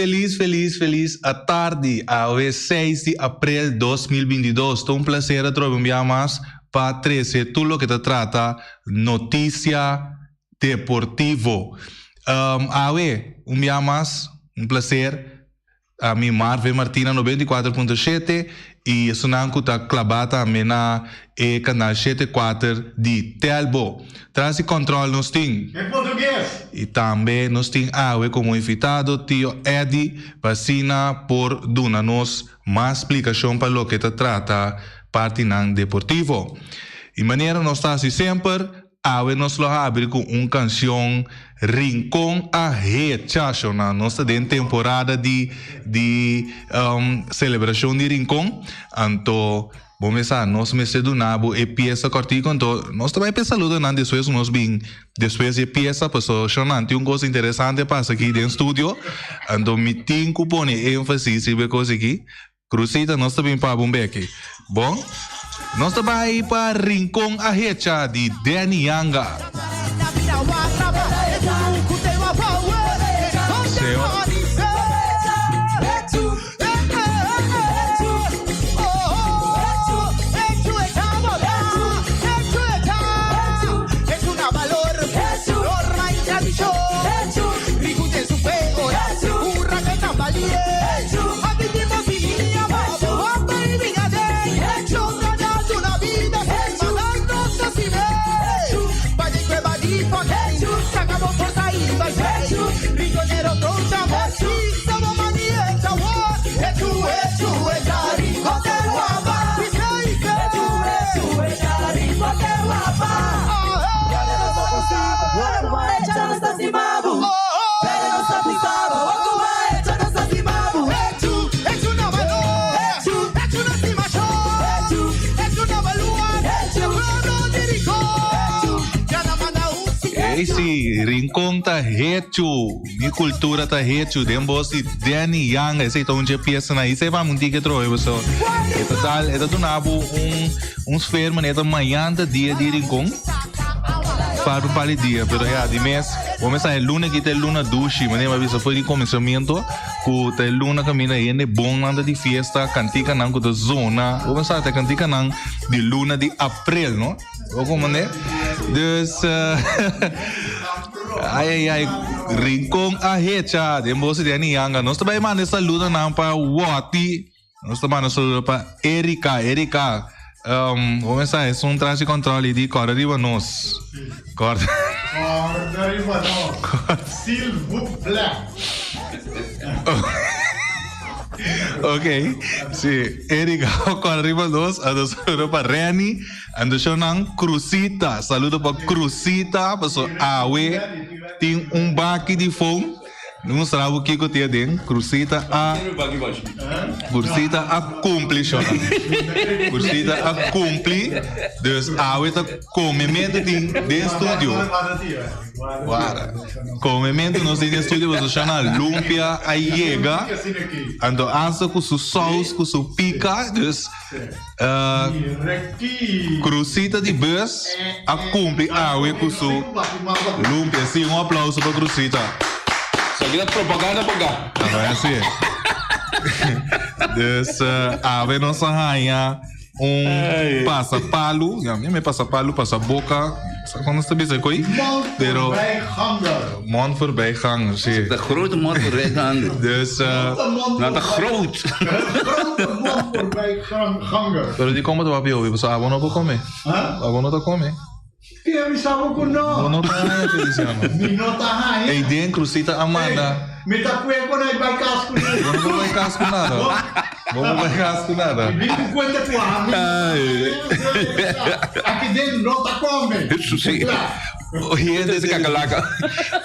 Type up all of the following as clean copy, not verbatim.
felis felis felis atardi awe seis di aprel 2022 ta un placer atrobe un bia mas pa trece tur loke ta trata noticia deportivo. Awe un bia mas un placer Ami Marvin Martina 94.7 y esunnan cu ta claba tambe na e canal shete kuater di Telbo. Tras di control nos tin. En portugues! Y tambe nos tin awe como invitado Tio Eddy pa asina por duna nos mas splicacion pa loke ta trata partinan deportivo. Y manera nos ta haci semper, Awe nos lo habri ku un kanshon Rincon a hecha shona. Nos ta den temporada di di selebrashon di Rincon. Anto bo mes sa nos mester duna bo e piesa kòrtiku anto nos ta bai p'e saludonan despues ku nos bin despues di e piesa paso shona tin un kos interesante pasa aki den studio anto mi tin ku pone énfasis riba e kos aki. Cruzita nos ta bin pa bo un beki. Bon, nos ta bai pa Rincon a hecha di Danny Yanga. Señor. Ey si, Rincon ta hechu, mi cultura ta hechu den bos di Danny Yanga, esey ta un dje pieza na isey pa mi un tiki trohe paso e ta dal e ta duna bo un un sfeer manera ta mañan ta dia di Rincon falta un par di dia pero ya di mes bo mes sa e luna aki ta e luna dushi manera mi a bisa for di comenzamiento ku ta e luna kaminda hende bonnan ta di fiesta kantikanan ku ta zona bo mes sa ta e kantikanan di luna di aprel no bo komprende dus ay ay ay Rincon a hecha den bos di Danny Yanga nos ta bai manda e saludonan pa Woti Nos ta manda saludo pa Erika. Erika, um, bo mesa es un tras di control y di corda riba nos. Corda. Corda riba nos. S'il vous plaît. Ok, si Erika corda riba nos, ando saludo pa Renny, ando shonan Cruzita, saludo pa Cruzita, paso awe tin un baki di foam. Mi mustra bo kiko tin aden. Cruzita a Cruzita a cumpli shona. Cruzita a cumpli. Dus awe ta comemento tin den studio. Wara. Comemento nos tin den studio pasobra shona lumpia a yega. Anto hasta cu su saus cu su pica. Dus Cruzita di bus a cumpli awe cu su lumpia. Si, un aplauso pa Cruzita. Esaki ta propaganda pa ga. Awe asi. Dus awe nos a haña un pasapalu. Ya, mi pasapalu, pasaboca. Sa kon nos ta bisa koi? Mond Pero voorbijganger. mond voorbijganger, si. De grote mond voorbijganger. Dus Grote mond Nou, te voorbij- groot. Grote mond voorbijganger. pero di como ta papia hopi, pasobra abo no por come. Huh? Abo no ta come. Ke mi sa bo ku Bo no? no ta haña Feliciano. Mi no ta haña. Ey den Cruzita a manda. Mi ta kue ku nan bai kas ku nan. Bo no por bai kas ku nada. Bo no por bai kas ku nada. Mi bin ku kuenta ku ami. Aki den no ta kome. Sí. Oyente Ese kakalaka.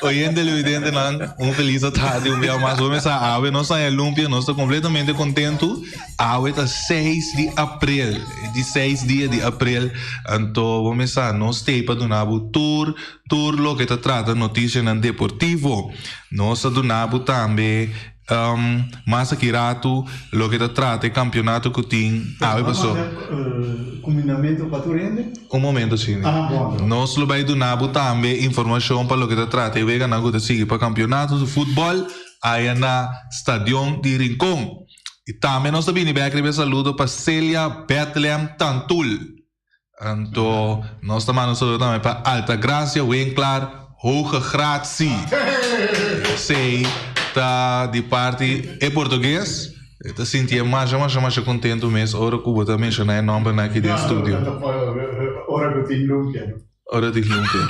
Oyente televidentenan, un feliz tarde un bia mas. Bo mesa awe nos ta lumpia, nos ta completamente contento. Awe ta 6 di april, di 6 dia di april. Anto bo mesa nos stay pa duna bo tur Tur loke ta trata notisianan deportivo. Nos ta duna bo tambe mas aki ratu loke ta trata e kampionato ku tin awe paso. Kumindamentu pa tur hende? Un momento Cindy. Nos lo bai duna bo tambe informashon pa loke ta trata e weganan ku ta sigui pa kampionato di futbòl. aya na Stadion di Rincon. I tambe nos ta bini bek riba e saludo pa Celia Bethlehem Tantul. Anto nos ta manda un saludo tambe pa Altagracia Winklar Hoge Gratie. Esey ta di parti e portugues. E ta sintié masha masha masha contento mes ora cu bo ta menciona e nombernan aki den studio. Ora cu tin lumpia no. Ora tin lumpia.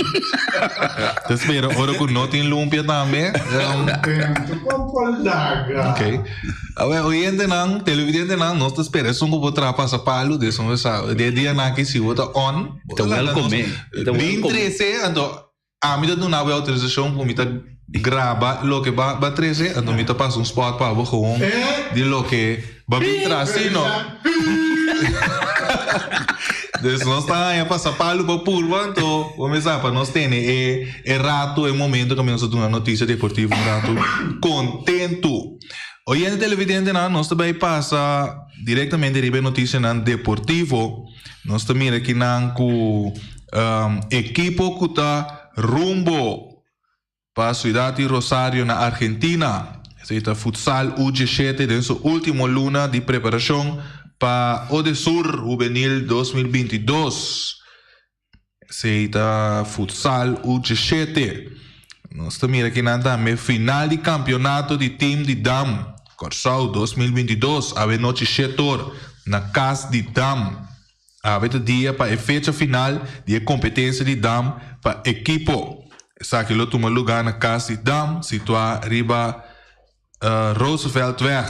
Ta spera ora cu no tin lumpia tambe. Contento con por laga. Ok. Awe oyentenan, televidentenan, nos ta spera esun cu bo traha pasa palu, de esun sa. De dianan aki si bo ta on, bo Ta ta laga nos welcome. Ta bin welcome. trece, anto Ami ta duna bo e autorisashon ku mi ta graba loke bo a trese, anto mi ta pasa un spot pa bo gewoon di loke bo a bin tras, si no? Dus nos ta haña pasa palu pa purba, anto bo mester sa pa nos tene e e ratu, e momento ku nos ta duna notisia deportivo un ratu kontentu. Oyente televidentenan, nos ta bai pasa direktamente riba e notisianan deportivo. Nos ta mira kinan ku ekipo ku ta rumbo pa siudat di Rosario na Argentina. Esei ta Futsal U diesshete den su ultimo luna di preparashon pa Odesur Hubenil 2022. Esei ta Futsal U diesshete. Nos ta mira kinan tambe final di kampionato di tim di dam Kòrsou 2022 awe nochi shetor na Kas di Dam. Awe ta dia pa e fecha final di e kompetensia di dam pa ekipo. Esaki lo tuma lugá na Kas di Dam situá riba Rooseveltweg,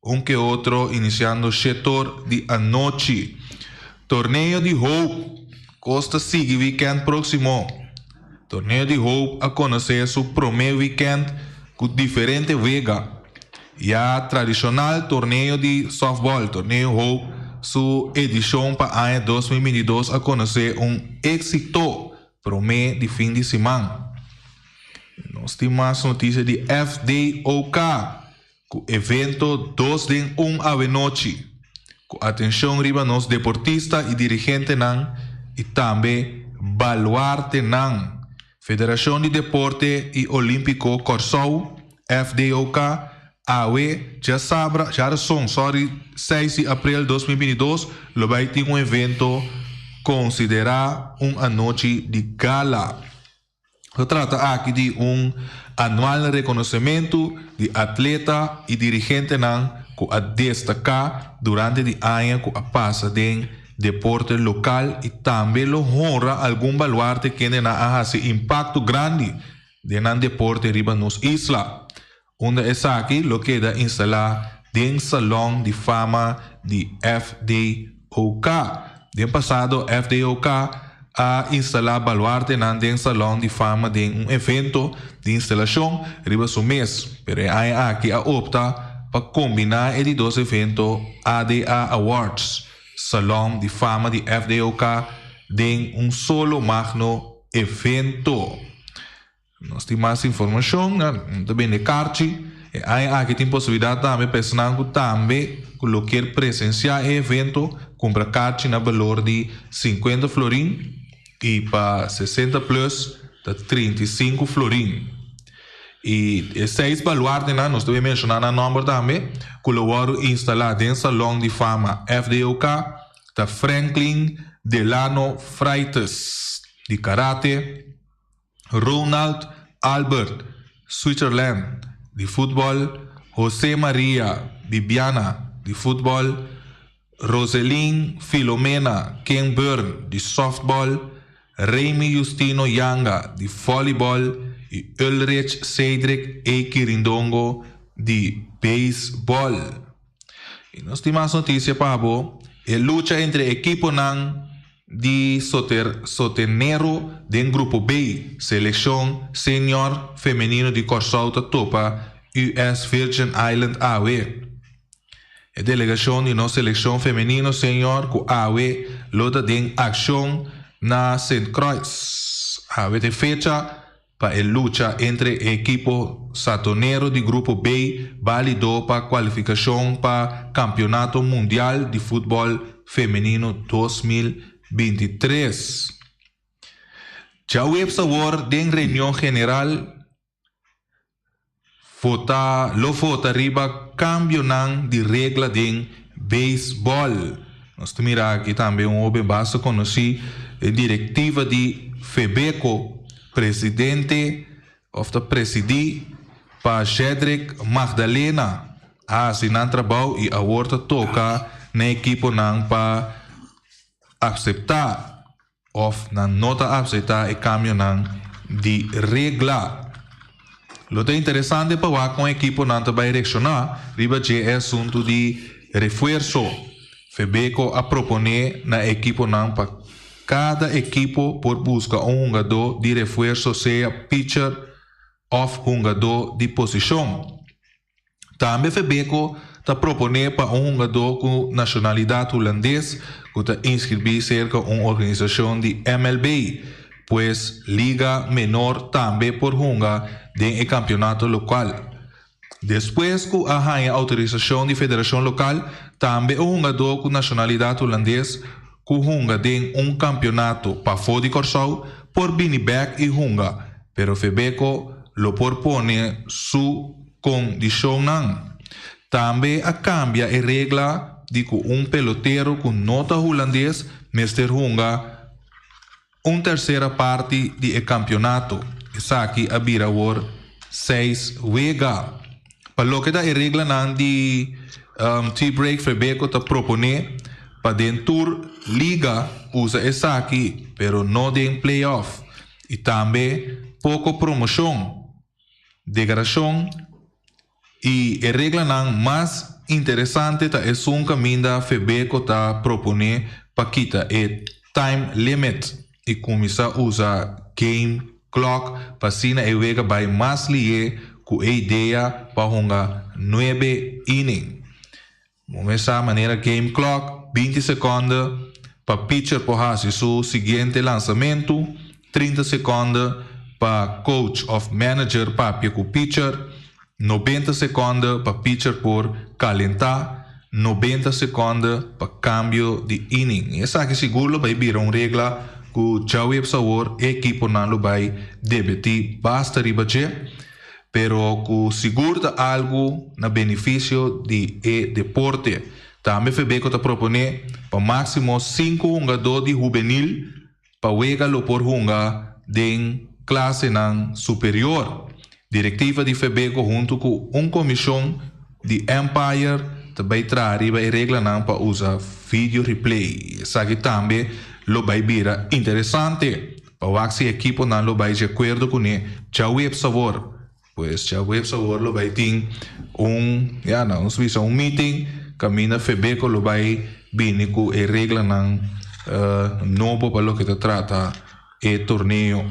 un ke otro inisiando shetor di anochi. Torneo di Hope kos ta sigui wikènt próksimo. Torneo di Hope a konosé su promé wikènt ku diferente wega. Ya tradishonal torneo di sòftbòl, Torneo Hope, su edishon pa aña 2022 a konosé un éksito promé di fin di siman. Nos tin mas notisia di FDOK ku evento dos den un awenochi. Ku atenshon riba nos deportista i dirigentenan i tambe baluartenan. Federashon di Deporte i Olímpiko Kòrsou, FDOK, awe djasabra, djarason, sorry, seis di aprel 2022 lo bai tin un evento konsiderá un anochi di gala. Ta trata aki di un anual rekonosementu di atleta i dirigentenan ku a destaká durante di aña ku a pasa den deporte lokal i tambe lo honra algun baluarte kendenan a hasi impakto grandi den nan deporte riba nos isla. Unda esaki lo keda instalá den Salon di Fama di FDOK. Den pasado FDOK a instalá baluartenan den Salon di Fama den un evento di instalashon riba su mes, pero e aña aki a opta pa kombiná e di dos evento ADA Awards, Salon di Fama di FDOK den un solo magno evento. Nos tin mas informashon, nan ta bende karchi. E aña aki tin posibilidat tambe pa esnan ku tambe ku lo kier presensiá e evento kumpra karchi na balor di sinkuenta florin i pa sesenta plus ta 35 florin. I e seis baluartenan, nos ta bin menshoná nan nòmber tambe, ku lo wòrdu instalá den Salon di Fama FDOK ta Franklin Delano Freites di karate, Ronald Albert, Switzerland, di futbòl, Jose Maria Bibiana, di futbòl, Roselyn Filomena Kenburn, di sòftbòl, Remy Justino Yanga, di vòlibòl i Ulrich Cedric E. Kirindongo, di beisbòl. I nos tin mas notisia pa bo, e lucha entre ekiponan di soter sotenero den Grupo B, Selekshon Senior Femenino di Kòrsou ta topa US Virgin Island awe. E delegashon di nos selekshon femenino senior ku awe lo ta den akshon na Sint Croix. Awe ta e fecha Pa e lucha entre e ekipo Satonero di Grupo B balido pa kualifikashon pa Kampionato Mundial di Futbòl Femenino 2023. Djaweps awor den reunion general. Vota lo vota riba kambionan di regla den beisbòl. Nos ta mira aki tambe un hoben basta konosí den direktiva di Febeko, presidente òf ta presidí pa Jedrick Magdalena a hasi nan trabou i awor ta toka na ekiponan pa akseptá Of nan no ta apseptá e kambionan di regla. Lo ta interesante pa wak kon ekiponan ta bai reakshoná riba dje e asuntu di refuerso. Febeko a proponé na e ekiponan pa kada ekipo por buska un hungadó di refuerso sea pitcher òf hungadó di posishon. Tambe Febeko ta proponé pa un hungadó ku nashonalidat hulandes ku ta inskribí serka un organisashon di MLB, pues liga menor tambe por hunga den e kampionato lokal. Despues ku a haña outorisashon di federashon lokal, tambe un hungadó ku nashonalidat hulandes ku hunga den un kampionato pafó di Kòrsou por bini bèk i hunga, pero Febeko lo por pone su kondishonnan. Tambe a kambia e regla di ku un pelotero ku no ta hulandes mester hunga un tersera parti di e kampionato. Esaki a bira awor seis wega. Pa loke ta e reglanan di T-break Febeko ta proponé pa den tur liga usa esaki pero no den play-off i tambe poko promoshon, degrashon i e reglanan mas interesante ta esun kaminda Febeko ta proponé pa kita e time limit i kuminsá usa game clock pa asina e wega bai mas lihé ku e idea pa hunga nuebe inning. Bo mesa manera game clock, 20 sekonde pa pitcher por hasi su siguiente lansamentu, 30 sekonde pa coach òf manager papia ku pitcher, 90 sekonde pa pitcher por kalentá, 90 sekonde pa kambio di inning. Esaki sigur lo bai bira un regla ku djaweps awor e ekiponan lo bai debetí basta riba dje, pero ku sigur ta algu na benefisio di e deporte. Tambe Febeko ta proponé pa máksimo sinku hungadó di hubenil pa wega lo por hunga den klasenan superior. Direktiva di Febeko huntu ku un komishon di umpire ta bai traha riba e reglanan pa usa video replay. Esaki tambe lo bai bira interesante pa wak si ekiponan lo bai di akuerdo kuné djaweps awor. Pues djaweps awor lo bai tin un, ya, nos bisa un meeting kaminda Febeko lo bai bini ku e reglanan nobo pa loke ta trata e torneo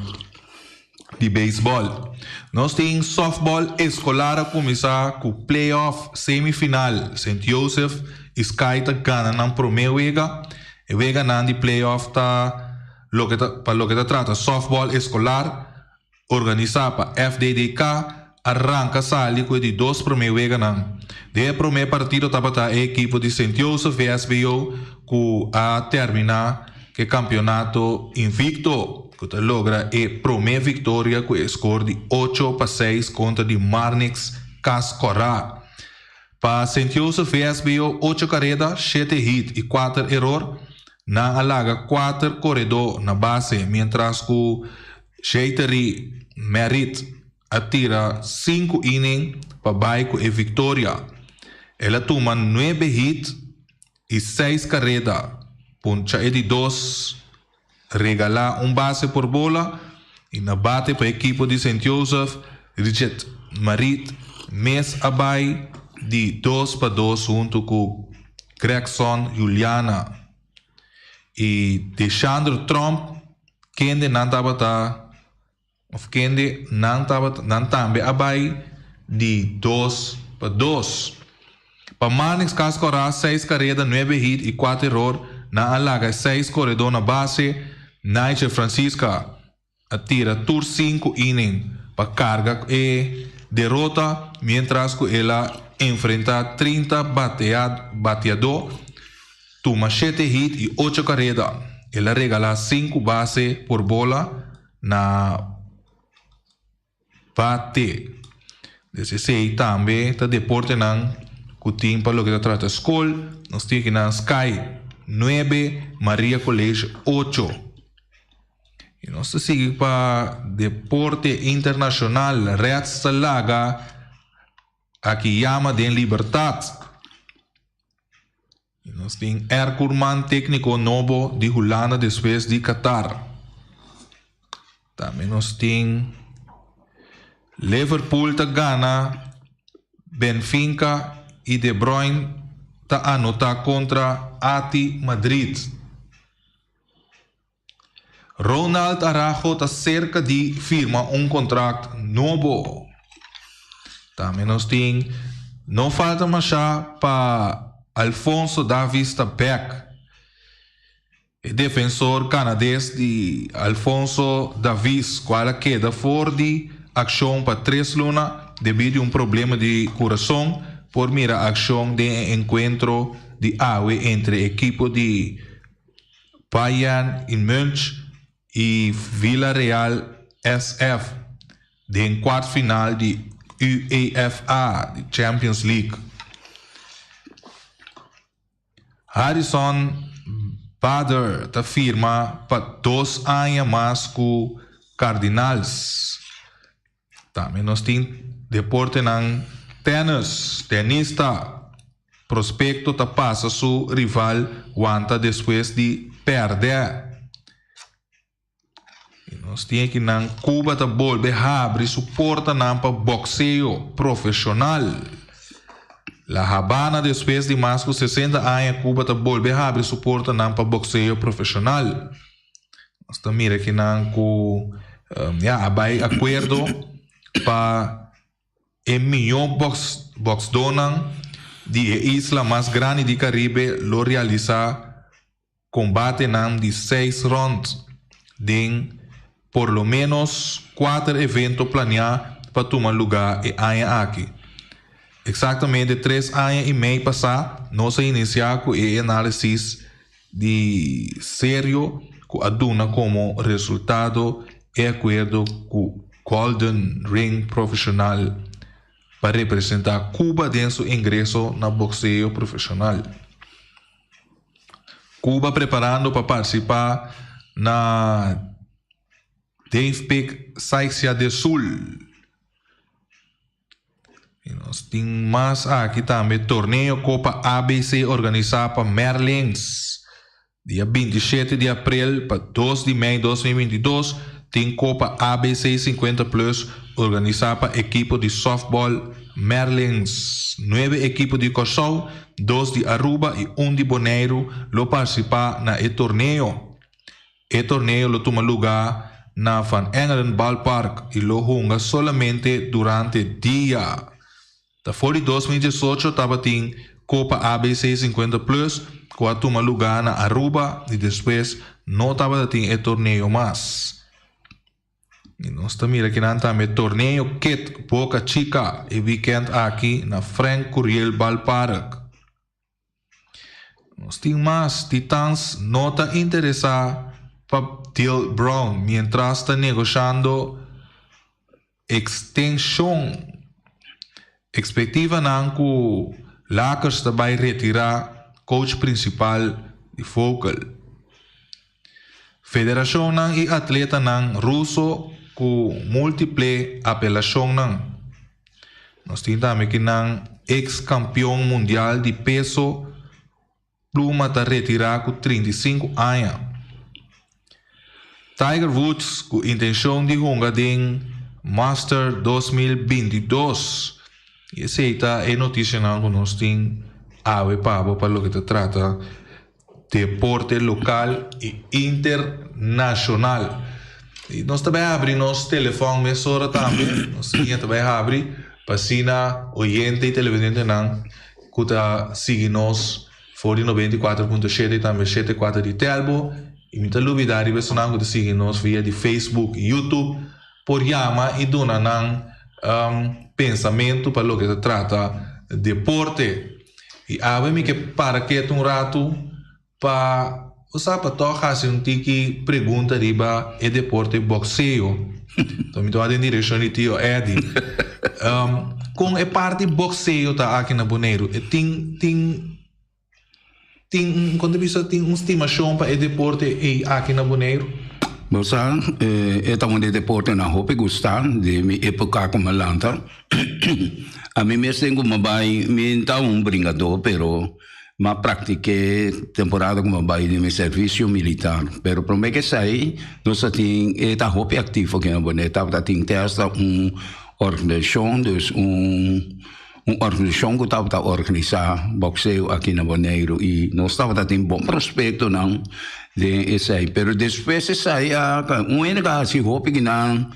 di beisbòl. Nos tin sòftbòl eskolar a kuminsá ku play-off semifinal. Sint Joseph i Sky ta gana nan promé wega. E weganan di play-off ta loke ta pa loke ta trata sòftbòl eskolar organisá pa FDDK a ranka sali ku e di dos promé weganan. Den e promé partido tabata e ekipo di Sint Joseph VSBO ku a terminá ku e kampionato invikto, ku ta logra e promé viktoria ku e skor di 8-6 kontra di Marnix Cas Kòrá. Pa Sint Joseph VSBO ocho kareda, shete hit i kuater eror. Nan a laga kuater koredó na base, miéntras ku Sheitery Merit a tira sinku inning pa bai ku e viktoria. El a tuma nuebe hit i seis kareda, puncha e di dos, regalá un base por bola i na bate pa ekipo di Sint Joseph, Richard Marit mes a bai di 2-2 huntu ku Gregson Juliana i Deshandro Tromp kende nan tabata òf kende nan tabata nan tambe a bai di 2-2. Pa Marnix Cas Kòrá seis kareda, nuebe hit i kuater eror, nan a laga seis koredó na base. Nigel Francisca a tira tur sinku inning pa karga e derota, miéntras ku el a enfrentá 30 bateadó, tuma shete hit i ocho kareda. El a regalá sinku base por bola na bate. Des esei tambe ta deportenan ku tin pa loke ta trata skol. Nos tin akinan Sky nuebe, Maria College ocho. I nos ta sigui pa deporte internashonal. Reds ta laga Akiyama den libertat. I nos tin Erkurman tékniko nobo di Hulanda despues di Qatar. Tambe nos tin Liverpool ta gana Benfinca i De Bruyne ta anotá kontra Ati Madrid. Ronald Arajo ta serka di firma un kontrakt nobo. Tambe nos tin No falta masha pa Alphonso Davies ta bek. E defensor kanades di Alphonso Davies kual a keda for di akshon pa tres luna debí di un problema di kurason por mira akshon den e enkuentro di awe entre ekipo di Bayern in Münch i Villarreal SF den kwart final di UEFA di Champions League. Harrison Bader ta firma pa dos aña mas ku Cardinals. Tambe nos tin deportenan tennis, tenista prospecto ta pasa su rival wanta despues di pèrdè. I nos tin akinan Cuba ta bolbe habri su portanan pa boxeo profesional. La Habana despues di mas ku 60 aña Cuba ta bolbe habri su portanan pa boxeo profesional. Nos ta mira kinan ku ya a bai akuerdo pa e mihó box boxdónan di e isla mas grandi di Karibe lo realisá kombatenan di seis rònt den por lo ménos kuater evento planiá pa tuma lugá e aña aki. Eksaktamente tres aña i mei pasá nos a inisiá ku e análisis di serio ku a duna komo resultado e akuerdo ku Golden Ring Profesional pa representá Cuba den su ingreso na bokseo profesional. Cuba preparando pa partisipá na Dave Pick Saixia de Sul. Y nos tin mas aki tambe torneo Copa ABC organisa pa Merlins. Dia 27 di april pa 2 di mei 2022 tin Copa ABC 50 Plus organisa pa ekipo di softball Merlins. Nuebe ekipo di Kòrsou, dos di Aruba y un di Boneiru lo participa na e torneo. E torneo lo tuma lugá na Van Engelen Ballpark i lo hunga solamente durante dia. Ta for di 2018 tabatin Copa ABC 50 Plus ku a tuma lugá na Aruba i despues no tabata tin e torneo mas. I nos ta mira kinan tambe torneo Kit Boca Chica e weekend aki na Frank Curiel Ballpark. Nos tin mas, Titans no ta interesá pa deal Brown mientras ta negoshando ekstenshon. Ekspektivanan ku Lakers ta bai retirá coach prinsipal di Vogel. Federashonnan i atletanan ruso ku multiple apelashonnan. Nos tin tambe ki nan eks kampion mundial di peso pluma ta retirá ku 35 aña. Tiger Woods ku intenshon di hunga den Master 2022. I esei ta e notisianan ku nos tin awe pa bo pa loke ta trata Deporte lokal i internashonal. I nos ta bai habri nos telefòn mesora tambe. Nos liña ta bai habri pa asina oyente i televidentenan ku ta sigui nos for di 94.7 i tambe 74 di Telbo. I mi ta lubidá riba esunnan ku ta sigui nos via di Facebook i YouTube por yama i duna nan pensamentu pa loke ta trata deporte. I awe mi ke para ketu un ratu pa bo sa pa tòg hasi un tiki pregunta riba e deporte bokseo. Enton mi ta wak den direkshon di tio Eddy. Kon e parti bokseo ta aki na Boneiru? E tin tin tin un kon ta bisa tin un stimashon pa e deporte ei aki na Boneiru? Bo sa, e ta un di e deportenan hopi gusta di mi epoka ku mi a lanta. Ami mes den ku mi a bai, mi ta un bringadó pero mi a praktik'é temporada ku mi a bai den mi servisio militar. Pero promé ku esei nos ta tin, e ta hopi aktivo aki na Boneiru, tabata tin te asta un Organisashon, dus un un organisashon ku tabata organisá bòkseo aki na Boneiru i nos tabata tin bon prospektonan den esei. Pero despues esei a un hende ku a hasi hopi ki nan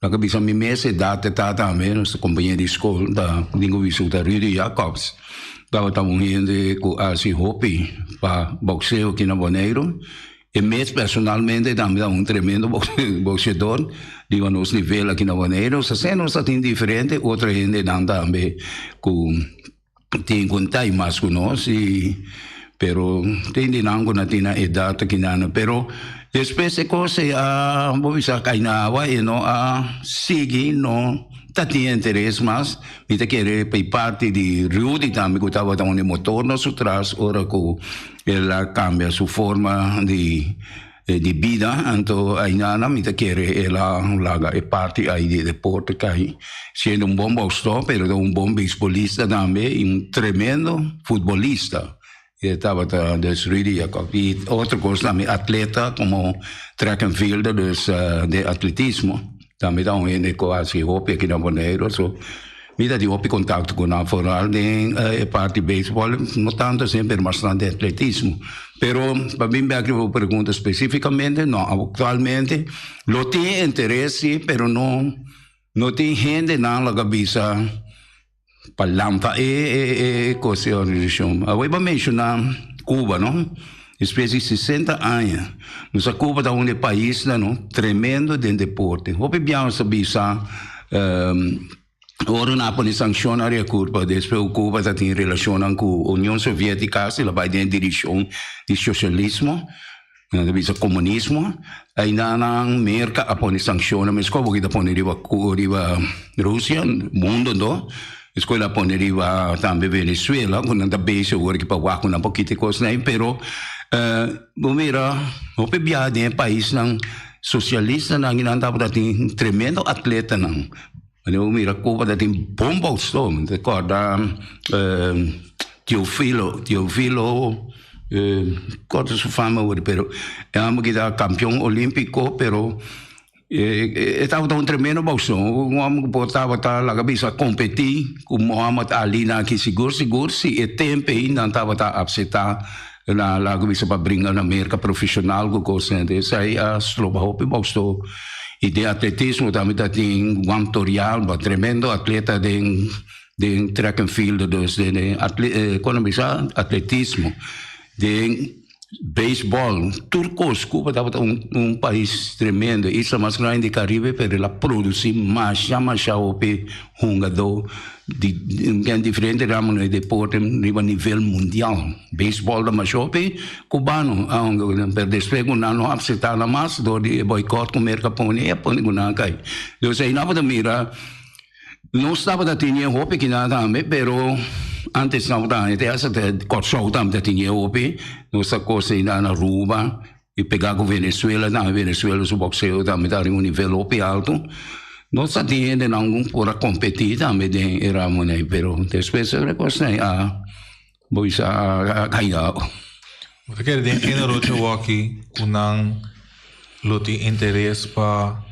laga bisa mi mes edat e ta tambe nos kompañero di skol ta tin ku bisa ku ta Rudy Jacobs tabata un hende ku a hasi hopi pa bòkseo aki na Boneiru. E mes personalmente tambe ta un tremendo boxeador riba nos nivel aki na Boneiru. Sa se nos ta tin diferente otro hendenan tambe ku tin ku tai mas ku nos y pero tin di nan ku na tin nan edat aki nan. Pero despues e kos ei a bo bisa kai na awa e no a sigui no ta tin interes mas. Mi ta kere pa e parti di Rudy tambe ku tabata un e motor nos su tras ora ku El a cambia su forma di di bida, anto ainana mi ta kere el a laga e parti ai di deporte cay, siendo un bon boxdor pero ta un bon beisbolista tambe y un tremendo futbolista. E tabata dus Rudy Jacob. Y otro cos tambe atleta como track and fielder dus den atletismo tambe ta un hende cu haci hopi aki na Boneiru so. Mi ta tin hopi contacto cu nan, vooral den e parti baseball, no tanto asina, pero mas tanto den atletismo. Pero pa bin bek riba bo pregunta specificamente, no, actualmente lo tin interes si, pero no no tin hendenan lo ka bisa pa lanta e e e cos e organisacion. Awor bo a menciona Cuba, no? Despues di 60 aña, nos a Cuba ta un di e paisnan no tremendo den deporte. Hopi biaha nos ta bisa ora nan a pone sankshon ariba Cuba, despues Cuba ta tin relashonnan ku Union Sovietica, si lo bai den e direkshon di shoshialismo, nan ta bisa komunismo, ainda nan Merka a pone sankshonnan meskos bo kita pone riba riba Rusia, mundo anto. Escuela a pone riba tambe Venezuela, cu nan ta bezig awor aki pa wak cu nan por kita e cosnan ey, pero bo mira hopi biaha den e paisnan socialistanan y nan tabata tin tremendo atletanan. Bo mira Cuba ta tin bon boxdor, mi ta corda Teofilo, Teofilo corda su fama awor, pero e homber ki ta campeon olimpico, pero E tabata un tremendo boxeo. Un homber cu por tabata laga bisa competi cu Muhammad Ali nan aki sigur sigur si e tempo ey nan tabata acepta na laga bisa pa bringa na Merca profesional cu cosnan. Esey a stroba hopi boxeo. Y den atletismo tambe ta tin Juan Torrealba, tremendo atleta den den track and field dus den con bisa atletismo. Den Beisbòl, tur kos. Cuba tabata un un pais tremendo, e isla mas grandi di Caribe, pero el a produci masha masha hopi hungadó di den diferente ramonan di deporte riba nivel mundial. Beisbòl ta masha hopi cubano a hunga ku nan, pero despues ku nan no acepta nan mas dor di e boycott ku Merca pone, e a pone ku nan a kai. Dus ei nan bo ta mira. Nos tabata tene hopi kina tambe, pero antes no tabata haña te hasta te Kòrsou tambe ta tene hopi. Nos ta kos ei na Aruba i pegá ku Venezuela tambe, Venezuela su bòkseo tambe ta riba un nivel hopi altu. Nos ta tin hendenan ku por a kompetí tambe den e ramonan ei, pero despues e kosnan ei a bo bisa a kai awo. Bo ta kere den género djawoki ku nan lo tin interes pa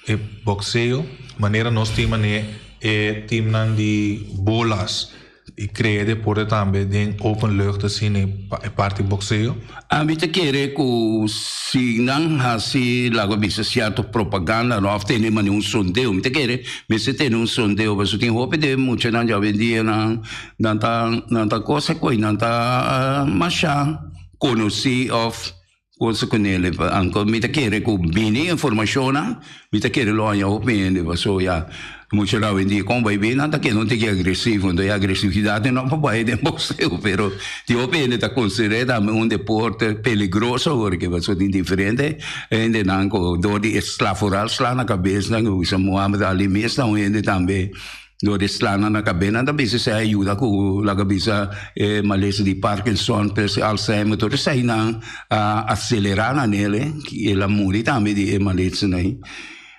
E boxeo, manera nos tin mane e teamnan di bolas y crea deporte tambe den open lucht asina e parti boxeo. Ami ta kere ku si nan hasi laga bisa sierto propaganda no of tene mane un sondeo mi ta kere mester tene un sondeo pasobra tin hopi den muchanan djawendia nan nan ta nan ta cosa koe nan ta masha konosi of Cosa cu nele anto mi ta kere cu bini informacionnan mi ta kere lo haña hopi hende paso ya mucha la awendia con bay bin nan ta kere un tiki agresivo enton e agresividad no por bay den boxeo pero tin hopi hende ta considera tambe un deporte peligroso awor ke paso tin diferente hendenan cu door di e sla foral sla na cabes nan cu bisa Muhammad Ali mes ta un hende tambe. Dor di sla nan na kabes nan ta bisa esei a yuda ku laga bisa e malesa di Parkinson, pes Alzheimer tur esei nan a aselerá nan nele el a muri tambe di e malesanan ei.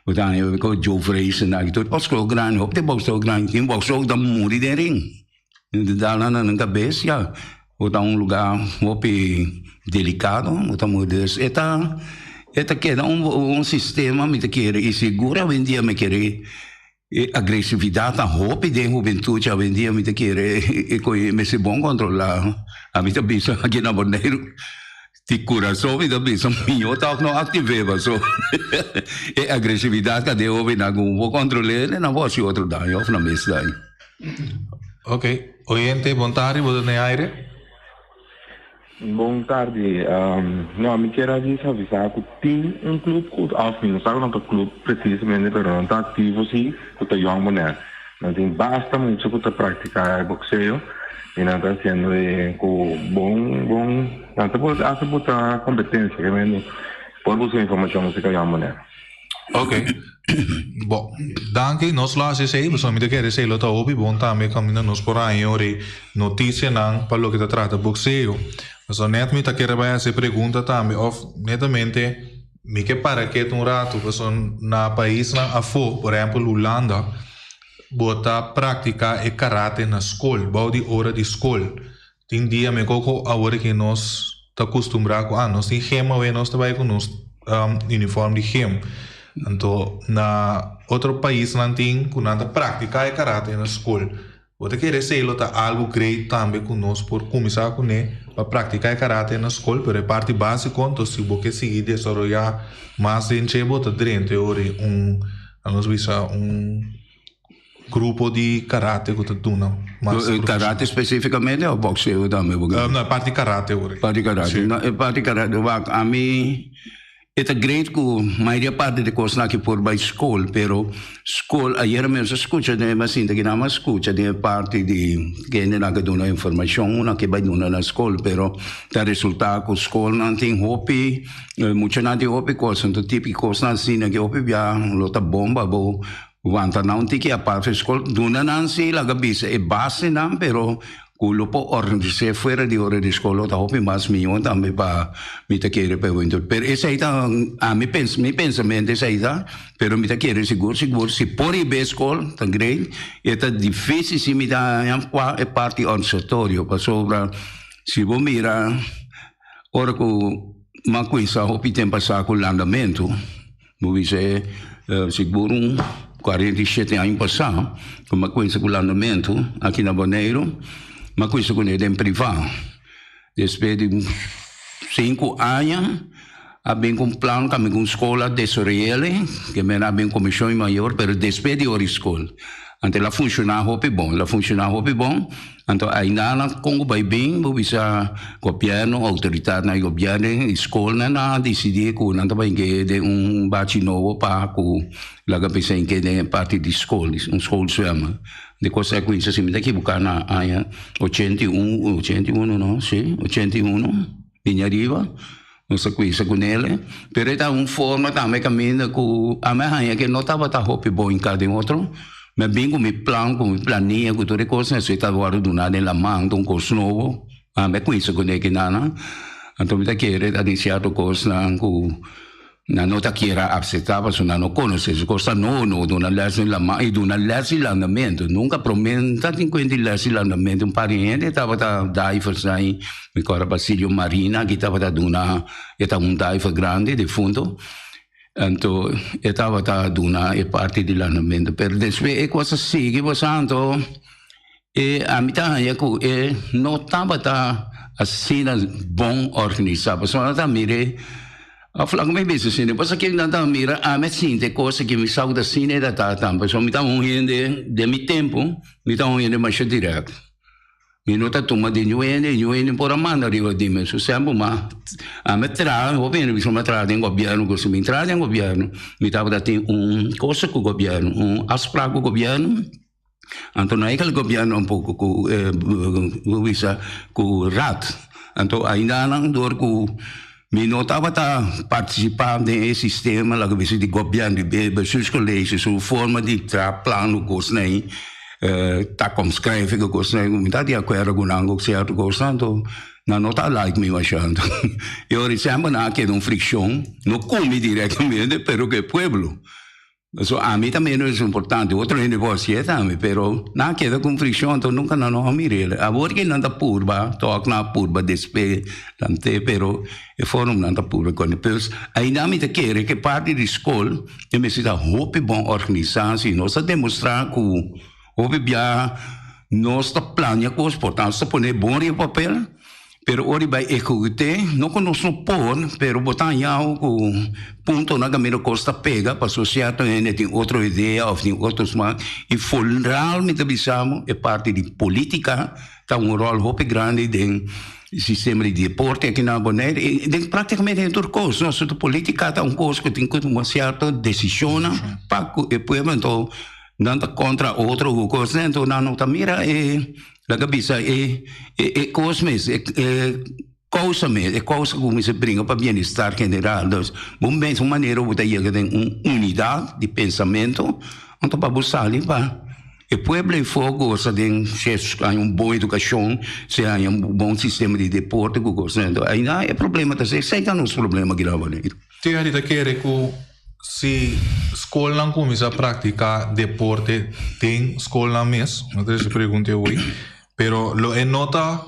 Bo ta haña ku Joe Frazier nan aki tur bokseo grandi hopi bokseo grandi tin bokseo ku ta muri den ring dal nan na nan kabes ya bo ta un luga hopi delikado bo ta muri dus e ta e ta keda un sistema mi ta kere i sigur awendia mi kere E agresividat ta hopi den hubentut awendia mi ta kere e koe mester bon kontrola. Ami ta bisa aki na Boneiru di kurason mi ta bisa mihó tòg no aktiv'é paso e agresividat ka den hobennan ku bo kontrol'é nan por hasi otro daño òf nan mes daño. Ok, oyente bon tardi bo ta den aire. Bon tardi. No, mi kier a djis avisá ku tin un club ku òf mi no sa ku nan ta club presisamente pero nan ta aktivo si ku ta Young Bonaire. Nan tin basta mucha ku ta praktiká e bokseo i nan ta hasiendo e ku bon bon nan ta por hasta buta kompetensia ke men por buska informashon aserka Young Bonaire. Ok. Bo, danki. Nos lo hasi esei, pasobra mi ta kere esei lo ta hopi bon tambe kaminda nos por haña ora notisianan pa loke ta trata bokseo. Pasobra nèt mi ta kere bai hasi e pregunta tambe òf netamente mi ke para ketu un ratu pasobra na paisnan afó, por ehèmpel Hulanda, bo ta praktiká e karate na skol, bou di ora di skol. Tin dia mi koko awor ki nos ta kustumbrá ku ah nos tin gym awe nos ta bai ku nos uniform di gym. Anto na otro paisnan tin ku nan ta praktiká e karate na skol. Bo ta kere esei lo ta algu great tambe ku nos por kuminsá kuné pa praktiká e karate na skol pero e parti básiko anto si bo ke sigui desaroyá mas den dje bo ta drenta e ora un nos bisa un Grupo di karate ku ta duna mas profeshonal. Karate spesifikamente òf bokseo tambe? No, e parti karate ora. Parti karate. No, e parti karate wak ami e ta great ku mayoria parti di kosnan aki por bai skol pero skol ayer mi a skucha den mi a sinta kinan mi a skucha den e parti di kendenan ke duna informashon nan ke bai duna na skol pero ta resulta ku skolnan tin hopi muchanan tin hopi kos anto tipo kosnan asina ke hopi bia lo ta bon pa bo Wanta nan un tiki aparte skol, duna nan si laga bisa e basenan, pero ku lo por organis'é fuera di ora di skol lo ta hopi mas mihó tambe pa mi ta kere pa e hubentud. Pero esei ta ami pens mi pensamentu esei ta, pero mi ta kere sigur sigur si por hib'é skol ta great, e ta difícil si mi ta haña kua e parti organisatorio pasobra si bo mira ora ku mi a kuminsá hopi tempu pasá ku landamentu. Bo bisa e sigur un 47 aña pasá ku mi a kuminsá ku landamentu aki na Boneiru, mi a kuminsá kuné den privá. Despues di sinku aña a bin ku un plan kami ku un skol a desaroy'el, ke men a bin komishon mayor, pero despues di ora di skol. Anto el a funshoná hopi bon, el a funshoná hopi bon. Anto ainda kon ku bai bin bo bisa gobièrnu, outoridatnan di gobièrnu i skolnan a disidí ku nan ta bai ke den un bachi nobo pa ku laga bisa ke den e parti di skol, un schoolzwemmen. Di kos a kuminsá si mi ta ekiboká na aña 81, 81 no, si, 81 bini ariba nos a kuminsá kunele. Pero e ta un forma tambe kaminda ku ami a haña ke no tabata hopi bon hinká den otro. Mi a bin ku mi plan, ku mi plania, ku tur e kosnan, esei ta wòrdu duná den laman, ta un kos nobo. Ami a kuminsá kuné kinanan. Anto mi ta kere ta tin sierto kosnan ku nan no ta kier a akseptá pasobra nan no konosé su kos ta nobo nobo duna lès den laman i duna lès di landamentu. Nunka promé no ta tin kuenta di lès di landamentu. Un par di hende tabata divers ahí, mi kòrda Basilio Marina aki tabata duna, e ta un diver grandi difunto. Anto e tabata duna e parti di landamentu, pero despues e kos a sigui pasá, anto e ami ta haña ku e no tabata asina bon organisá, pasobra nan ta mir'é òf laga mi bisa asina, pasobra ke nan ta mira ami a sinti e kos aki, mi sa ku ta asina e ta ta, pasobra mi ta un hende den mi tempu mi ta un hende masha dirèkt. Mi no ta tuma di niun hende, niun hende por a manda riba di mi. So semper ma ami a traha, hopi hende bisa mi a traha den gobièrnu, ku si mi traha den gobièrnu mi tabata tin un cosa ku gobièrnu, un afsprak ku gobièrnu. Anto no e gobièrnu tampoco ku bo bisa ku raad. Anto ainda nan dor ku mi no tabata partisipá den e sistema laga bisa di gobièrnu, di bestuurscollege, su forma di traha plan ku kosnan ei. Takomschrijving ku kosnan ku mi ta di akuerdo ku nan ku sierto kosnan anto nan no ta like mi masha anto e ora semper nan a keda un frikshon no ku mi direktamente pero ku e pueblo. So ami ta menos importante otro hende por hasié tambe pero nan a keda ku un frikshon anto nunka nan no a mir'el. Awor ke nan ta purba tòg nan a purba despe lant'é pero e forma nan ta purba kòne. Pues ainda mi ta kere ku e parti di skol e mester ta hopi bon organisá si nos a demostrá ku hopi biaha nos ta plania kos por tanto nos ta pone bon riba papel. Pero ora i bai ehekut'é, no ku nos no por, pero bo ta haña ku puntonan kaminda kos ta pega pasobra sierto hende tin otro idea òf tin otro smak. I foral mi ta bisa bo e parti di polítika ta un ròl hopi grandi den sistema di deporte aki na Bonaire i den práktikamente den tur kos. No, so polítika ta un kos ku tin ku tuma sierto desishonnan pa ku e pueblo. Anto nan ta kontra otro ku kosnan, anto nan no ta mira e Laga bisa e e kos mes, e kousa mes, e kousa ku mester bringa pa bienestar general. Dus bo mes un manera bo ta yega den un unidat di pensamentu, anto pa bo sali pa e pueblo efo gosa den si haña un bon edukashon, si haña un bon sistema di deporte ku kos. Ainda e problema ta esei ta nos problema aki na Boneiru. Thierry ta kere ku Si skolnan kuminsá praktiká deporte den skolnan mes, no ta esei pregunta e hui, pero lo e no ta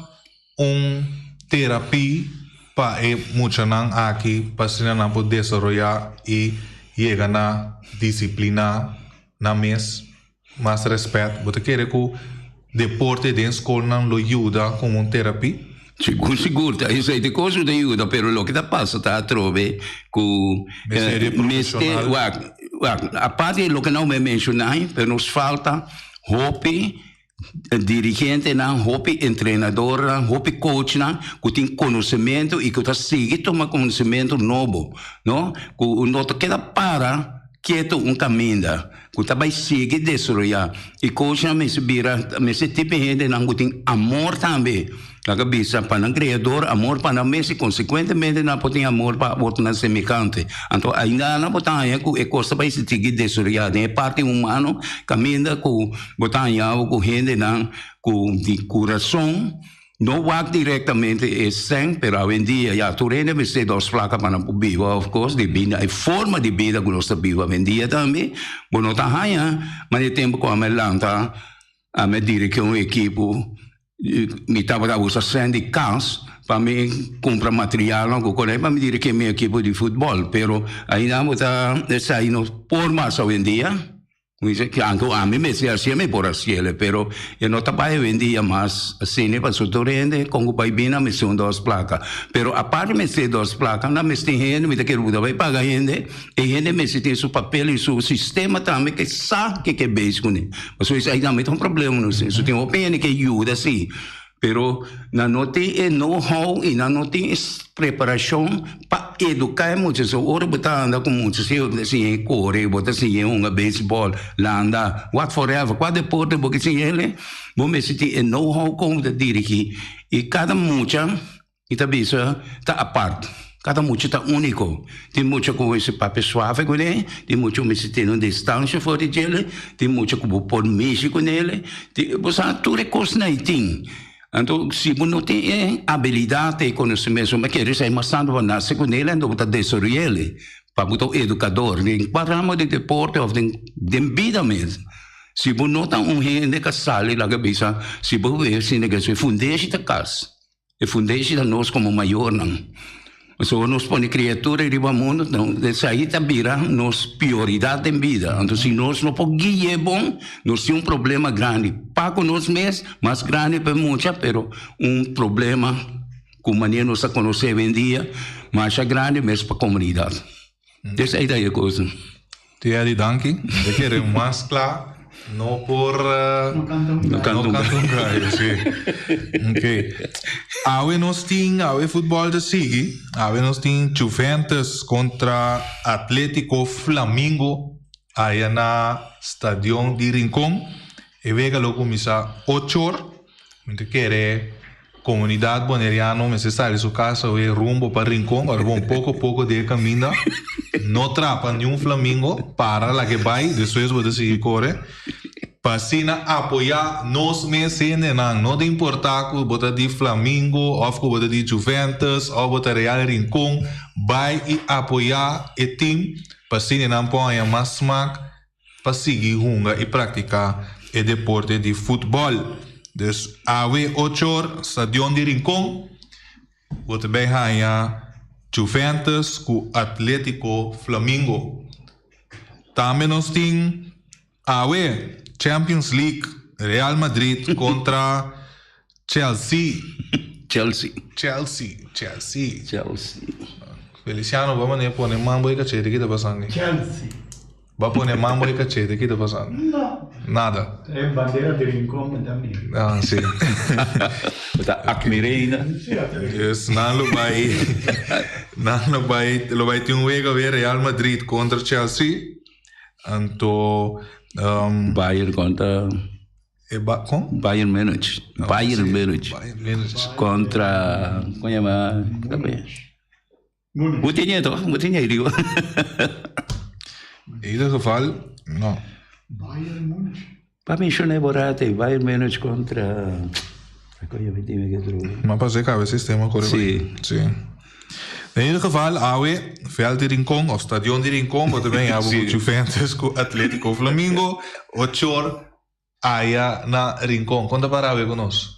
un terapia pa e muchanan aki pa asina nan por desaroyá i yega na disipliná nan mes, mas rèspèt. Bo ta kere ku deporte den skolnan lo yuda komo un terapia? Sigur sigur ta esei ta kos ku ta yuda pero loke ta pasa ta atrobe ku Mester di mester profeshonal. wak wak aparte di loke nan me menshoná pero nos falta hopi dirigentenan hopi entrenadornan hopi coachnan ku tin konosementu i ku ta sigui tuma konosementu nobo no ku no ta keda para ketu un kaminda ku ta bai sigui desaroyá i kosnan mester bira mester tipo e hendenan ku tin amor tambe laga bisa pa nan kreador amor pa nan mes i konsekuentemente nan por tin amor pa otronan semehante anto ainda nan por ta haña ku e kos ta bai sigui desaroyá den e parti humano kaminda ku bo ta haña bo ku hendenan ku di kurason. No wak directamente e sèn, pero awendia ya tur hende mester dos plaka pa nan por biba of kos debí na e forma di bida ku nos ta biba awendia tambe. Bo no ta haña manera e tempu ku ami a lanta, ami a dirigí un ekipo, mi tabata usa sèn di kas pa mi kumpra materialnan ku kos pa mi dirigí mi ekipo di futbòl, pero ainda bo ta esei no por mas awendia. Mi dice que anto ami mester hacié mi por haciele, pero e no ta bai hoy-en-dia mas asina pasobra tur hende con cu bai bini a mester un dos placa. Pero aparte mester dos placa, nan mester hende, mi ta kere bo ta bai paga hende, e hende mester tin su papel y su sistema tambe ke sa ke ke bezig cune. Pasobra esaki tambe ta un problema nos tin. So tin hopi hende ke yuda si, Pero nan no tin e know-how i nan no tin e preparashon pa eduká e mucha. So ora bo ta anda ku mucha si bo ta siña e kore, bo ta siña e hunga beisbòl, landa, what forever, kua deporte bo ke siña el, bo mester tin e know-how kon bo ta dirigí. I kada mucha, mi ta bisa, ta apart. Kada mucha ta úniko. Tin mucha ku mester papia suave kuné, tin mucha ku mester tene un distansha for di djele, tin mucha ku bo por mishi kunele. Bo sa tur e kosnan ei tin. Anto si bo no tin e abilidat, e konosementu, mi kere esei mas tantu bo nase kunele anto bo ta desaroyele pa bo ta un edukador den kua ramo di deporte òf den bida mes. Si bo no ta un hende ka sali laga bisa si bo wee asina ke su fundeshi ta kas. E fundeshi ta nos komo mayornan. Pasobra nos pone kriatura riba mundu, esaki ta bira nos prioridat den bida. Anto si nos no por gui'é bon, nos tin un problema grandi pa ku nos mes, mas grandi pa e mucha, pero un problema ku manera nos ta konosé awendia, masha grandi mes pa komunidat. Esei ta e kos. Tia di danki. Mi kere mas kla no por No kanta un no gallo. kanta un gallo, si. Ok. Awe nos tin, awe futbòl ta sigui. Awe nos tin Juventus kontra Atletico Flamingo aya na Stadion di Rincon. E wega lo kuminsá ocho or. Mi ta kere Comunidad Boneriano mester sali su cas awe rumbo pa Rincon, ora bon poco poco di e caminda, no trapa niun flamingo, para lake bay, despues bo ta sigui core. Pa asina apoyá nos mes hendenan. No ta importá ku bo ta di Flamingo òf ku bo ta di Juventus òf bo ta Real Rincon, bai i apoyá e tim pa asina nan por haña mas smak pa sigui hunga i praktiká e deporte di futbòl. Dus awe ochor Stadion di Rincon bo ta bai haña Juventus ku Atletico Flamingo. Tambe nos tin. Awe, Champions League, Real Madrid kontra Chelsea. Chelsea. Chelsea, Chelsea. Chelsea. Feliciano, bo a manera pone man bo e kachete, ki ta pasando? Chelsea. Bo a pone man bo e kachete, ki ta pasando? No. Nada. E bandera di Rincon mi ta mira. Ah, si. Bo ta admir'é. Dus nan lo bai, nan lo bai, lo bai tin un wega awe Real Madrid kontra Chelsea. Anto um, Bayern kontra e ba, kon? Bayern Munich. Bayern Sí, Munich. Bayern Munich. Kontra, kon yama? Munich. Hoe tin je toch? Hoe tin je digo? In ieder geval, no. Bayern Munich. Pa mencioné borate, Bayern Munich kontra kon yama team ke otro? Maar pas ik heb het systeem ook Sí. Sí. In ieder geval, awe, veld di Rincon, of stadion di Rincon, bo ta ben abo ku Juventus ku Atletico Flamingo, ochor aya na Rincon. Kon ta para awe ku nos?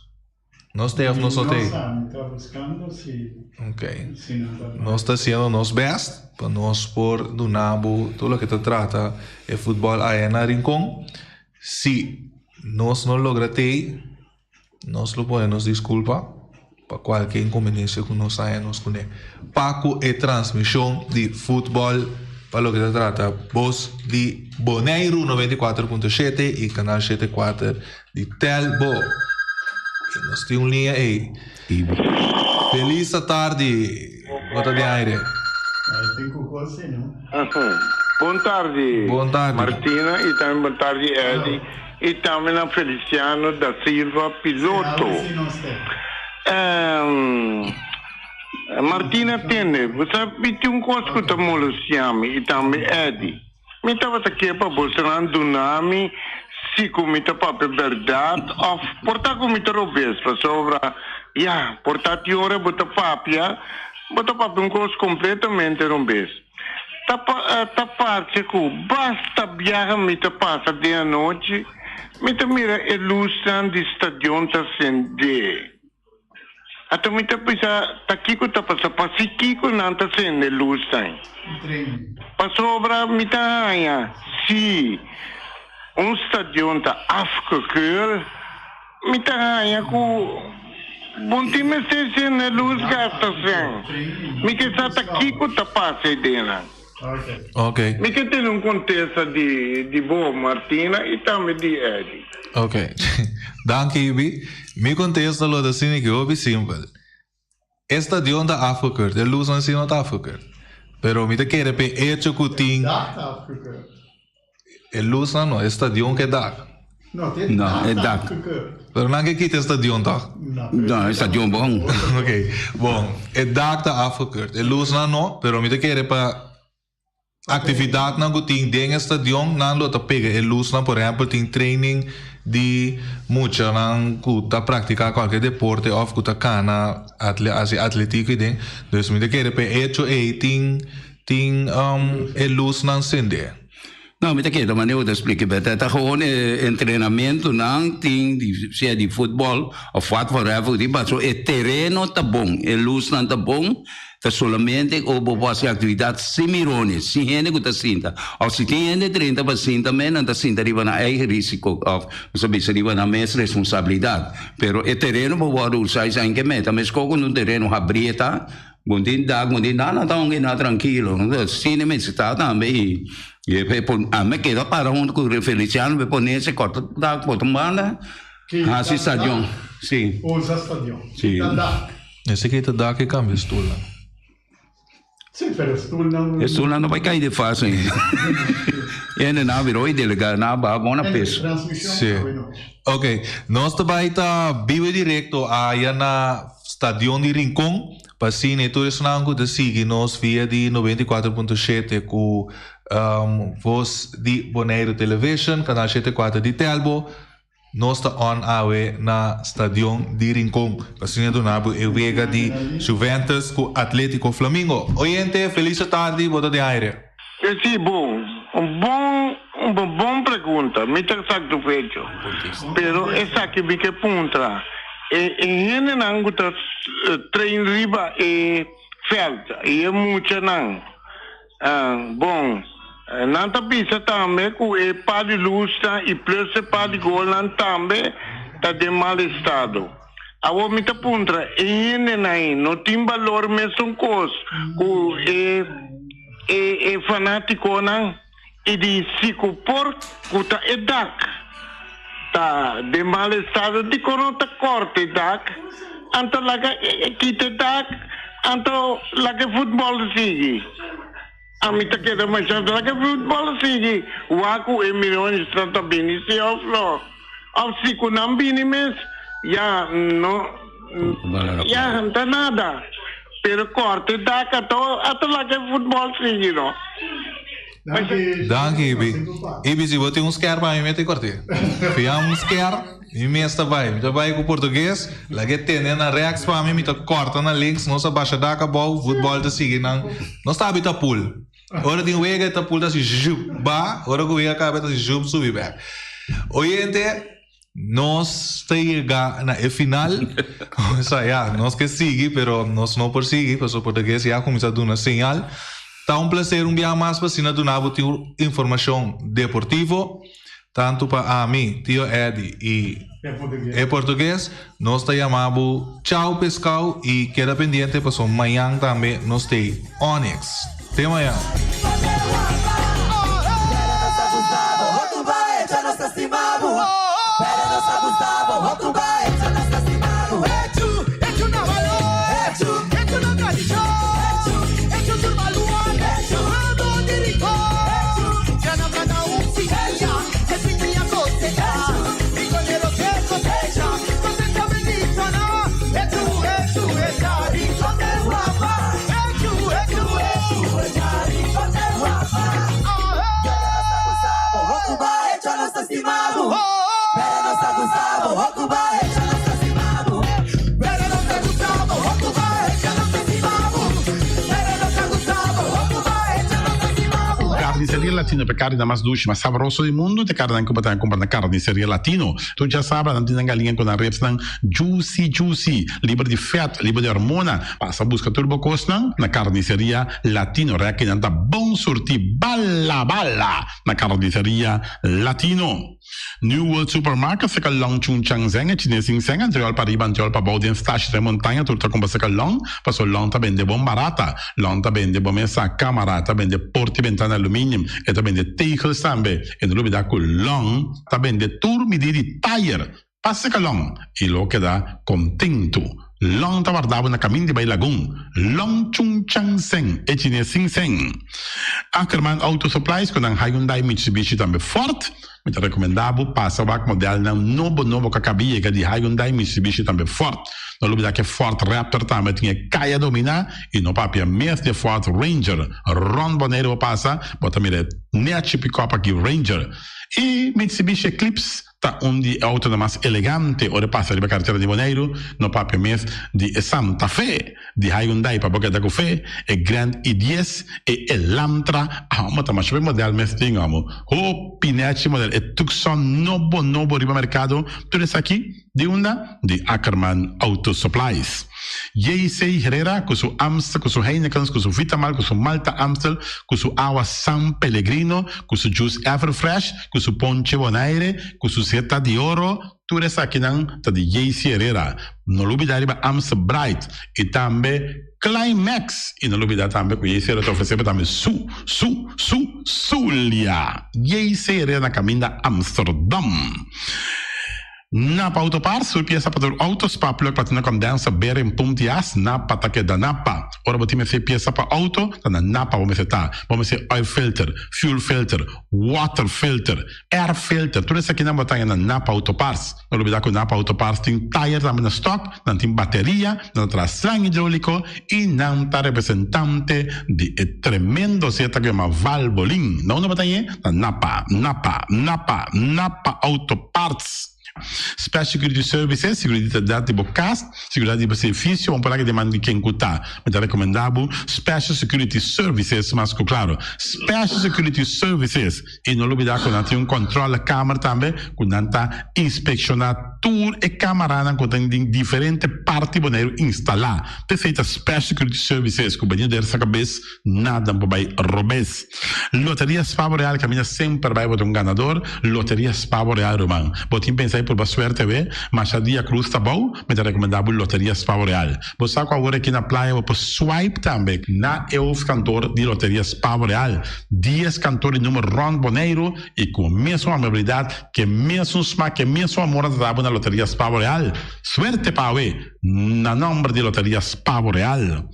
Nos te of nos no te? No sa, mi ta buscando si Ok. si nan ta Nos ta haciendo nos best pa nos por duna bo tur loke ta trata e futbol aya na Rincon. Si nos no logra tei, nos lo pone nos disculpa pa cualke inconveniencia cu nos haya nos cune pa cu e transmision di futbol pa loke ta trata Bos di Boneiru 94.7 y Canal 74 di Telbo. Y nos tin un liña ey. Feliz atardi, bo ta den aire. Tin cu cos si, no? Bon tardi, Bon tardi. Martina y tambe bon tardi Eddy y tambe na Feliciano da Silva piloto. Si nos te. Ehm, Martina tende, bo sa mi tin un cos cu ta molestia mi y tambe Eddy. Mi tabata ke pa bosonan duna mi si cu mi ta papia berdad of por ta cu mi ta robes, pasobra ya, por ta tin ora bo ta papia, bo ta papia un cos completamente robes. Ta ta parce cu basta biaha mi ta pasa den anochi, mi ta mira e lusnan di stadion ta sende. Ata mi ta bisa ta kiko ta pasa, pasi kiko nan ta sende lusnan? Pasobra mi ta haña si un stadion ta afgekeurd, mi ta haña ku bon tin mester sende lus gasta sen. Mi ke sa ta kiko ta pasa ei den nan. Ok. Mi ke tene un kontesta di di bo Martina i tambe di Eddy. Ok. Danki Ibi. Mi kontesta lo ta asina ki hopi simpel. E stadion ta afgekeurd, e lusnan si no ta afgekeurd. Pero mi ta kere p'e echo ku tin. E dak ta afgekeurd. E lusnan no, e stadion ku e dak. No, te No, dak e ta dak. afgekeurd. Pero nan ke kita e stadion tòg? No, No, e stadion bon. Ok, bon, e dak ta afgekeurd, e lusnan no, pero mi ta kere pa Actividadnan cu tin den e stadion nan lo ta pega e lusnan, por ehempel tin training di muchanan cu ta practica cualkier deporte of cu ta cana haci atletico y den, dus mi ta kere p'e hecho ey tin tin e lusnan sende. No, mi ta kere ta manera bo ta splika beta, ta gewoon e entrenamentonan tin di sea di futbol of wat whatever tin paso e tereno ta bon, e lusnan ta bon. Ta solamente ora bo por hasi actividad sin mirone, sin hende cu ta sinta. Of si tin hende drenta pa sinta mes, nan ta sinta riba nan eigen risico of nos ta bisa riba nan mes responsabilidad. Pero e tereno por wordo usa esaki ke meta. Mesco cu un tereno habri e ta, bo no tin dak, bo no tin nada, nan ta hunga na trankilo. Asina mester ta tambe y e por a me keda para hunto cu Feliciano pa e pone ese corta dak por otro banda, hasi stadion. Si. Usa stadion. Si. Kita dak. Esaki ta dak e cambia stoelnan. Sí, pero stoelnan. E stoelnan no bai cay de fácil. Hende nan a bira hoy delega, nan a baha bon na peso. Sí. Ok, nos ta bai ta biba directo aya na Stadion di Rincon pa asina e tur esnan cu ta sigui nos via di 94.7 cu. Um, Vos di Boneiru Television, kanal 74 di Telbo. Nos ta on awe na Stadion di Rincon. Asina duna bo e wega di Juventus ku Atletico Flamingo. Oyente, felis atardi, bo ta den aire. Si, bon. Un bon un bon pregunta. Mi ta satisfecho. Pero esaki mi ke puntra. E e hendenan ku ta train riba e veld i e muchanan. Bon, nan ta bisa tambe ku e par di lusnan i plus e par di golnan tambe ta den mal estado. Awor mi ta puntra, e hendenan ei no tin balor mesun kos ku e e fanátikonan? I di si ku por ku ta e dak ta den mal estado dikon no ta kòrta e dak anto laga kita e dak anto laga e futbòl sigui. Ami ta keda masha laga e futbòl sigui wak ku e milionesnan ta bini si òf no òf si ku nan bini mes ya no ya ta nada. Pero kòrta e dak ato ato laga e futbòl sigui no. Danki Ibi. Ibi si bo tin un skèr pa mi mete kòrt'é. Fia un skèr mi mes ta bai. Mi ta bai ku portugues laga e tene na rèks pa mi mi ta kòrta na links nos a basha dak abou futbòl ta sigui nan. Nos ta habita pool. Ora tin wega e ta pool ta hasi zhup ba ora ku wega kaba e ta hasi zhup subi bèk. Oyente. Nos ta yega na e final. Osea, ya, nos ke sigui, pero nos no por sigui, pasobra portugues ya kuminsá duna señal. Ta un plaser un biaha mas pa asina duna bo tur informashon deportivo, tantu pa ami, Tio Eddy i e portugues. Nos ta yama bo chao pescao i keda pendiente pasobra mañan tambe nos t'ei Onyx. Te mañan. Carniceria Latino pa e carninan mas dushi, mas sabroso di mundu, ta e carninan cu bo ta cumpra na Carniceria Latino. Tur djasabra nan tin nan galiña cu nan ribsnan juicy juicy, liber di vet, liber di hormona. Pasa busca tur bo cosnan na Carniceria Latino. Rekinan ta bon surti bala bala na Carniceria Latino. New World Supermarket seka Long Chun Chang Zeng e chines sin seng antriol pa riba antriol pa bou den stash den montaña tur ta cumpra seka Long paso Long ta bende bon barata. Long ta bende bo mesa, camara, ta bende porta y bentana aluminium, e ta bende tegels tambe. E no lubida cu Long ta bende tur midi di tayer. Pasa seka Long y lo keda contento. Long ta warda bo na camin di bay Lagun. Long Chun Chang Seng, e chines sin seng. Ackerman Auto Supplies cu nan Hyundai, Mitsubishi tambe Ford. Mi ta recomenda bo pasa wak modelnan nobo nobo cu a caba yega di Hyundai, Mitsubishi tambe Ford. No lubida cu e Ford Raptor tambe tin e caya domina y no papia mes di e Ford Ranger. Rond Bonaire bo pasa, bo ta mira e nechi pick-up aki Ranger. Y Mitsubishi Eclipse. Ta un di e autonan mas elegante ora e pasa riba karetera di Boneiru, no papia mes di e Santa Fe, di Hyundai pa bo keda ku fe, e Grand i dies, e Elantra, amo ta masha be model mes tin amo, hopi nechi model, e Tucson nobo nobo riba merkado, tur esaki di unda? Di Ackerman Auto Supplies. JC Herrera ku su Amstel, ku su Heinekens, ku su Vitamal, ku su Malta Amstel, ku su awa San Pellegrino, ku su juice Everfresh, ku su ponche Bonaire, ku su seta di oro, tur esakinan ta di JC Herrera. No lubida riba Amstel Bright i tambe Climax! I no lubida tambe ku JC Herrera ta ofresé bo tambe su, su, su, Zulia! JC Herrera na kaminda Amsterdam. Napa Auto Parts, tur piesa pa tur auto, spark plug, platina condenser, bearing, pump di as, Napa ta keda Napa. Ora bo tin mester piesa pa auto, ta na Napa bo mester ta. Bo mester oil filter, fuel filter, water filter, air filter, tur esakinan bo ta haña na Napa Auto Parts. No lubida ku Napa Auto Parts tin tayer tambe na stock, nan tin bateria, nan ta traha slang hidroliko i nan ta representante di e tremendo zeta ku yama Valvoline. Na unda bo ta hañ'é? Na Napa, Napa, Napa, Napa Auto Parts. Special Security Services, Seguridat di bo kas, seguridat di bo servisio, bo por laga den man di ken ku ta. Mi ta rekomendá bo Special Security Services mas ku klaro. Special Security Services. I no lubidá ku nan tin un kòntròlekamer tambe ku nan ta inspekshoná tur e kamaranan ku ta den diferente parti Boneiru instalá. P'esei ta Special Security Services ku bini der sa kabes nada por bai robes. Loteria Spa Boreal kaminda semper bai bo ta un ganador. Loteria Spa Boreal ruman. Bo tin pensa di purba suerte awe? Masha dia krus ta bou, mi ta rekomendá bo Loteria Spa Boreal. Bo sa ku awor aki na playa bo por swipe tambe na e hoofdkantoor di Loteria Spa Boreal. Dies kantoor di number rònt Boneiru i ku e mesun amabilidat, ku e mesun smak, ku e mesun amor nan ta dabo na Loteria Spa Boreal. Suerte pa awe na nòmber di Loteria Spa Boreal.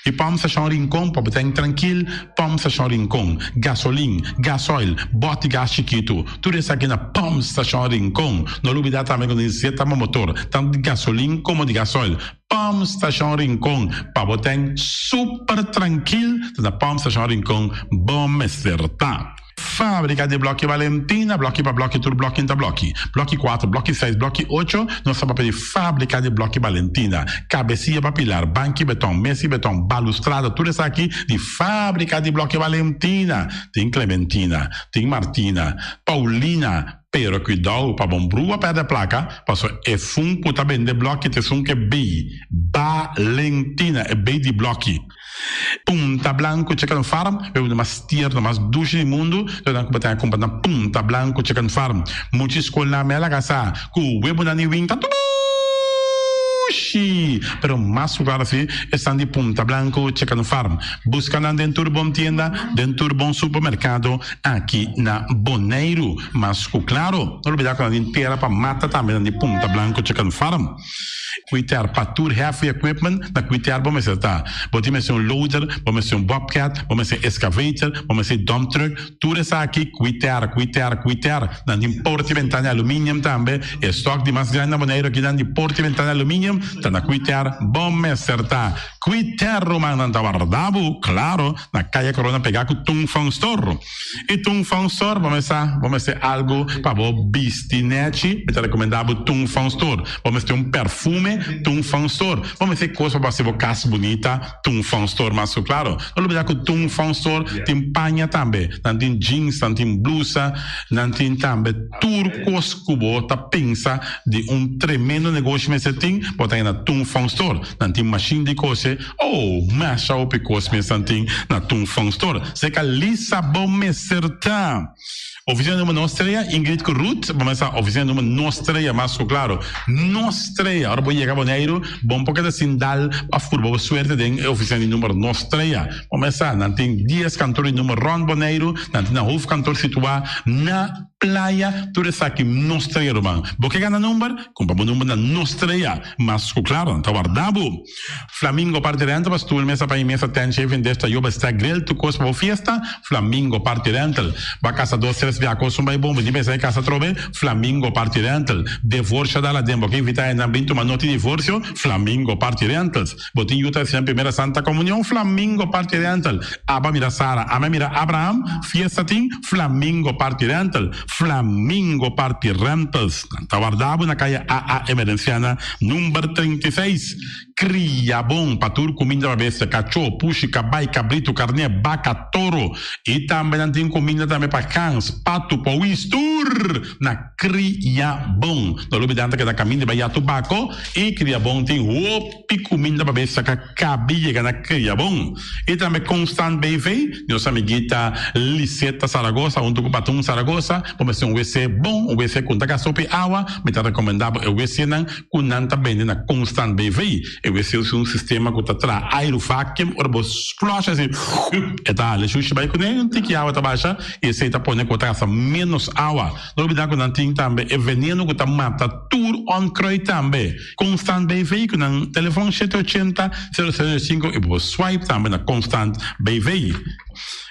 I Pòmp Stashon Rincon pa bo ta trankil, Pòmp Stashon Rincon, gasolin, gasoil, bòt di gas chikitu, tur esaki na Pòmp Stashon Rincon. No lubidá tambe ku nos zeta bo motor, tantu di gasolin komo di gasoil. Pòmp Stashon Rincon pa bo ten super trankil, ta na Pòmp Stashon Rincon bo mester ta. Fábrika di Blòki Valentina, blòki pa blòki tur blòki ta blòki. Blòki kuater, blòki seis, blòki ocho, nos ta papia di Fábrika di Blòki Valentina. Kabesia pa pilar, banki beton, mesi beton, balustrada, tur esaki di Fábrika di Blòki Valentina. Tin Clementina, tin Martina, Paulina, pero kuidou pa bon brua pèrdè plaka, paso esun ku ta bende blòki ta esun ku e bei Valentina, e bei di blòki. Punta Blanco Chicken Farm, e un mas tierno, mas dushi di mundu, lo nan ku bo ta kumpra na Punta Blanco Chicken Farm. Muchi skolnan mi a laga sa ku webunan di winta dushi, pero mas ku klaro si esnan di Punta Blanco Chicken Farm. Buska nan den tur bon tienda, den tur bon supermerkado aki na Boneiru. Mas ku klaro, no lubida ku nan tin tera pa mata tambe nan di Punta Blanco Chicken Farm. Kwiter pa tur heavy equipment na kwiter bo mester ta. Bo tin mester un loader, bo mester un bobcat, bo mester excavator, bo mester dump truck, tur esaki kwiter, kwiter, kwiter. Nan tin porta y ventana aluminium tambe. E stock di mas grandi na Boneiru aki nan di porta y ventana aluminium ta na kwiter bo mester ta. Kwiter ruman nan ta warda bo, claro, na Kaya Corona pega cu Tung Fong Store. I Tung Fong Store bo mester bo mester algu pa bo bisti nechi, mi ta rekomendá bo Tung Fong Store. Bo mester un perfume, Tung Fong Store. Bo mester kos pa bo hasi bo kas bunita, Tung Fong Store mas ku klaro. No lubidá ku Tung Fong Store tin paña tambe. Nan tin jeans, nan tin blusa, nan tin tambe tur kos ku bo ta pensa di un tremendo negoshi mester tin, bo ta haña na Tung Fong Store. Nan tin mashin di kose. Oh, masha hopi kos mes nan tin na Tung Fong Store. Seka Lisa bo mester ta. Oficina number nos trea, Ingrid ku Ruth, bo mester sa oficina number nos trea mas ku klaro. Nos trea, ora bo yega Boneiru, bo por keda sin dal of purba bo suerte den e oficina di number nos trea. Bo mester sa, nan tin dies kantor di number rond Boneiru, nan tin nan hoofdkantoor situa na Playa, tur esaki nos trea ruman. Bo ke gana number? Kumpra bo number na nos trea. Mas ku klaro, nan ta warda bo. Flamingo Party Rental pa stoel, mesa pa i mesa, tent, shaving dish, tayoba, stack, grill, tur kos pa bo fiesta. Flamingo Party Rental. Bo a kasa dos, tres bia kos un bai bon, bo tin pensa di kasa atrobe? Flamingo Party Rental. Devorsio dal aden, bo ke invita hendenan bin tuma noti divorsio? Flamingo Party Rentals. Bo tin yu ta hasinan primera Santa Comunion? Flamingo Party Rental. Aba mira Sara, ame mira Abraham, fiesta tin? Flamingo Party Rental. Flamingo Party Rentals. Nan ta warda bo na kaya AA Emerenciana number 36. Kria bon pa tur kuminda pa bestia, kachó, pushi, kabai, kabritu, karné, baka, toro. I tambe nan tin kuminda tambe pa gans, patu, powis, tur na Kria Bon. No lubida nan ta keda kaminda bai ya tubako i Kria Bon tin hopi kuminda pa bestia ka kabi yega na Kria Bon. I tambe Constant BV, nos amiguita Liseta Zaragoza huntu ku Patun Zaragoza, bo mester un wc bon, un wc ku no ta gasta hopi awa, mi ta rekomenda bo e wcnan ku nan ta bende na Constant BV. E wc un sistema ku ta traha airu vacuum, ora bo flush así, e ta hala e shushi bai kuné, un tiki awa ta basha i esei ta pone ku bo ta gasta ménos awa. No olbidá ku nan tin tambe e veneno ku ta mata tur onkruid tambe. Constant BV ku nan telefòn shete ochenta, sero sero sinku i bo por swipe tambe na Constant BV.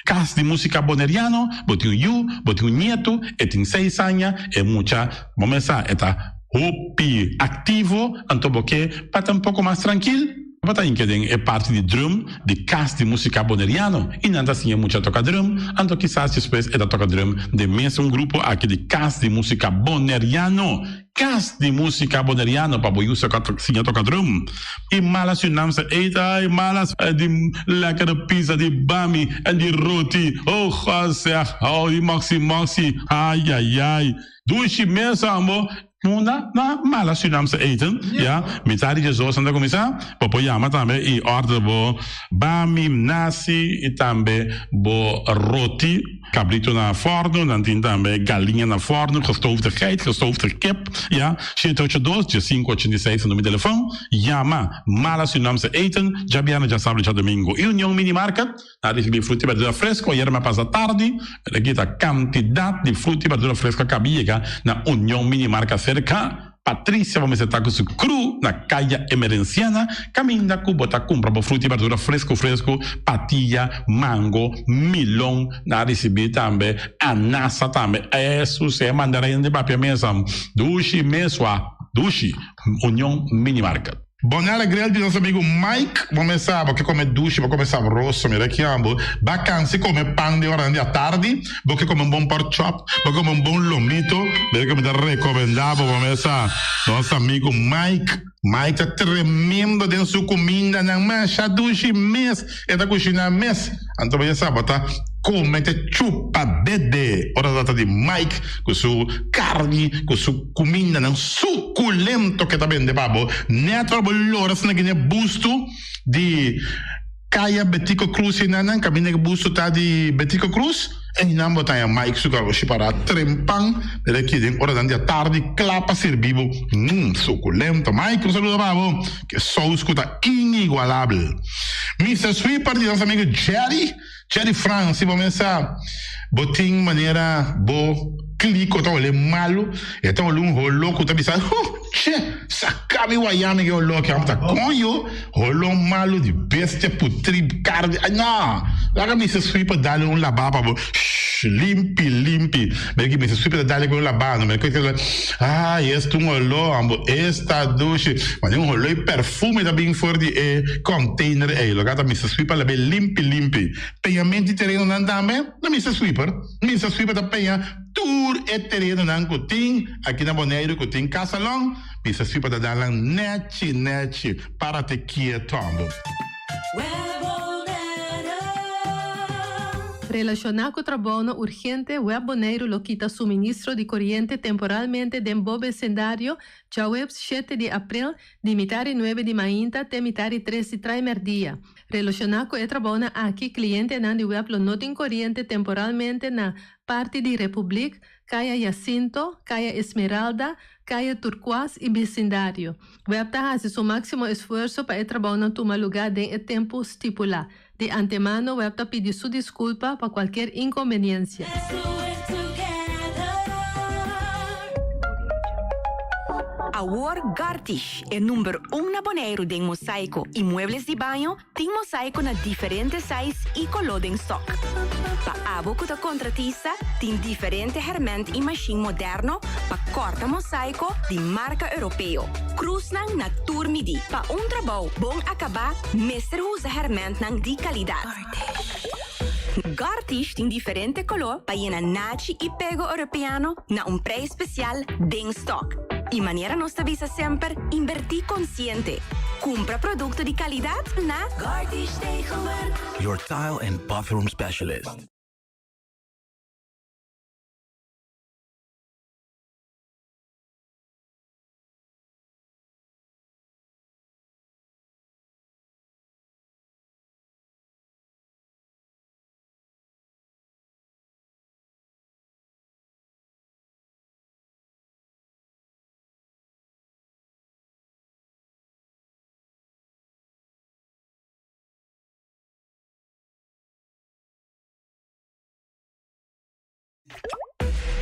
Kas di Músika Boneriano, bo tin un yu, bo tin un nietu, e tin seis aña, e mucha, bo mes sa, e ta hopi aktivo, anto bo ke pa ta un poko mas trankil, bo ta hinka den e parti di drum di Kas di Músika Boneriano i nan ta siña mucha toka drum, anto kisas despues e ta toka drum den mesun grupo aki di Kas di Músika Boneriano. Kas di Músika Boneriano pa bo yu sa siña toka drum. I mala Surinaamse eten, ai mala di lekkere pizza, di bami en di roti, oh God zeg, oh di moxi moxi, ai ai ai, dushi mes ambo. Munda na mala Surinaamse eten, ya, mitad di djesdos nan ta kuminsá, bo por yama tambe i order bo bami, nasi i tambe bo roti. Cabrito na forno, nan tin tambe galiña na forno, gestoofde geit, gestoofde kip, ya, shete ocho dos, diesinco ochenta i seis ta numero di telefon, yama Mala Surinaamse Eten, djabièrnè, djasabra i djadomingo. I Union Mini Market, nan ricibi fruta i berdura fresco, ayera mi a pasa tardi, pero aki ta cantidad di fruta i berdura fresco a caba yega na Union Mini Market cerca. Patricia bo mester ta ku su kru na Kaya Emerenciana kaminda ku bo ta kumpra bo fruta i berdura fresku fresku, patia, mango, milon, nan a risibí tambe anasa tambe, esus e mandarin di papia mesa dushi mesua dushi, Union Mini Market. Bonella Grill di nos amigo Mike, bo mes sa bo ke kome dushi, bo kome sabroso, mira ki amo, ba kansi kome pan den oranan di atardi, bo ke kome un bon pork chop, bo ke kome un bon lomito, mira ke mi ta rekomenda bo, bo mes sa, nos amigo Mike, Mike ta tremendo den su kumindanan, masha dushi mes e ta kushina mes, anto bo ya sa bo ta kome te chupa dede ora ta trata di Mike ku su karni, ku su kumindanan sukulento ke ta bende pa bo. Nèt ora bo lora asina gine bustu di Kaya Betico Cruz enanan, kaminda ke bustu ta di Betico Cruz, einan bo ta haña Mike su garoshi pará trempan mira aki den oranan di atardi kla pa sirbi bo. Mmm, sukulento. Mike, un saludo pa bo. Ke sous ku ta inigualabel. Mister Sweeper di nos amigo Jerry. Jerry Frans, si bo mesa bo tin manera bo kliko ta hole malu, e ta hole un holo ku ta bisa, huh, che, saka mi wayami ke holo aki, amo ta koño, holo malu di bestia putri karni, ay no, laga Mister Sweeper dale un labá pa bo, shh, limpi, limpi, mira ki Mister Sweeper ta dale ku un labá, no, mira ki ay, esta un holo, amo, esta dushi, mane un holo i perfume ta bin for di e container ei, loke ta Mister Sweeper labe limpi limpi. Peñament di terenonan tambe na Mister Sweeper. Mister Sweeper ta peña tur e terenonan ku tin aki na Boneiru ku tin kasalon. Mister Sweeper ta dal nan nechi nechi. Párate kieto ambo. Relashoná ku trabounan urgente, Web Boneiru lo kita suministro di koriente temporalmente den bo besindario djaweps shete di aprel Di mitar i nuebe di mainta te mitar i tres di trai merdia. Relashoná ku e trabounan aki, klientenan di web lo no tin koriente temporalmente na parti di Republiek, Kaya Jacinto, Kaya Esmeralda, Kaya Turkuas i bisindario. Web ta hasi su máksimo esfuerso pa e trabounan tuma lugá den e tempu stipulá. Di antemano web ta pidi su diskulpa pa kualkier inkonbeniensia. Awor Gartish, e number un na Boneiru den mosaiko i muebles di baño, tin mosaiko na diferente size i koló den stok. Pa abo ku ta kontratista, tin diferente hèrmènt i mashin moderno pa kòrta mosaiko di marka europeo. Krusnan na tur midí. Pa un trabou bon akabá, Mester usa hèrmèntnan di kalidat. Gartish tin diferente koló pa yena nachi i pego europeano na un preis spesial den stòk. I manera nos ta bisa semper, inbertí konsiente. Kumpra produkto di kalidat na Gartish Tegelwerk. Your tile and bathroom specialist.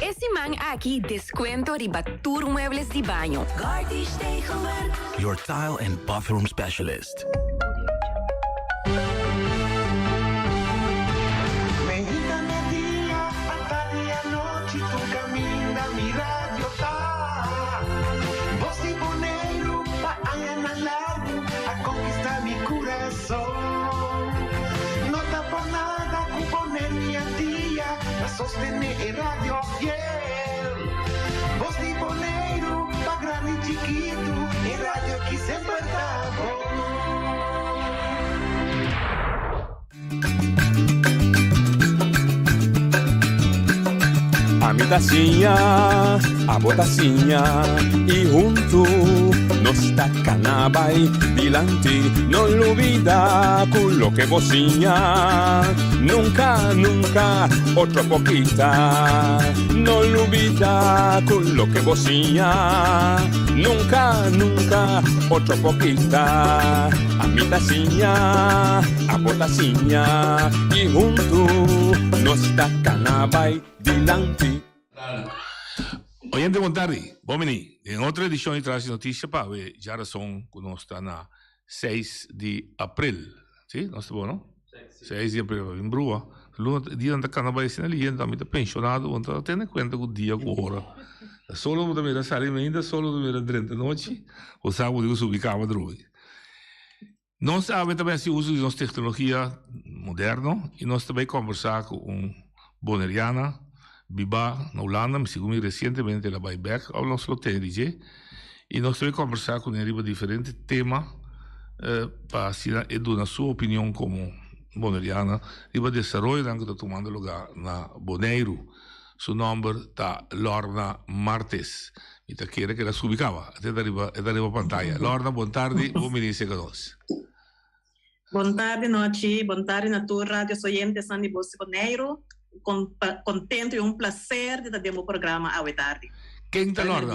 E siman aki descuento riba tur muebles di baño. Gartish Tegelwerk. Your tile and bathroom specialist. Meinta media, atardi anochi, tur caminda mi radio ta. Bos di Boneiru pa añanan largu a conquista mi curason. No ta por nada cu Boneiru y Antia ta sostene e radio fiel. Bos di Boneiru pa grandi y chikitu, e radio aki semper ta bon. Ami ta siña, abo ta siña y huntu nos ta cana bay dilanti. No lubida cu loke bo siña nunca, nunca otro por kita. No lubida cu loke bo siña nunca, nunca otro por kita. Ami ta siña, abo ta siña y huntu nos ta cana bay dilanti. Oyente bon tardi, bon bini den otro edicion di Tras di Noticia pa awe djarason cu nos ta na seis di april, si nos ta bon no? Seis di april, bin brua, luna dianan ta cana bay asina liendo, ami ta pensionado bo no ta tene cuenta cu dia cu ora, solo bo ta mira sali mainta, solo bo ta mira drenta nochi, bo sa bo tin cu subi cama drumi. Nos awe ta bai hasi uso di nos teknologia moderno i nos ta bai kombersá ku un boneriana bibá na Hulanda, mi sigun mi resientemente el a bai bèk, òf nos lo tene di dje, i nos ta bai kombersá kuné riba diferente tema pa asina e duna su opinion komo boneriana riba desaroyonan ku ta tumando lugá na Boneiru. Su nòmber ta Lorna Martes. Mi ta kere ku el a subi kaba. E ta riba, e ta riba pantaya. Lorna, bon tardi, bon bini serka nos. Bon tardi Nochi, bon tardi na tur radios oyentesnan di Bos di Boneiru. Kon kontentu i un plaser di ta den bo programa awe tardi. Ken ta Lorna?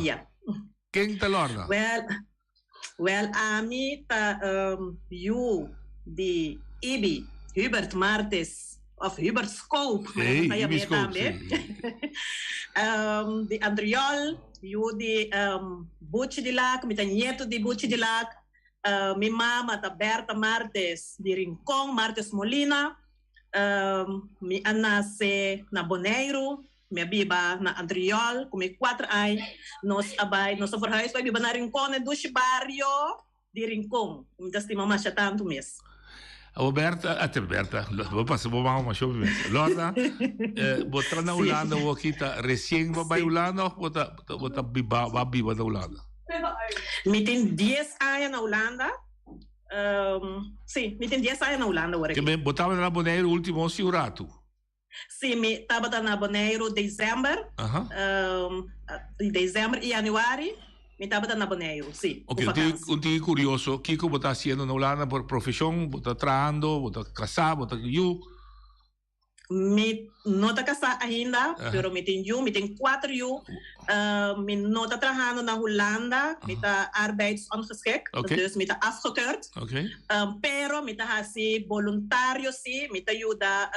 Ken ta Lorna? Wèl, wèl ami ta yu di Ibi, Hubert Martes òf Hubert Scope, manera nan ta yam'é tambe, di Andriol, yu di Buchi di Lac, mi ta ñetu di Buchi di Lac, mi mama ta Bertha Martes di Rincon, Martes Molina, mi a nase na Boneiru, Mi a biba na Antriol ku mi kuater ai. Nos a bai, nos a verhuis bai biba na Rincon, e dushi bario di Rincon. Mi ta stima masha tantu mes. Abo Berta, ate Berta, bo pasa bo mama masha hopi mes. Lorna, bo tra na Hulanda awor aki ta resien bo bai Hulanda of bo ta bo ta biba bo a biba na Hulanda? Mi tin dies aña na Hulanda. Si, mi tin dies aña na Hulanda awor aki. Bo tabata na Boneiru ultimo si un ratu? Sí, mi tabata na Boneiru december, december y januari mi tabata na Boneiru, sí, ku Ok, vakansi. un tiki kurioso, kiko bo ta hasiendo na Hulanda por profeshon? Bo ta trahando, bo ta kasá, bo ta ku yu? Mi no ta kasá ainda, pero mi tin yu, mi tin kuater yu. Mi no ta trahando na Hulanda, mi ta arbeidsongeschikt, dus mi ta afgekeurd. Pero mi ta hasi boluntario si, mi ta yuda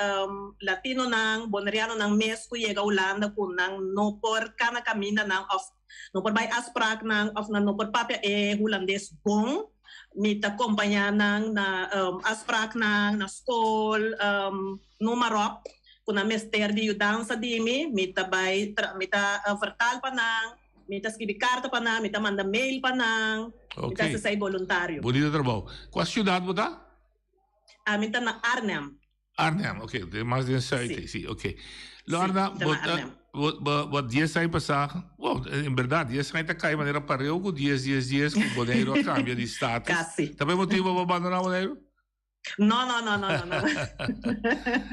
latinonan, bonerianonan mes ku yega Hulanda ku nan no por kana kamindanan òf no por bai afspraaknan òf nan no por papia e hulandes bon. Mi ta kompañá nan na afspraaknan, na skol, noem maar op, ku nan mester di yudansa di mi, mi ta bai mi ta vertaal pa nan, mi ta skibi karta pa nan, mi ta manda mail pa nan, mi ta hasi esei boluntario. Bonito trabou. Kua siudat bo ta? Ami ta na Arnhem. Arnhem, ok, den mas den zuid ei, si, ok. Lorna, bo ta, bo, bo, bo dies aña pasá, bo, en berdad, dies aña ta kai manera pareu ku dies, dies, dies ku Boneiru a kambia di status. Kasi. Ta pa e motibu bo a bandoná Boneiru? No, no, no, no, no, no.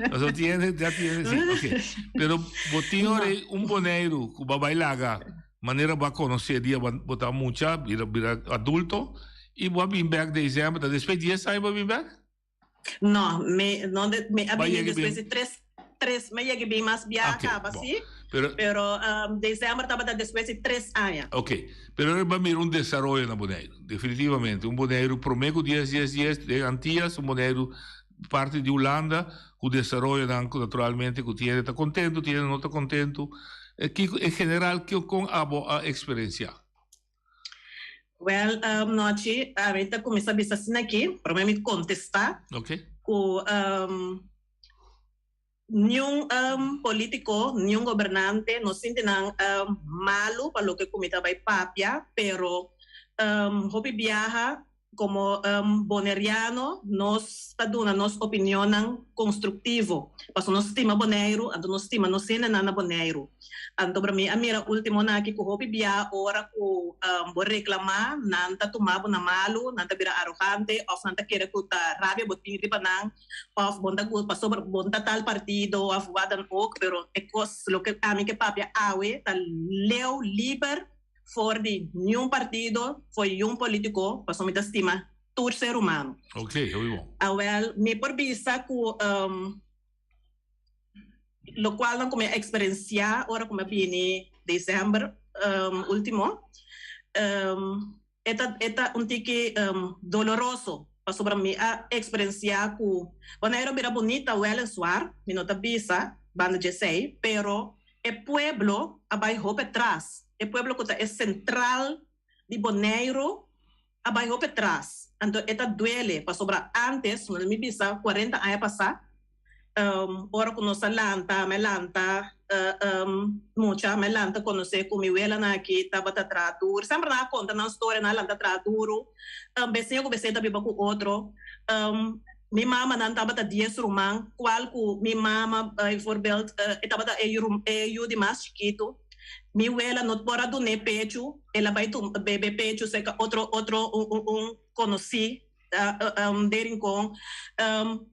Pasobra tin hende, ya tin hende, si, ok. Pero bo tin ora ei un Boneiru ku bo a bai laga manera bo a konosé dia bo bo ta mucha, bira bira adulto, i bo a bin bèk desèmber, ta despues dies aña bo a bin bèk? No, mi no de, mi a Ba bini yega despues bin. di tres, tres, mi a yega bin mas bia Ok, kaba, bon. si. Pero. Pero december tabata despues di tres aña. Ok, pero ora bo a mira un desaroyo na Boneiru, definitivamente. Un Boneiru prome ku dies dies dies den Antias, un Boneiru parti di Hulanda ku desaroyonan ku naturalmente ku tin hende ta kontentu, tin hende no ta kontentu. Kiko en general kiko kon abo a eksperensiá? Wèl, Nochi, ami ta kuminsá bisa asina aki, promé mi kontestá ku niun polítiko, niun gobernante no sinti nan malu pa loke ku mi ta bai papia, pero hopi biaha Komo Boneriano nos ta duna nos opinionnan konstruktivo, pasobra nos stima Boneiru, anto nos stima nos hendenan na Boneiru. Anto mi a mira ultimonan aki ku hopi bia ora ku bo reklamá nan ta tuma bo na malu, nan ta bira arogante òf nan ta kere ku ta rabia bo tin riba nan òf bo ta pasobra bo ta tal partido òf wat dan ook, pero e kos loke ami ke papia awe ta leu liber. For di niun partido, for yun politico, pasobra mi ta stima tur ser humano. Ok, hopi bon. Awel, mi por bisa cu locualnan cu mi a experiencia ora cu mi a bini december ultimo, e ta e ta un tiki doloroso, pasobra mi a experiencia cu Bonaire a bira bunita weliswaar, mi no ta bisa banda dje esey, pero E pueblo a bai hopi tras. E pueblo ku ta e sentral di Boneiru a bai hopi tras. Anto e ta duele pasobra ántes, mi bisa kuarenta aña pasá, ora ku nos a lanta, mi a lanta mucha, mi a lanta konosé ku mi welanan aki tabata traha duru. Semper nan a konta nan storia, nan a lanta traha duru. Besiña ku besiña ta biba ku otro. Mi mamanan tabata dies ruman, cual cu mi mama bijvoorbeeld e tabata e e yu di mas chikitu. Mi wela no por a dun'é pechu, el a bai bebe pechu cerca otro otro un un conoci den Rincon.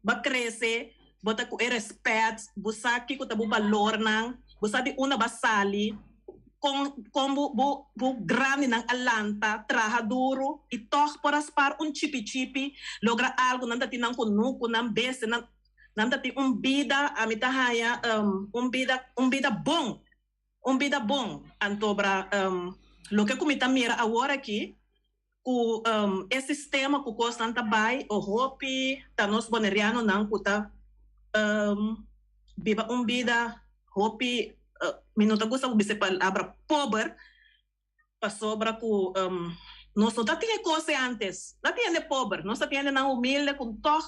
Bo a crece, bo ta cu e respet, bo sa kico ta bo balornan, bo sa di unda bo a sali. Kon kon bo bo bo grandinan a lanta, traha duru i tòg por a spar un chipi chipi, logra algu, nan ta tin nan kunuku, nan bese, nan nan ta tin un bida, ami ta haña un bida un bida bon, un bida bon. Antobra loke ku mi ta mira awor aki ku e sistema ku kosnan ta bai o hopi ta nos bonerianonan ku ta biba un bida hopi mi no ta gusta ku bisa e palabra pober pasobra ku nos no ta tin e kos e antes no ta tin hende pober nos ta tin hendenan humilde ku tòg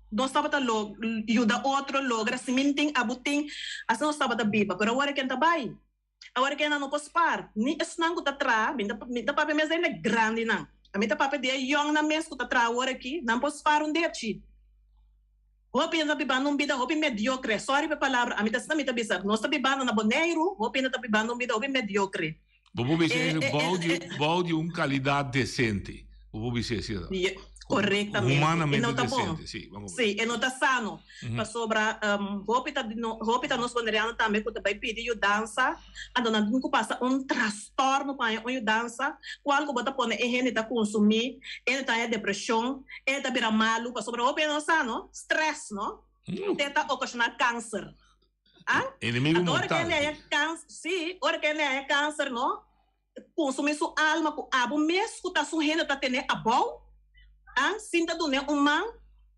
nos tabata lo yuda otro logra si mi tin abo tin asina nos tabata biba pero awor ken ta bai awor ken nan no por spar ni esnan ku ta traha mi ta papia mes di hende grandinan ami ta papia di e yòngnan mes ku ta traha awor aki nan por spar un dechi. Hopi hende ta bibando un bida hopi mediocre. Sorry pa e palabra, ami ta asina mi ta bisa. Nos ta bibando na Boneiru, hopi hende ta bibando un bida hopi mediocre. Bo por bisa e bou di bou di un calidad decente. Bo por bisa asina. Ye, correctamente. Humanamente e no ta bon. decente, si. Vamos Si, e no ta sano. Pasobra hopi ta hopi ta nos boneriano tambe cu ta bay pidi yudansa, anto nan tin cu pasa un trastorno pa haña un yudansa, cual cu bo ta pone e hende ta consumi, e hende ta haña depresion, E ta bira malu pasobra hopi no sa no, stress no, te ta ocasiona cancer. Ah? Enemigo Anto ora mortal. ke el haya cancer, si, ora ke el haya cancer no, consumi su alma cu abo mes cu ta su hende ta tene abou, ah, sin ta dun'e un man,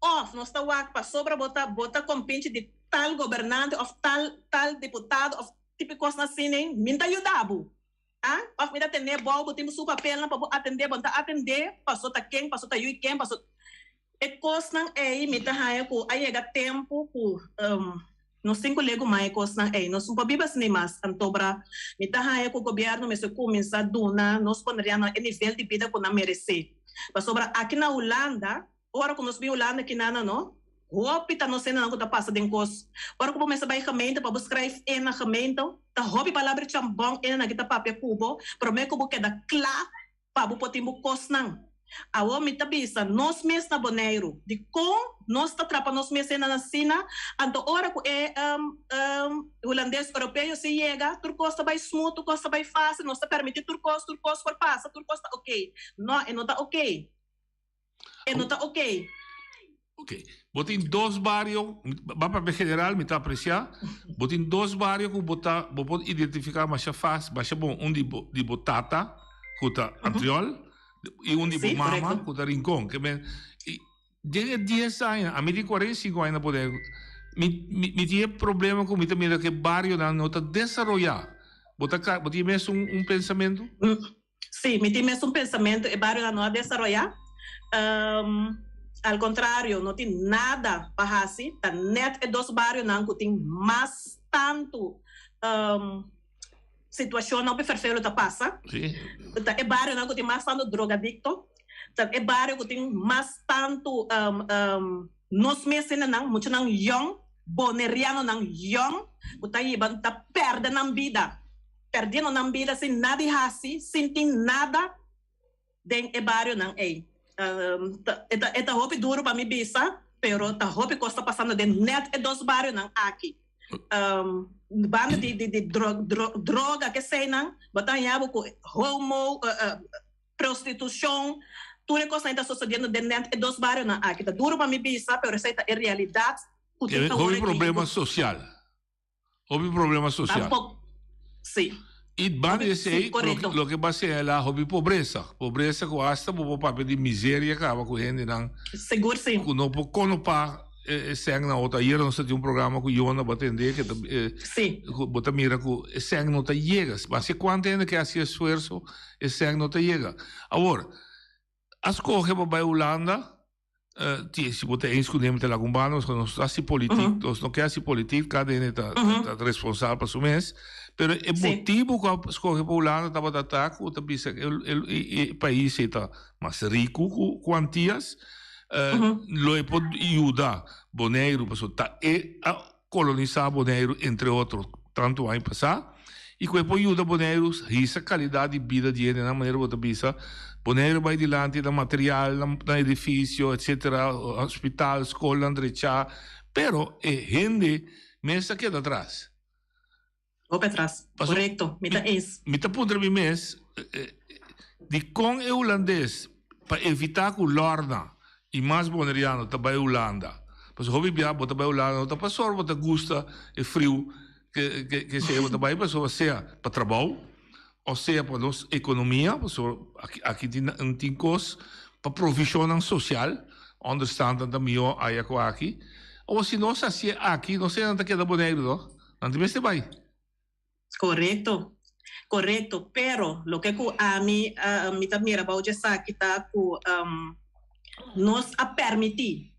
of nos ta wak pasobra bo ta bo ta compinche di tal gobernante of tal tal diputado of tipo cosnan asina, mi ta yuda bo. A, Òf mi ta tene bo, bo tin bo su papelnan pa bo atendé, bo no ta atendé paso ta ken, paso ta yu ken, paso. E kosnan ei mi ta haña ku a yega tempu ku nos tin ku legu mas e kosnan ei. Nos no por biba asina mas. Antobra mi ta haña ku gobièrnu mester kuminsá duna nos bonerianonan e nivel di bida ku nan meresé. Pasobra aki na Hulanda Ora ku nos bin Hulanda kinana no, hopi ta nos hendenan ku ta pasa den kos. Ora ku bo mester bai gemeente pa bo skrijf in na gemeente, ta hopi palabra chambon hendenan ki ta papia ku bo prome ku bo keda kla pa bo por tin bo kosnan. Awor mi ta bisa nos mes na Boneiru, dikon nos ta trapa nos mes hendenan asina? Anto ora ku e Hulandes Europeo si yega, tur kos ta bai smooth, tur kos ta bai fasil, nos ta permiti tur kos, tur kos por pasa, tur kos ta oké. No, e no ta oké. E no ta ok. Ok. Bo tin dos bario, ba papia general, mi ta aprecia. Bo tin dos bario ku bo ta, bo por identifica masha fácil, masha bon. Un di bo, di bo tata, ku ta Antriol, i un di bo mama, ku ta Rincon. Ke men, i den e dies aña, ami tin 45 aña na poder, mi, mi, mi tin e problema ku mi ta mira ku e barionan no ta desaroya. Bo ta ka, bo tin mes un un pensamentu? Sí, mi tin mes un pensamentu, e barionan no a desaroyá. Al kontrario, no tin nada pa hasi, ta nèt e dos barionan ku tin mas tantu situashonnan hopi ferfelu ta pasa. Ta e barionan ku tin mas tantu drogadikto, ta e bario ku tin mas tantu nos mes hendenan, muchanan yòn, bonerianonan yòn ku ta hiba ta pèrdè nan bida. Perdiendo nan bida sin nada di hasi, sin tin nada den e barionan ei. E ta e ta hopi duro pa mi bisa, pero ta hopi kos ta pasando den net e dos barionan aki. Banda di di di droga keseinan, bo ta haña bo ku homo, prostitushon, tur e kosnan ei ta sosodiendo den net e dos barionan aki. Ta duro pa mi bisa, pero esei ta e realidat ku tin awor Hopi aki. problema sosial. Hopi problema social. Tampoco. Sí. Y banda Hopi, esey, sí, correcto. loke ba señala hopi pobresa. Pobresa cu hasta bo por papia di miseria caba cu hendenan. Sigur sí. Cu no por conopa e seng na otro. Ayer nos ta tin un programa cu Yona bo atende que ta Sí. cu bo ta mira cu e seng no ta yega. Maske cuanto hende ke haci esfuerzo, e seng no ta yega. Awor, a scoge pa bay Hulanda. Ti, si bo ta eens ku mi ta laga un banda, pasobra nos ta hasi politik, nos no ke hasi politik, kada hende ta ta responsabel pa su mes, pero e motibu ku a skohe pa Hulanda tabata ta ku ta bisa e e pais ei ta mas riku ku ku Antias, lo e por yuda Boneiru, pasobra ta e a kolonisá Boneiru entre otro tantu aña pasá i ku e por yuda Boneiru hisa kalidat di bida di hendenan manera bo ta bisa Boneiru bai dilanti na material na edifisio etsetera hospital skolnan drechá pero e hende mes ta keda atras. Hopi atras, korekto, mi ta eens. Mi ta puntra mi mes dikon e hulandes pa evitá ku Lorna i mas boneriano ta bai Hulanda. Pasobra hopi bia bo ta bai Hulanda no ta pasobra bo ta gusta e friu ke ke sea bo ta bai pasobra sea pa trabou o sea pa nos ekonomia pasobra aki aki tin tin kos pa provishonnan sosial onderstandnan ta mihó aya ku aki. Awor si nos hasié aki nos hende nan ta keda Boneiru no. Nan tin mester bai. Korekto, korekto, pero loke ku ami mi ta mira bou dje esaki ta ku nos a permití,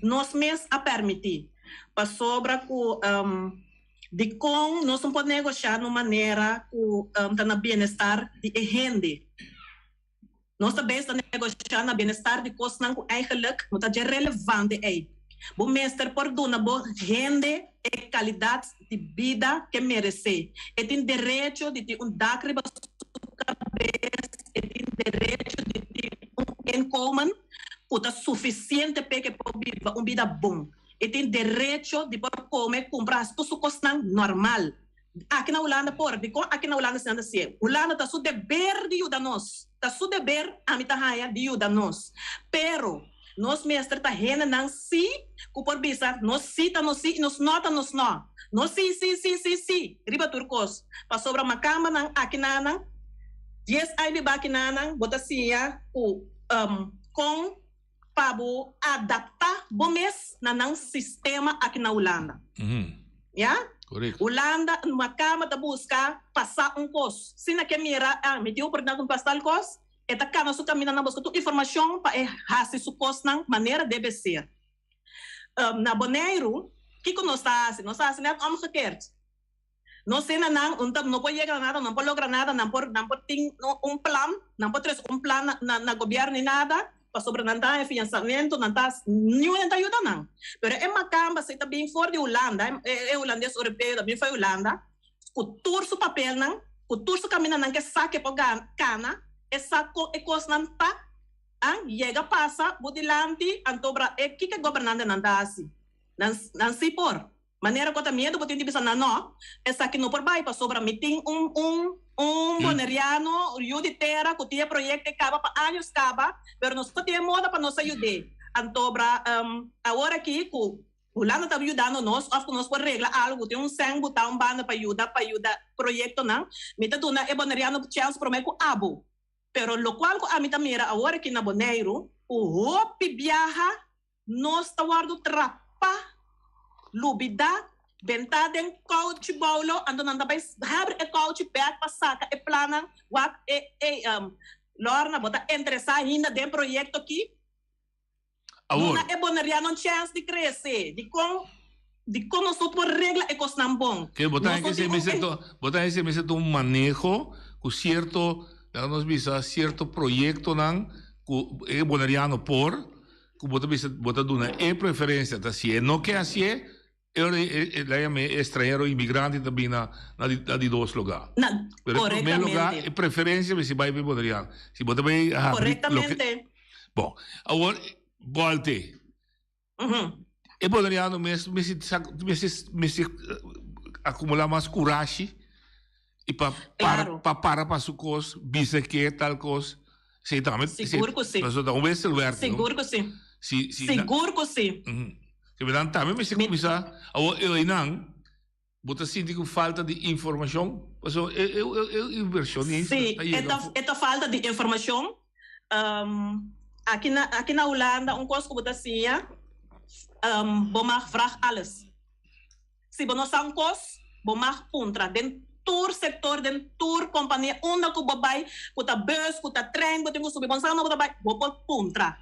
nos mes a permití, pasobra ku dikon nos no por negoshá na un manera ku ta na bienestar di e hende. Nos ta bes ta negoshá na bienestar di kosnan ku eigenlijk no ta dje relevante ei. Bo mester por duna bo hende e kalidat di bida ke meresé. E tin derecho di tin un dak riba su kabes, e tin derecho di tin un inkomen ku ta sufisiente p'e ke por biba un bida bon. E tin derecho di por kome, kumpra, hasi tur su kosnan normal. Aki na Hulanda por, dikon aki na Hulanda esnan ta si'e? Hulanda ta su deber di yuda nos, ta su deber ami ta haña di yuda nos. Pero nos mester ta hendenan si ku por bisa nos si ta nos si i nos no ta nos no. No si si si si si riba tur kos. Pasobra makambanan aki nanan, dies ai biba aki nanan bo ta siña ku kon pa bo adaptá bo mes na nan sistema aki na Hulanda. Ya? Hulanda, makamba ta buska pasa un kos. Si na ke mira, ah, mi tin oportunidat pa pasa tal kos, e ta kana su kaminda nan buska tur informashon pa e hasi su kosnan manera debe ser. Na Boneiru, kiko nos ta hasi? Nos ta hasi nèt omgekeerd. No sena nan un ta no por yega na nada, nan por logra nada, nan por nan por tin un plan, nan por trese un plan na na na gobierno ni nada, pasobra nan ta haña fiansamentu, nan ta niun hende ta yuda nan. Pero e makamba si ta bin for di Hulanda, e e hulandes europeo ta bin for di Hulanda, ku tur su papelnan, ku tur su kamindanan ke sa ke por kana, e sa kon e kosnan ta, an yega pasa bo dilanti, anto bra e kiko e gobernantenan ta hasi? Nan nan si por. Manera ku ta miedu bo tin di bisa nan no, esaki no por bai pasobra mi tin un un un boneriano yu di tera ku tin e proyekto e kaba pa años kaba, pero nos no tin e moda pa nos a yud'é. Antobra awor aki ku Hulanda ta yudando nos òf ku nos por regla algu ku tin un sèn butá un banda pa yuda pa yuda proyektonan, mi ta duna e boneriano chèns promé ku abo. Pero lokual ku ami ta mira awor aki na Boneiru ku hopi biaha Nos ta wòrdu trapá, lubidá. Bentá den kouchi boulo, anto nan ta bai habri e kouchi bèk pa saka e plannan. Wak e, ey, Lorna, bo ta interesá ainda den proyekto ki? Awor. Duna e boneriano un chèns di krese. Dikon, dikon nos no por regla e kosnan bon? Ke bo ta Nos no hende tin mester un. to, bo ta hende mester ta un maneho ku sierto, laga nos bisa, sierto proyektonan ku e boneriano por, ku bo ta bisa, bo ta duna e preferensia. Ta si e no ke hasié, E ora e e la yama e estranhero imigrante ta bin na na di na di dos lugá. Na, Pero e promé lugá korektamente. e preferensia mester bai pa e boneriano. Si bo ta bai habri loke Korektamente. Bon, awor bòlte. E boneriano mes mester sa mester mester akumulá mas kurashi i pa para Klaro. pa para pa su kos, bisa ke tal kos. Esei tambe esei Sigur ku si. pasobra ta un wisselwerking. Sigur ku si. Si si na Sigur ku si. Ke nan tambe mester Mi kuminsá awor e oinan bo ta sinti ku falta di informashon pasobra e e e invershonista Sí, ta e yega ta fu e ta falta di informashon. Aki na aki na Hulanda un kos ku bo ta siña bo mag vrag alles. Si bo no sa un kos, bo mag puntra. Den tur sektor, den tur kompania, unda ku bo bai, ku ta bus, ku ta trein, bo tin ku subi, bo no sa unda bo ta bai, bo por puntra.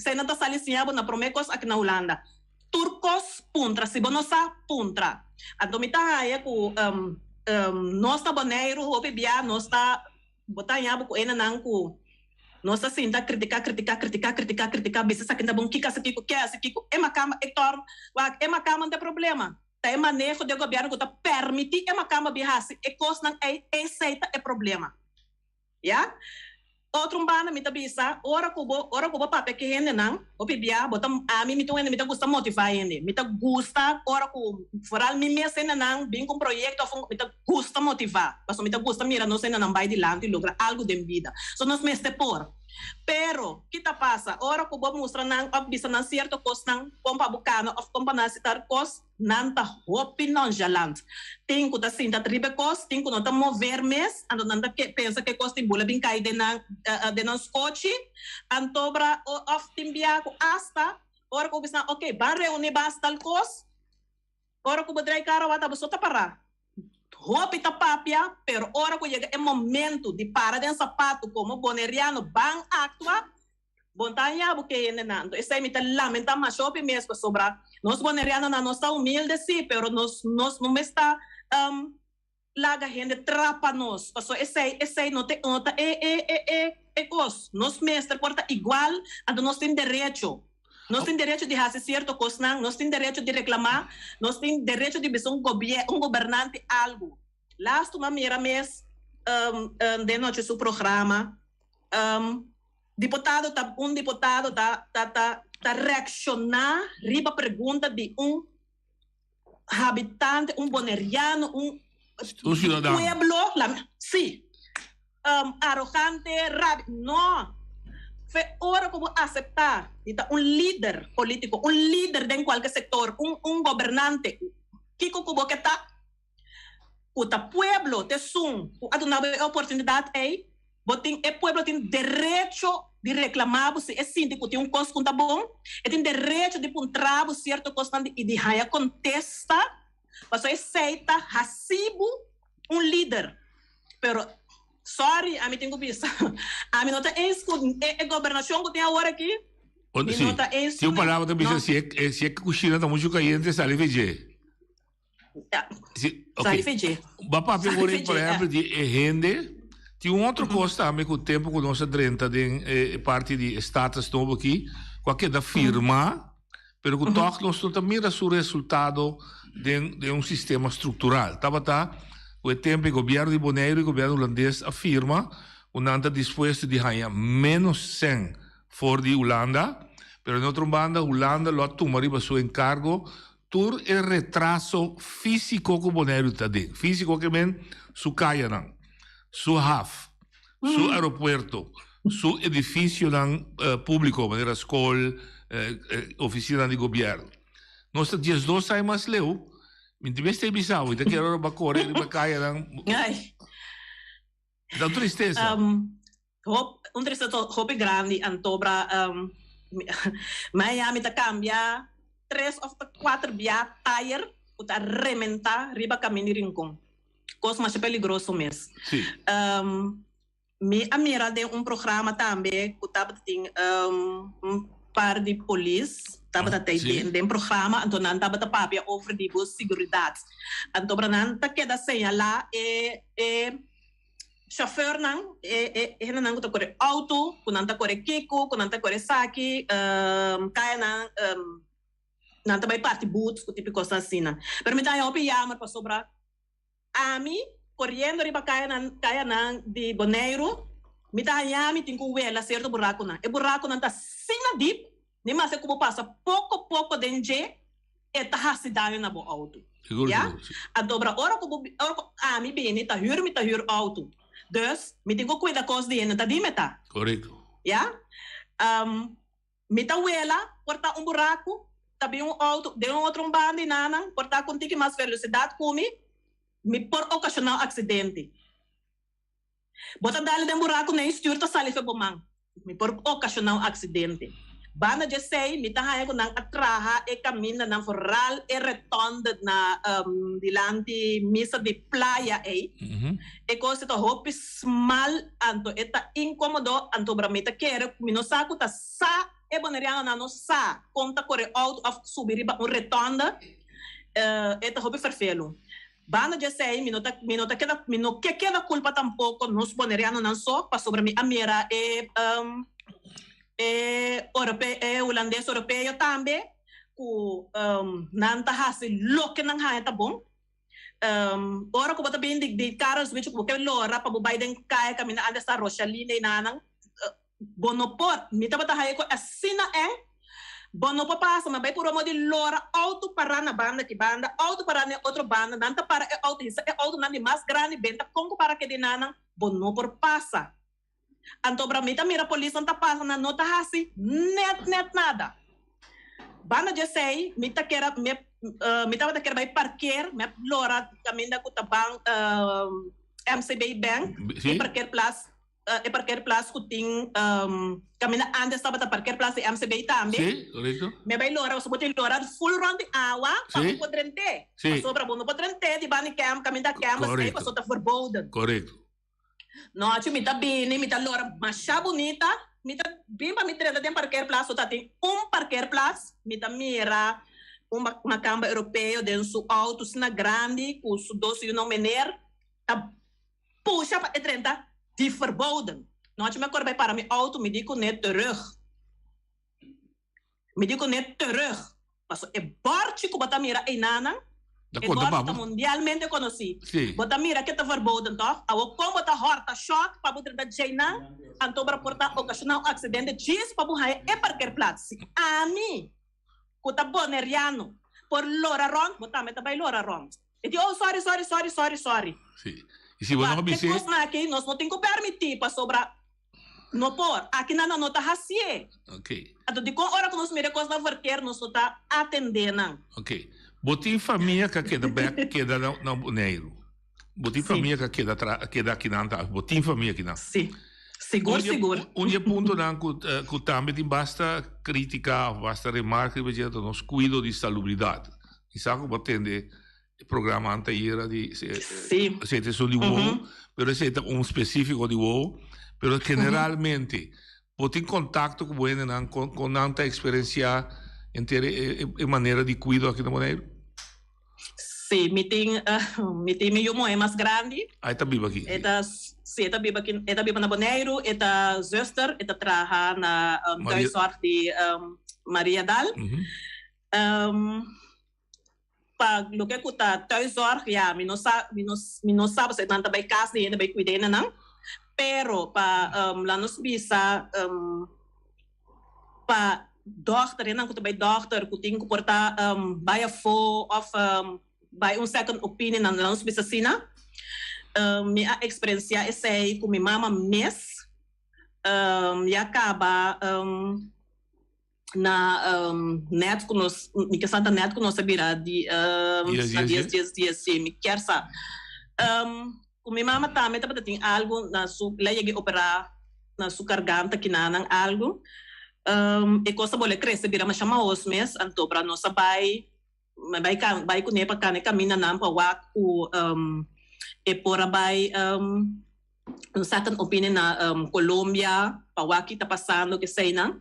Esei nan ta sali siña bo na promé kos aki na Hulanda. Tur kos puntra. Si bo no sa, puntra. Anto mi ta haña ku nos na Boneiru hopi bia nos ta Bo ta haña bo ku enanan ku nos ta sinta kritiká, kritiká, kritiká, kritiká, kritiká, bisa esaki ta bon, kiko hasi kiko, ke hasi kiko, e makamba, e tòrn, wak, e makamba no ta e problema, ta e maneho di e gobièrnu ku ta pèrmití e makamba bin hasi e kosnan ei, esei ta e problema. Ya. Otro un banda mi ta bisa, ora ku bo, ora ku bo papia ku e hendenan, hopi bia bo ta, ami mi ta un hende mi ta gusta motivá hende, mi ta gusta ora ku foral mi mes hendenan bin ku un proyekto òf un, mi ta gusta motivá, pasobra mi ta gusta mira nos hendenan bai dilanti i logra algu den bida. So nos mester por. Pero, ki ta pasa? Ora ku bo mustra nan òf bisa nan sierto kosnan kon pa bo kana òf kon pa nan hasi tal kos, nan ta hopi nonchalant. Tin ku ta sinta riba e kos, tin ku no ta mover mes, anto nan ta pensa ku e kos tin bula bin kai den nan den nan skochi. Anto bra òf tin bia ku asta ora ku bo bisa nan, oke, ban reuní ban hasi tal kos, Ora ku bo drai kara wak ta bo so ta pará. Hopi ta papia, pero ora ku yega e momentu di para den sapatu komo boneriano ban aktua, bo no ta haña bo ke hendenan. Anto esei mi ta lamentá masha hopi mes pasobra nos bonerianonan nos ta humilde sí, pero nos nos no mester laga hende trapa nos, pasobra esei esei no ta no ta e e e e e kos. Nos mester por ta igual, anto nos tin derecho. Nos tin derecho di hasi sierto kosnan, nos tin derecho di reklamá, nos tin derecho di bisa un gobier un gobernante algu. Lastu m'a mira mes den nochi su programa, diputado ta un diputado ta ta ta ta reakshoná riba pregunta di un habitante, un boneriano, un Un ciudadano. pueblo, la, sí, um, arogante, rabi, no. Fe ora ku bo aseptá di ta un lider polítiko, un lider den kualke sektor, un, un gobernante, kiko ku bo ke ta? Ku ta pueblo t'esun ku a duna bo e oportunidat ei, bo tin, e pueblo tin derecho di reklamá bo si e sinti ku tin un kos ku no ta bon, e tin derecho di puntra bo sierto kosnan di i di haña kontesta, pasobra esei ta hasi bo un lider. Pero sorry, ami tin ku bisa, ami no ta eens ku e e gobernashon ku tin awor aki, mi Si, no ta eens si un kuné, palabra ta bisa no. si e si e kushina ta muchu kayente sali fedje. Ja. Si, ok. Sali fedje. Ba papia Sali por, por fedje, ja. ehempel di e hende. Tin un otro kos tambe ku tempo ku nos a drenta den e parti di e status nobo aki, ku a keda firma, pero ku tòg nos no ta mira su resultado den den un sistema struktural. Tabata ku e tempo e gobièrnu di Boneiru i gobièrnu hulandes a firma ku nan ta dispuesto di haña ménos sèn for di Hulanda, pero den otro banda Hulanda lo a tuma riba su enkargo Tur e retraso físiko ku Boneiru ta den, físiko ke men su kayanan, su haf, su aeropuerto, su edifisionan públiko manera skol, ofisinanan di gobièrnu. Nos ta diesdos aña mas leu, mi tin mester bisa bo, mi ta kere ora bo a kore riba kayanan. Ta un tristesa. Hop, un tristesa hopi grandi antobra Miami ta cambia tres of ta cuater bia tire. ku ta rementá riba kamin di Rincon. Kos masha peligroso mes. Sí. Um, mi a mira den un programa tambe ku tabata tin um, un par di polis tabata tei Sí. den, den programa, anto nan tabata papia over di bo siguridat. Anto bra nan ta keda señalá e e chauffeurnan, e e e hendenan ku ta kore auto, ku nan ta kore kiko, ku nan ta kore esaki, um, kayanan um, nan ta bai parti boots ku tipo kosnan asina. Pero mi ta haña hopi yamer pasobra ami koriendo riba kayanan kayanan di Boneiru mi ta haña mi tin ku wela sierto burakunan. E burakunan ta asina dip ni maske ku bo pasa poko poko den dje e ta hasi daño na bo outo. Sigur Ya? sigur si. Antobra ora ku bo ora ku ami bini ta hür mi ta hür outo. Dus mi tin ku kuida kos di hende ta di mi ta. Korekto. Ya? Mi ta wela por ta un buraku, ta bin un outo den un otro un banda i nanan por ta ku un tiki mas velosidat ku mi, mi por okashoná un aksidente. Bo ta dal den buraku na e stür ta sali fe bo man, mi por okashoná un aksidente. Banda dje esei mi ta haña ku nan a traha e kamindanan foral e retònde na dilanti misa di playa ei. E kos ta hopi smal anto e ta inkomodo anto bra mi ta kere ku mi no sa ku ta sa e bonerianonan no sa kon ta kore outo of subi riba un retònde e ta hopi ferfelu. Banda di esei mi no ta mi no ta keda mi no ke keda kulpa tampoko nos bonerianonan so pasobra mi a mira e e orope e hulandes oropeo tambe ku nan ta hasi loke nan haña ta bon. Ora ku bo ta bin di di Karlswich ku bo ke lora pa bo bai den kaya kaminda antes ta Roshaline i nanan, bo no por. Mi tabata haña ku asina e bo no por pasa, mi a bai purba modo di lora outo pará na banda ki banda, outo pará na e otro banda, nan ta para e outo hisa e outonan di mas grandi benta kon ku para ke di nanan, bo no por pasa. Anto bra mi ta mira polisnan ta pasa nan no ta hasi net net nada. Banda dje esei mi ta kera mi mi tabata kere bai parkeer mi a lora kaminda ku ta ban MCB bank e parkeerplaats e parkeerplaats ku tin kaminda antes tabata parkeerplaats di MCB tambe. Mi a bai lora pasobra bo tin lora full rond di awa pa bo por drent'é pasobra bo no por drent'é di banda di camp kaminda camp esei pasobra ta verboden. Nochi mi ta bini, mi ta lora masha bunita, mi ta bin pa mi drenta den parkeerplaats, so ta tin un parkeerplaats, mi ta mira un macamba europeo den su auto asina grandi cu su dos yunan meneer ta pusha pa e drenta di verboden. Nochi mi a core bay para mi auto, mi di cune terug. Mi di kuné terug, paso e bòrchi ku bo ta mira einanan, Ta e konta bòrchi pa ta bo. mundialmente konosí. Sí. Bo ta mira ke ta verboden tòg? Awor kon bo ta hòrta shòt pa bo drenta djeinan, anto bo por ta okashoná un aksidente djis pa bo haña e parkeerplaats. Si ami, ku ta boneriano, por lora rònt, bo tambe ta bai lora rònt. E di, oh, sorry, sorry, sorry, sorry, sorry. Sí. I si bo no Wak, e bis'é. kosnan aki nos no tin ku permití pasobra No por. Aki nan nan no ta hacié. Ok. Anto dikon ora ku nos mira e kosnan verkeer nos no ta atendé nan? Ok. Bo tin famia ku a keda bek keda na na Boneiru? Bo tin Sí. famia ku a keda tra keda akinan ta? Bo tin famia akinan? Sí. Sigur, Un di e sigur. un di e puntonan ku ku tambe tin basta kritika òf basta remarke riba dje ta nos kuido di salubridat. Mi sa ku bo a tende E programa antayera di Sí. esei ta esun di wowo, pero esei ta un spesífiko di wowo. Pero generalmente bo tin kontakto ku bo hendenan kon kon nan ta eksperensiá henter e e manera di kuido aki na Boneiru? Sí, mi tin mi tin mi yu muhé mas grandi. Ah, e ta biba aki. E ta sí, e ta biba aki, e ta biba na Boneiru, e ta zuster, e ta traha na thuiszorg di Mariadal. Pa loke ku ta thuiszorg, ya, mi no sa, mi no, mi no sa pasobra nan ta bai kas di hende bai kuida hendenan. Pero pa laat nos bisa pa dòkter, hendenan ku ta bai dòkter ku tin ku por ta bai afó òf bai un second opinion, laat nos bisa asina. Mi a eksperensiá esei ku mi mama mes ya kaba. Na net ku nos, mi ke sa ta net ku nos a bira di Dies, na dies, dies, dies, dies, si, mi kier sa. Ku mi mama tambe tabata tin algu na su, el a yega operá na su karganta kinanan algu. E kos a bole krese bira masha mahos mes, anto bra nos a bai. Mi a bai bai kuné pa kana e kamindanan pa wak ku e por a bai un second opinion na Colombia pa wak ki ta pasando keseinan.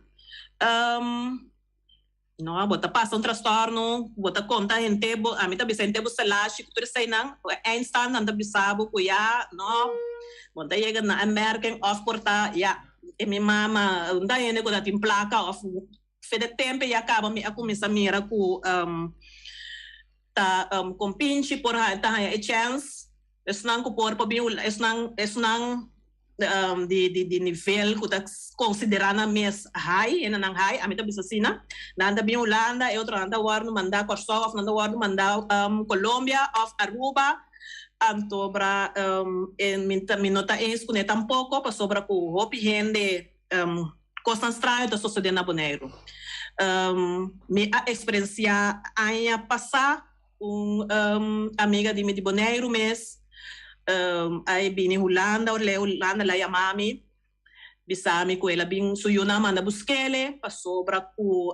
No, bo ta pasa un trastorno, bo ta konta henter bo, ami ta bisa henter bo salashi ku tur eseinan, eindstand nan ta bisa bo ku ya, no, bo ta yega na aanmerking òf por ta, ya, e mi mama un ta hende ku ta tin plaka òf fe de tempe ya kaba mi a kuminsá mira ku ta kompinchi por ta haña e chèns, esnan ku por pa bin esnan esnan di di di nivel ku ta konsiderá nan mes high, hendenan high, ami ta bisa asina, nan ta bin Hulanda, e otronan ta wòrdu mandá Kòrsou òf nan ta wòrdu mandá Colombia òf Aruba, antobra e mi ta mi no ta eens kuné tampoko pasobra ku hopi hende kosnan straño ta sosodé na Boneiru. Mi a eksperensiá aña pasá Un amiga di mi di Boneiru mes a e bini Hulanda, ora lei Hulanda el a yama mi, bisa mi ku el a bin su yunan a manda busk'ele pasobra ku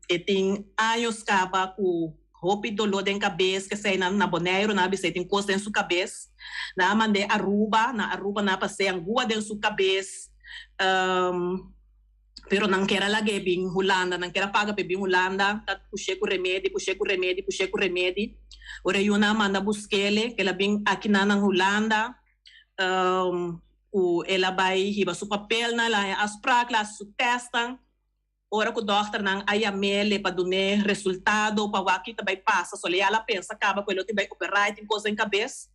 e tin años kaba ku hopi doló den kabes, kesei nan na Boneiru nan a bisa e tin kos den su kabes, nan a mand'é Aruba, na Aruba nan a pas'é angua den su kabes. Pero nan kier a lag'é bin Hulanda, nan kier a paga p'e bin Hulanda, ta push'é ku remedi, push'é ku remedi, push'é ku remedi. Ora e yunan a manda busk'é, k'el a bin akinan na Hulanda, ku el a bai hiba su papelnan, el a haña afsprak, el a hasi su tèstnan. Ora ku dòkternan a yam'é pa dun'é resultado pa wak ki ta bai pasa, soleá el a pensa kaba ku e lo tin bai operá, e tin kos den kabes.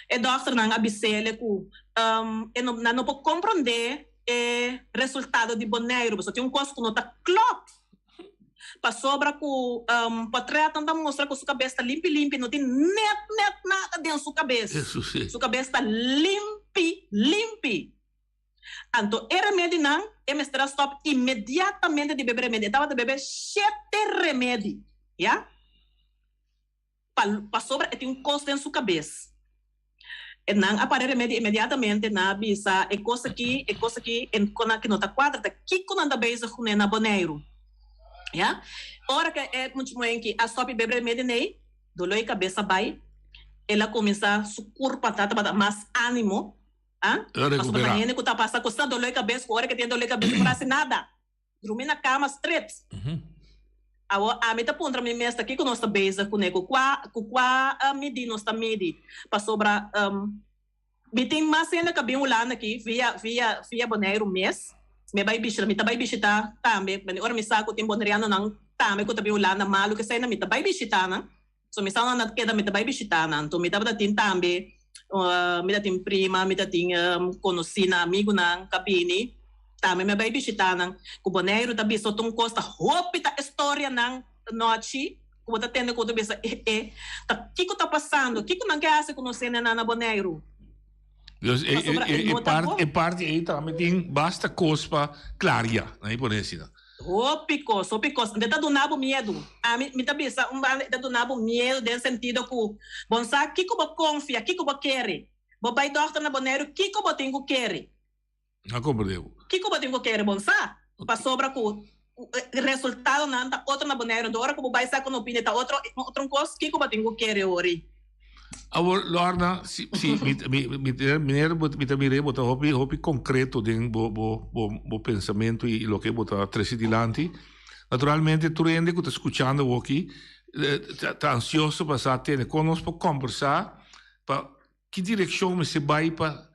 E dòkternan a bis'é ku e no nan no por komprondé e resultado di Boneiru pasobra tin un kos ku no ta klòp. Pasobra ku pòtrètnan ta mustra ku su kabes ta limpi limpi, no tin nèt nèt nada den su kabes. Su kabes ta limpi limpi. Anto e remedinan e mester a stòp inmediatamente di bebe remedi. E tabata bebe shete remedi, ya. Pa pasobra e tin un kos den su kabes. E nan a para e remedi inmediatamente, nan a bisa e kos aki, e kos aki, e konan aki no ta kuadra, ta kiko nan ta bezig kuné na Boneiru? Ya. Ora ku e mucha muhé a stòp di bebe remedi nei, doló e kabes a bai, el a kuminsá su kurpa ta tabata mas ánimo, a, pasobra ta hende ku ta pasa ku sa doló e kabes, ku ora ku e tin doló e kabes no por hasi nada. Drumi na kama stret. Awor ami ta puntra mi mes ta kiko nos ta bezig kuné, ku kua ku kua midi nos ta midi? Pasobra mi tin mas hende ku a bin Hulanda aki via via via Boneiru mes. Mi a bai bishita, mi ta bai bishita tambe, ora mi sa ku tin bonerianonan tambe ku ta bin Hulanda malu kesei mi ta bai bishita nan. So mi sa unda nan keda mi ta bai bishita nan. Anto mi tabata tin tambe mi ta tin prima, mi ta tin konosínan, amigunan ka bini tambe mi a bai bishita nan. Ku Boneiru ta bisa otro un kos ta hopi ta e storianan nochi ku bo ta tende ku bo ta bisa eh eh ta kiko ta pasando? Kiko nan ke hasi ku nos hendenan na Boneiru? Dus e, e, e, e, e parti ei tambe tin basta kos pa klaria, nan pone asina. Hopi kos, hopi kos. E ta duna bo miedu. Ami, mi ta bisa un banda e ta duna bo miedu den sentido ku bon sa kiko bo konfia, kiko bo kere. Bo bai dòkter na Boneiru, kiko bo tin ku kere? A komprende bo. Kiko bo tin ku kere? Bon sa. Pasobra ku resultadonan ta otro na Boneiru. Anto ora ku bo bai sa ku no bini ta otro, otro kos, kiko bo tin ku kere ori? Awor, Lorna, si, si, mi, mi, mi, meneer, mi ta mir'é bo ta hopi, hopi concreto den bo, bo, bo, bo pensamentu i loke bo ta trese dilanti. Naturalmente, tur hende ku ta skuchando awoki ta, ta ansioso pa sa tende kon nos por kombersá pa ki direkshon mester bai pa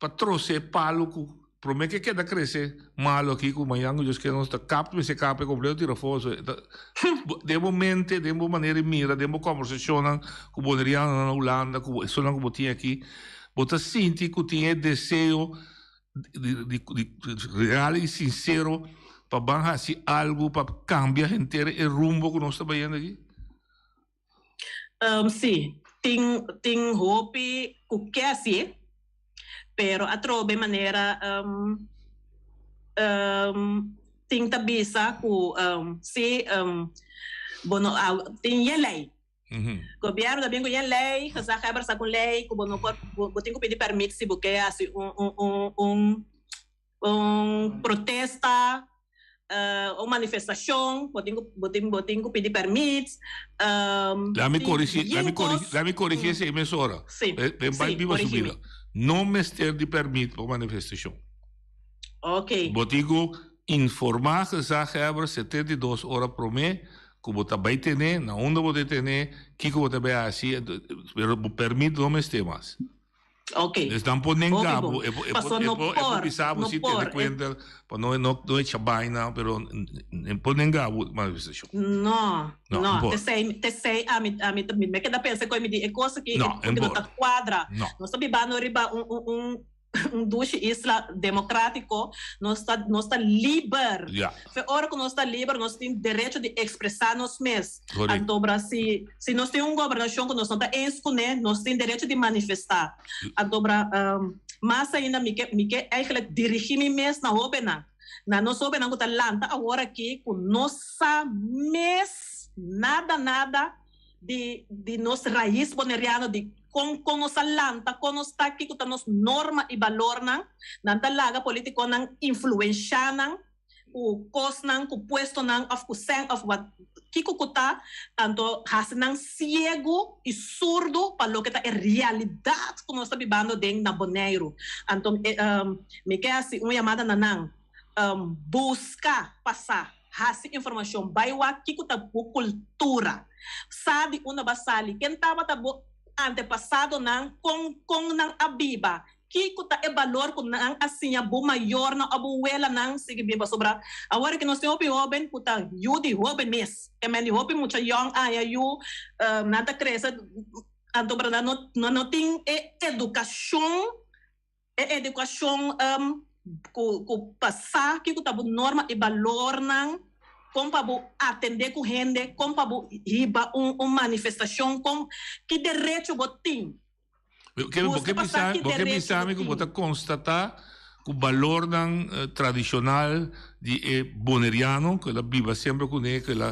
Pa trose e palu ku prome ke keda krese malu aki ku mañan ku Dios kere nos ta kap mester kap e kompleto tira afó so e ta den bo mente den bo manera di mira den bo kombersashonnan ku bonerianonan na Hulanda ku esunnan ku bo tin aki bo ta sinti ku tin e deseo di di real i sinsero pa ban hasi algu pa kambia henter e rumbo ku nos ta bayendo aki? Sí, tin tin hopi ku ke hasié, pero atrobe manera tin ta bisa ku sí bo no a tin yen lei. Gobièrnu ta bin ku yen lei, gezaghebber sa ku lei ku bo no por bo tin ku pidi pèrmit si bo ke hasi un un un un protesta. Un manifestashon, bo tin ku bo tin bo tin ku pidi pèrmit. Laat mi korigí, laat mi korigí, laat mi korigí esei mesora. Sí, Ben bai sí, biba su korigí mi. bida. No mester di pèrmit pa manifestashon. Oké. Bo tin ku informá gezaghebber 72 ora promé ku bo ta bai ten'é, na unda bo ta ten'é, kiko bo ta bai hasi, pero bo pèrmit no mester mas. Ok. Dus dan por nenga Hopi bo, bon. e por, e por, Paso e no por, e por por, bisa bo no si tene por. E cuenta pa no, no, no echa baina, pero e por nenga bo manifestacion. No, No, no. no por. Tesey, tesey ami, ami, mi me keda pensa koe mi di e kos aki, No, e e no por. ta kuadra. No. Nos ta bibando riba un, un, un, un dushi isla democratico, nos ta, nos ta liber. Ja. Fe ora ku nos ta liber, nos tin derecho di expresa nos mes. Correcto. Anto bra si, si nos tin un gobernacion ku nos no ta eens kuné, nos tin derecho di manifesta. Anto bra, um, mas ainda mi ke, mi ke eigenlijk dirigi mi mes na hobennan. Na nos hobennan ku ta lanta awor aki ku no sa mes nada nada di di nos rais boneriano, di kon kon nos a lanta, kon nos ta, kiko ta nos norma i balornan. Nan ta laga politikonan influensha nan ku kosnan, ku puestonan òf ku sèn òf wat kiko ku ta, anto hasi nan siegu i surdu pa loke ta e realidat ku nos ta bibando den na Boneiru. Anto mi ke hasi un yamada na nan, buska pa sa. Hasi informashon, bai wak kiko ta bo kultura. Sa di unda ba sali, ken tabata bo antepasadonan, kon kon nan a biba, kiko ta e balor ku nan a siña bo mayornan òf bo welanan sigui biba. Pasobra awor ke nos tin hopi hóben ku ta yu di hóben mes, ke men di hopi mucha yòn aña yu, nan ta krese anto nan no nan no tin e edukashon. E edukashon ku ku pa sa kiko ta bo norma i balornan, kon pa bo atendé ku hende, kon pa bo hiba un un manifestashon, kon ki derecho bo tin. Bo ke bo Buska ke pa sa bisa ki bo ke derecho bisa bo mi ku bo tin. ta konstatá ku balornan tradishonal di e boneriano ku el a biba semper kuné, ku el a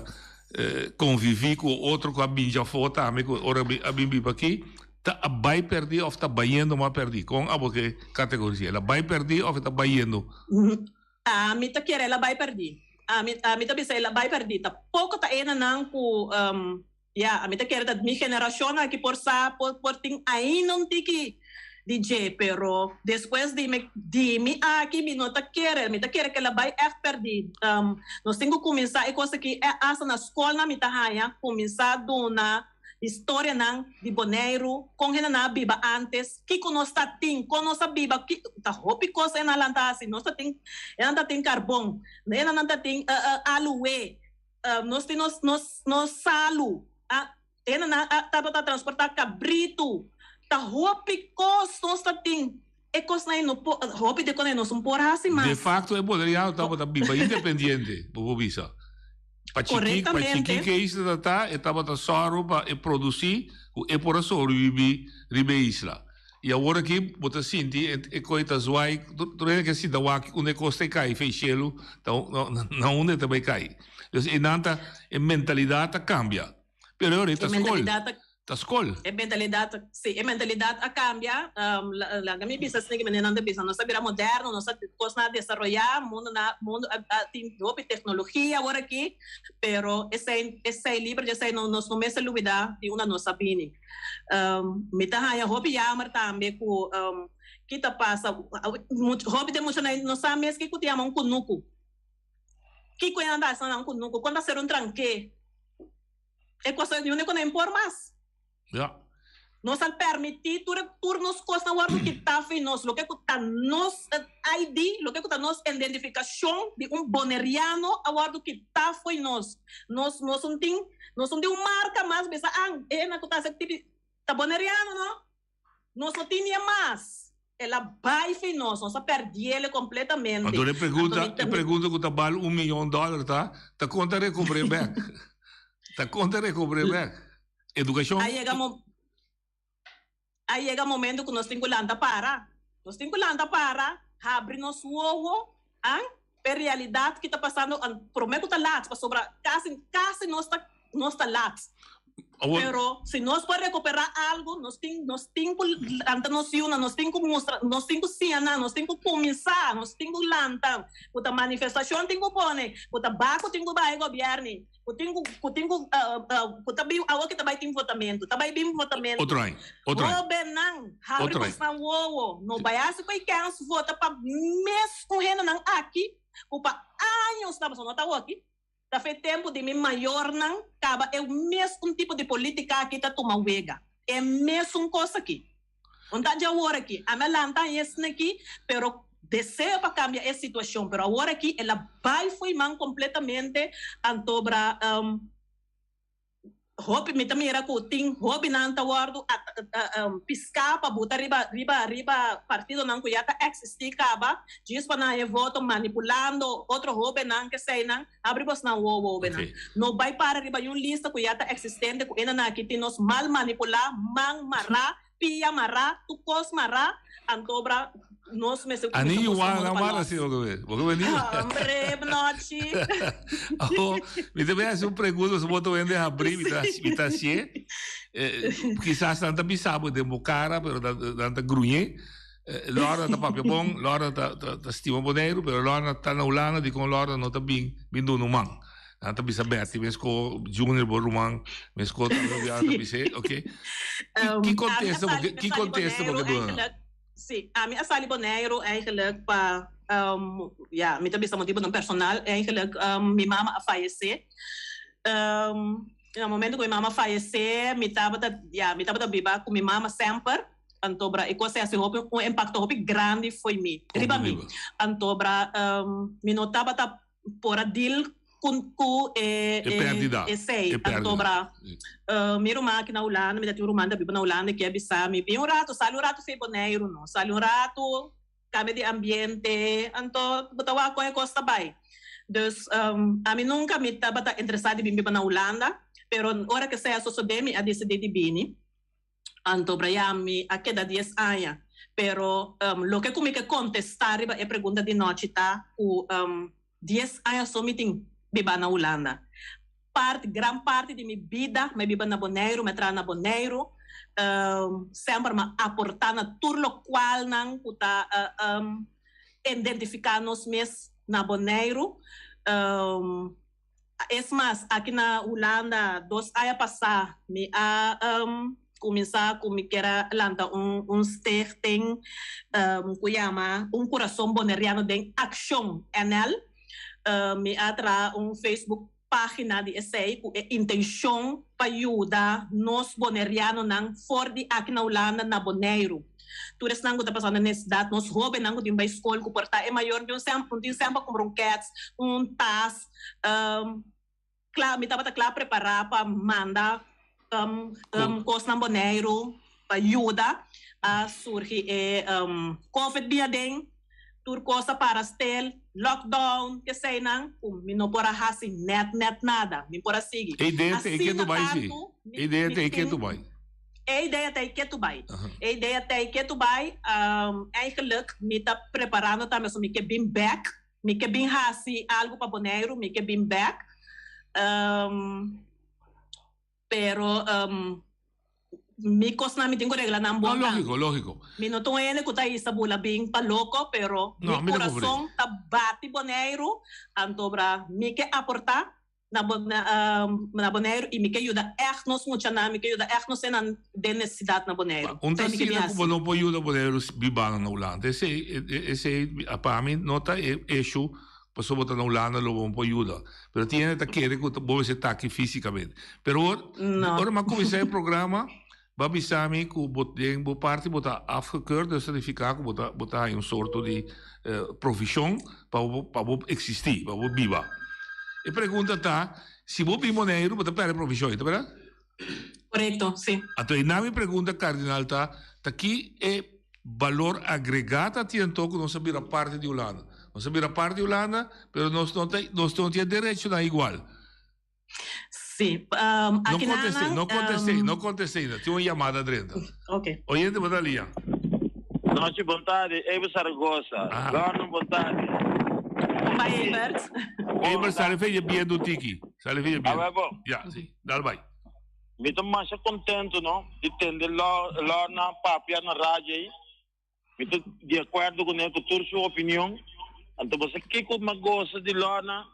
konviví ku otro ku a bin djafó tambe ku ora a bin biba aki, Ta a bai perdí of ta bayendo mas perdí? Kon abo ke kategoris'é? El a bai perdí of e ta bayendo? Ami ta kere el a bai perdí. Ami ami ta bisa el a bai perdí. Ta poko ta enanan ku ya, ami ta kere ta mi generashon aki por sa, por por tin ainda un tiki di dje, pero despues di mi di mi aki mi no ta kere, mi ta kere ku el a bai ègt perdí. Nos tin ku kuminsá e kos aki asta na skolnan mi ta haña kuminsá duna Historianan di Boneiru, kon hendenan a biba ántes, kiko nos ta tin, kon nos a biba, ki, ta hopi kos hendenan ta hasi, nos ta tin, hendenan ta tin karbon, hendenan ta tin aluwe, nos tin nos nos nos salu, hendenan a tabata transportá kabritu, ta hopi kos nos ta tin, e kosnan ei no por, hopi di e kosnan ei nos no por hasi mas. De facto e boneriano tabata biba independiente, bo por bisa. Pa chikí, pa chikí ke isla ta ta, e tabata sòru pa e produsí ku e por a sobrevibí riba e isla. I awor aki bo ta sinti e e koi ta zwai, tur hende ke sinta wak unda e kos ta kai fei shelu, ta na unda e ta bai kai. Dus einan ta e mentalidat ta kambia. Pero e ora ei ta skol. Ta skol. E mentalidad, si, e mentalidad a cambia. Laga mi bisa asina ki manera nan ta bisa, nos a bira moderno, nos a cosnan a desaroya, mundo na mundo a a tin hopi tecnologia awor aki, pero esey esey liber di esey no nos no mester lubida di unda nos a bini. Mi ta haya hopi yamer tambe cu ki ta pasa, hopi di muchanan no sa mes kico ta yama un cunucu, kico e nan ta haci nan un cunucu, con ta hacer un tranke. E kos ei niun e kono por mas. Ja. Nos al permití tur e tur nos kosnan wòrdu kitá fi nos, loke ku ta nos ID, loke ku ta nos identifikashon di un boneriano a wòrdu kitá fo'i nos. Nos nos un tin nos un tin un marka mas bisa an e hende ku ta hasi tipi ta boneriano no. Nos no tin nie mas. El a bai fi nos. Nos a perdiele completamente. Anto e pregunta, e pregunta cu ta bal un miyon dollar ta, ta con ta recobr'é bek? Ta con ta recobr'é bek? Educacion. A yega mo, a yega momento cu nos tin cu lanta para. Nos tin cu lanta para, habri nos wowo, an, p'e realidad ki ta pasando, an, prome cu ta laat, pasobra casi, casi nos ta, nos ta laat. Pero si nos por recuperá algo, nos tin, nos tin ku lanta nos yunan, nos tin ku mustra, nos tin ku siña nan, nos tin ku kuminsá, nos tin ku lanta, ku ta manifestashon tin ku pone, ku ta baku tin ku baha e gobièrnu, ku tin ku, ku tin ku, ku ta bin, awor ki ta bai tin votamentu, ta bai bin votamentu. Otro aña, otro aña. Hóbennan, habri bosnan wowo, no bai hasi ku e kèns vota pa mes un hendenan aki ku pa años tabata, no ta awor aki. Ta fe tempu di mi mayornan kaba e mesun tipo di politica aki ta tuma wega. E mesun kos aki. Un ta dje awor aki. Ami a lanta aña esna aki, pero deseo pa kambia e situacion. Pero awor aki el a bai fo'i man completamente antobra. Hopi mi ta mira ku tin hopinan ta wòrdu piská pa buta riba riba riba partidonan ku ya ta eksistí kaba djis pa nan haña voto manipulando otro hóbennan keseinan abri bosnan wowo hóbennan no bai para riba yun lista ku ya ta eksistente ku enanan aki tin nos mal manipulá man mará Pia mará, tur kos mará, antobra nos mester A kuminsá ni buska igual modo nan pa mara los. si bo ke bo ke beni. Hombre, Bnochi. Awo, mi ta bin hasi un pregunta su bo ta wende habrí, mi ta mi ta hasié. Eh, kisas nan ta bisa bo den bo kara, pero nan nan ta gruñé. Eh, Lorna ta papia bon, Lorna ta ta ta stima Boneiru, pero Lorna ta na Hulanda, dikon Lorna no ta bin bin duna un man. Nan ta bisa Betty mesko Junior bo ruman mesko ta ta bis'é ok. Ki kontesta bo ki kontesta bo ke duna nan? Si, ami a sali Boneiru eigenlijk pa ya mi ta bisa motibonan personal eigenlijk mi mama a fayesé. Na momento ku mi mama a fayesé mi tabata ya mi tabata biba ku mi mama semper antobra e kos ei a hasi hopi un impakto hopi grandi fo'i mi riba mi. Antobra mi no tabata por a deal cu cu e E perdida. esey. E perdida. Antobra mi ruman aki na Hulanda, mi ta tin un ruman ta biba na Hulanda ki a bisa mi, bin un rato, sali un rato fey Boneiru no, sali un rato, cambia di ambiente, anto bo ta wak con e cos ta bay. Dus ami nunca mi tabata interesa di bin biba na Hulanda, pero ora cu esey a sosode mi a dicidi di bini. Anto Brian, mi a keda dies aña, pero loke ku mi ke kontestá riba e pregunta di nochi ta ku dies aña so mi tin biba na Hulanda. Parti, gran parti di mi bida mi a biba na Boneiru, mi a traha na Boneiru, semper mi a aportá na tur lokualnan ku ta identifiká nos mes na Boneiru. Es mas, aki na Hulanda dos aña pasá mi a kuminsá ku mi kier a lanta un un stichting ku yama Un Kurason Boneriano den Akshon, NL. Mi a traha un Facebook página di esei ku e intenshon pa yuda nos bonerianonan for di aki na Hulanda na Boneiru. Tur esnan ku ta pasando nesesidat, nos hóbennan ku tin bai skol ku por ta e mayor di un sèn, un tin sèn pa kumpra un kèts, un tas. Kla, mi tabata kla prepará pa manda kosnan Boneiru pa yuda. A surgi e covid bia den, tur kos a para stil, lockdown, keseinan, ku mi no por a hasi nèt nèt nada. Mi por a sigui. E idea ta e Asina ketu bai si. tantu mi E idea mi ta e tin. ketu bai. E idea ta e ketu bai. E idea ta e ketu bai. Eigenlijk mi ta preparando tambe so mi ke bin bek. Mi ke bin hasi algu pa Boneiru, mi ke bin bek. Pero mi kosnan mi tin ku regla nan No, bon tambe. lógiko, lógiko. Mi no ta un hende ku ta hisa bula bin pa loko, pero No, mi mi ta comprende. kurason ta bati Boneiru, antobra mi ke aportá na na Boneiru i mi ke yuda ègt nos muchanan, mi ke yuda ègt nos hendenan den nesesidat na Boneiru. Un ta Esei mi ke bin asina ku bo hasi. no por yuda Boneiru bibando na Hulanda. Esei, esei pa mi no ta e issue pasobra bo ta na Hulanda lo bo no por yuda. Pero tin hende ta kere ku bo mester ta aki físikamente. Pero ora, No. ora mi a kuminsá e programa, bo a bisa mi ku bo den bo parti bo ta afgekeurd, dus ta nifiká ku bo ta bo ta haña un sorto di provishon pa bo pa bo eksistí, pa bo biba. E pregunta ta, si bo bin Boneiru bo ta pèrdè provishon, ta bèrdat? Korekto, si. Anto einan mi pregunta kardinal ta, ta ki e balor agregá ta tin anto ku nos a bira parti di Hulanda? Nos a bira parti di Hulanda, pero nos no ta nos no tin e derechonan igual. Sí, No aki na contesté, nan, no contesté, no contesté ainda. Tin un yamada drenta. Ok. Oyente, bo ta lia. Nochi bon tardi, Eber Zaragoza. Lorna bon tardi. Kon bai Ebert? Eber, sali fe je biendo un tiki. Sali fe je biendo. Awe bon. Ja, sí. Dal bai. Mi ta masha contento no di tende Lorna papia na radio ei. Mi ta di acuerdo cu ne cu tur su opinion. Anto bo sa kico mi a goza di Lorna?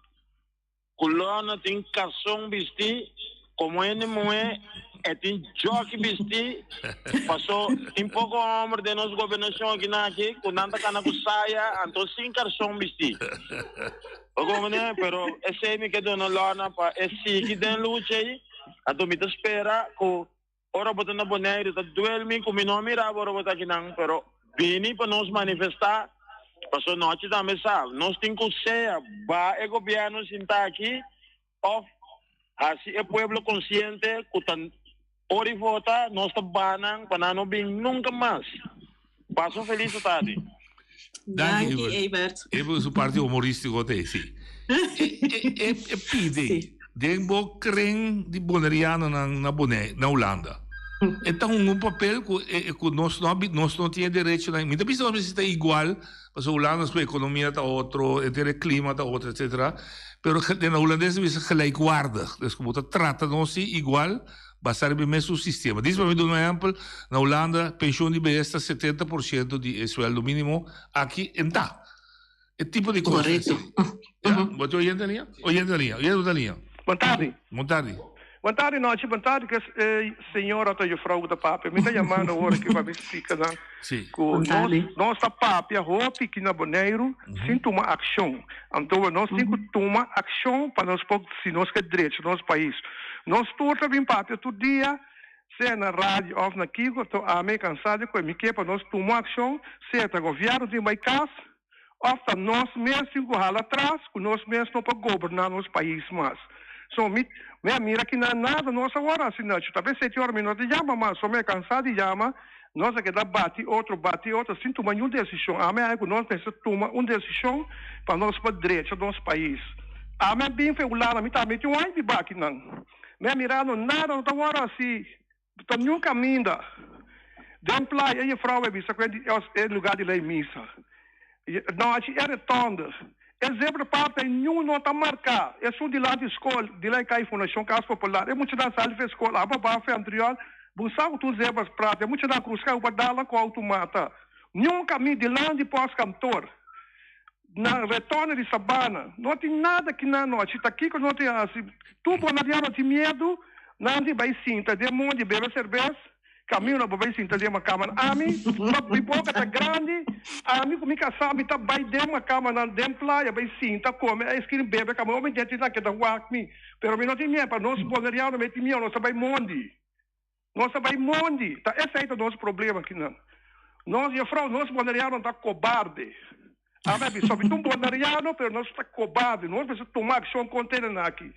Cu Lorna tin carson bisti como hende muhe e tin jockey bisti paso tin poco homber den nos gobernacion aki na aki cu nan ta cana cu saya anto sin carson bisti. Bo comprende? Pero esey mi ke duna Lorna pa e sigui den lucha ey anto mi ta spera cu Ora bo ta na Boneiru ta duel mi ku mi no a mira bo ora bo ta akinan, pero bini pa nos manifestá, paso nochi tambe sa nos tin ku sea ba e gobièrnu sinta aki òf hasi e pueblo konsiente ku ta ora i vota nos ta ba nan pa nan no bin nunka mas. Pasa un felis tardi. Danki, Evert. Evert su parti humorístico te, sí. E, e, e, e pide den bo kren di bonerianonan na Bonaire, na Hulanda. E ta hunga un papel ku e, ku nos no nos no tin e derecho na. Mi ta bisa nos mester ta igual, pasobra Hulanda su ekonomia ta otro, enter e klima ta otro, etcetera. Pero den hulandes ta bisa gelijkwaardig. Dus ku bo ta trata nos si igual, Basa riba e mesun sistema. Dis pa mi duna un ehempel, na Hulanda pensioen di behes ta 70% di e sueldo minimo, aki en ta. E tipo di cos Correcto. así. Ja, bo tin oyente na liña? Oyente na liña, oyente na liña. Bon tardi. Bon tardi. Bon tardi nochi, bon tardi ku e señora ta juffrouw ku ta papia. Mi ta yamando awor aki pa mi splika nan Sí. ku Bon nos tardi. nos ta papia hopi aki na Boneiru sin tuma akshon. Anto nos tin ku tuma akshon pa nos por si nos ke drecha nos pais. Nos tur ta bin papia tur dia, sea na radio of na kiko, to ami e kansa di koe mi ke pa nos tuma akshon, sea ta gobièrnu tin bai kas of ta nos mes tin ku hala atras ku nos mes no por goberná nos pais mas. So mi mi a mira ki na nada nos awor hasi nacho. Ta bes seti ora mi no ta yama mas, so mi a kansa di yama, nos a keda bati otro, bati otro sin tuma niun desishon. Ami a haña ku nos mester tuma un desishon pa nos por drecha nos pais. Ami a bin fe Hulanda, mi tambe tin un aña biba akinan. Mi a mira no nada no ta wòrdu hasi, ta niun kaminda. Den playa e juffrouw a bisa ku e lugar di lei misa. Nochi e retonde. E zebra park ei niun no ta marká. Esun dilanti skol, dilanti kai Fundashon Kas Popular. E muchanan sali for e skol, aba ba for anterior, bo sa ku tur zebras prata. E muchanan krusa kai pa dal ku outo mata. Niun kamin dilanti pòst kantor. Na retorno di Sabana. No tin nada ki nan nochi ta kiko no tin hasi. Tur bonadiano tin miedu, nan di bai sinta den mondi bebe serbes. Camino bo bay sinta den macama ami mi boca ta grandi ami cu mi casa mi ta bay den macama nan den playa bay sinta come ice cream bebe cama omi denti nan keda wak mi pero mi no tin miedo pa nos boneriano mi tin miedo nos ta bay mondi nos ta bay mondi ta esey ta nos problema kinan nos juffrouw nos boneriano ta cobarde Ami a bisa, mi ta un boneriano, pero nos ta cobarde. Nos mester tuma accion contra e nan aki.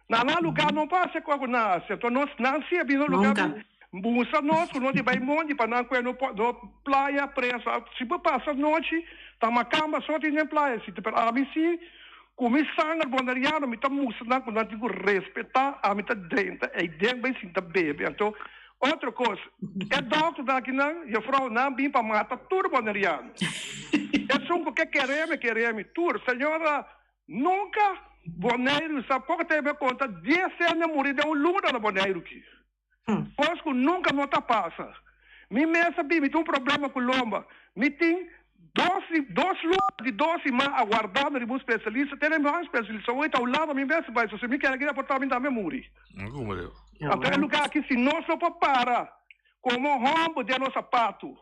Na nan lugar no por haci cu nan haci. Anto nos, nan si a bini nos lugar Nunca. mustra nos cu nos di bay mondi pa nan cue no no playa preso. Si bo pasa nochi, ta macamba so tin den playa si. Pero ami si, cu mi sanger boneriano, mi ta mustra nan cu nan tin cu respeta. Ami ta drenta eyden bay sinta bebe. Anto Otro kos, e dòkternan akinan, jefrou, nan bin pa mata tur boneriano. Esun ku ke kere mi, kere mi tur. Señora, nunka Boneiru sa poko tempu e konta dies hende a muri den un luna na Boneiru ki. Kos ku nunka no ta pasa. Mi mes a bin, mi tin un problema ku lomba. Mi tin dos dos luna di dos siman aguardando riba un spesialista, te na mi un spesialista hoy ta un lado mi mes bai, so si mi kere ki mi tambe muri. Anto e lugá aki si nos no por para komo hòmber den nos sapatu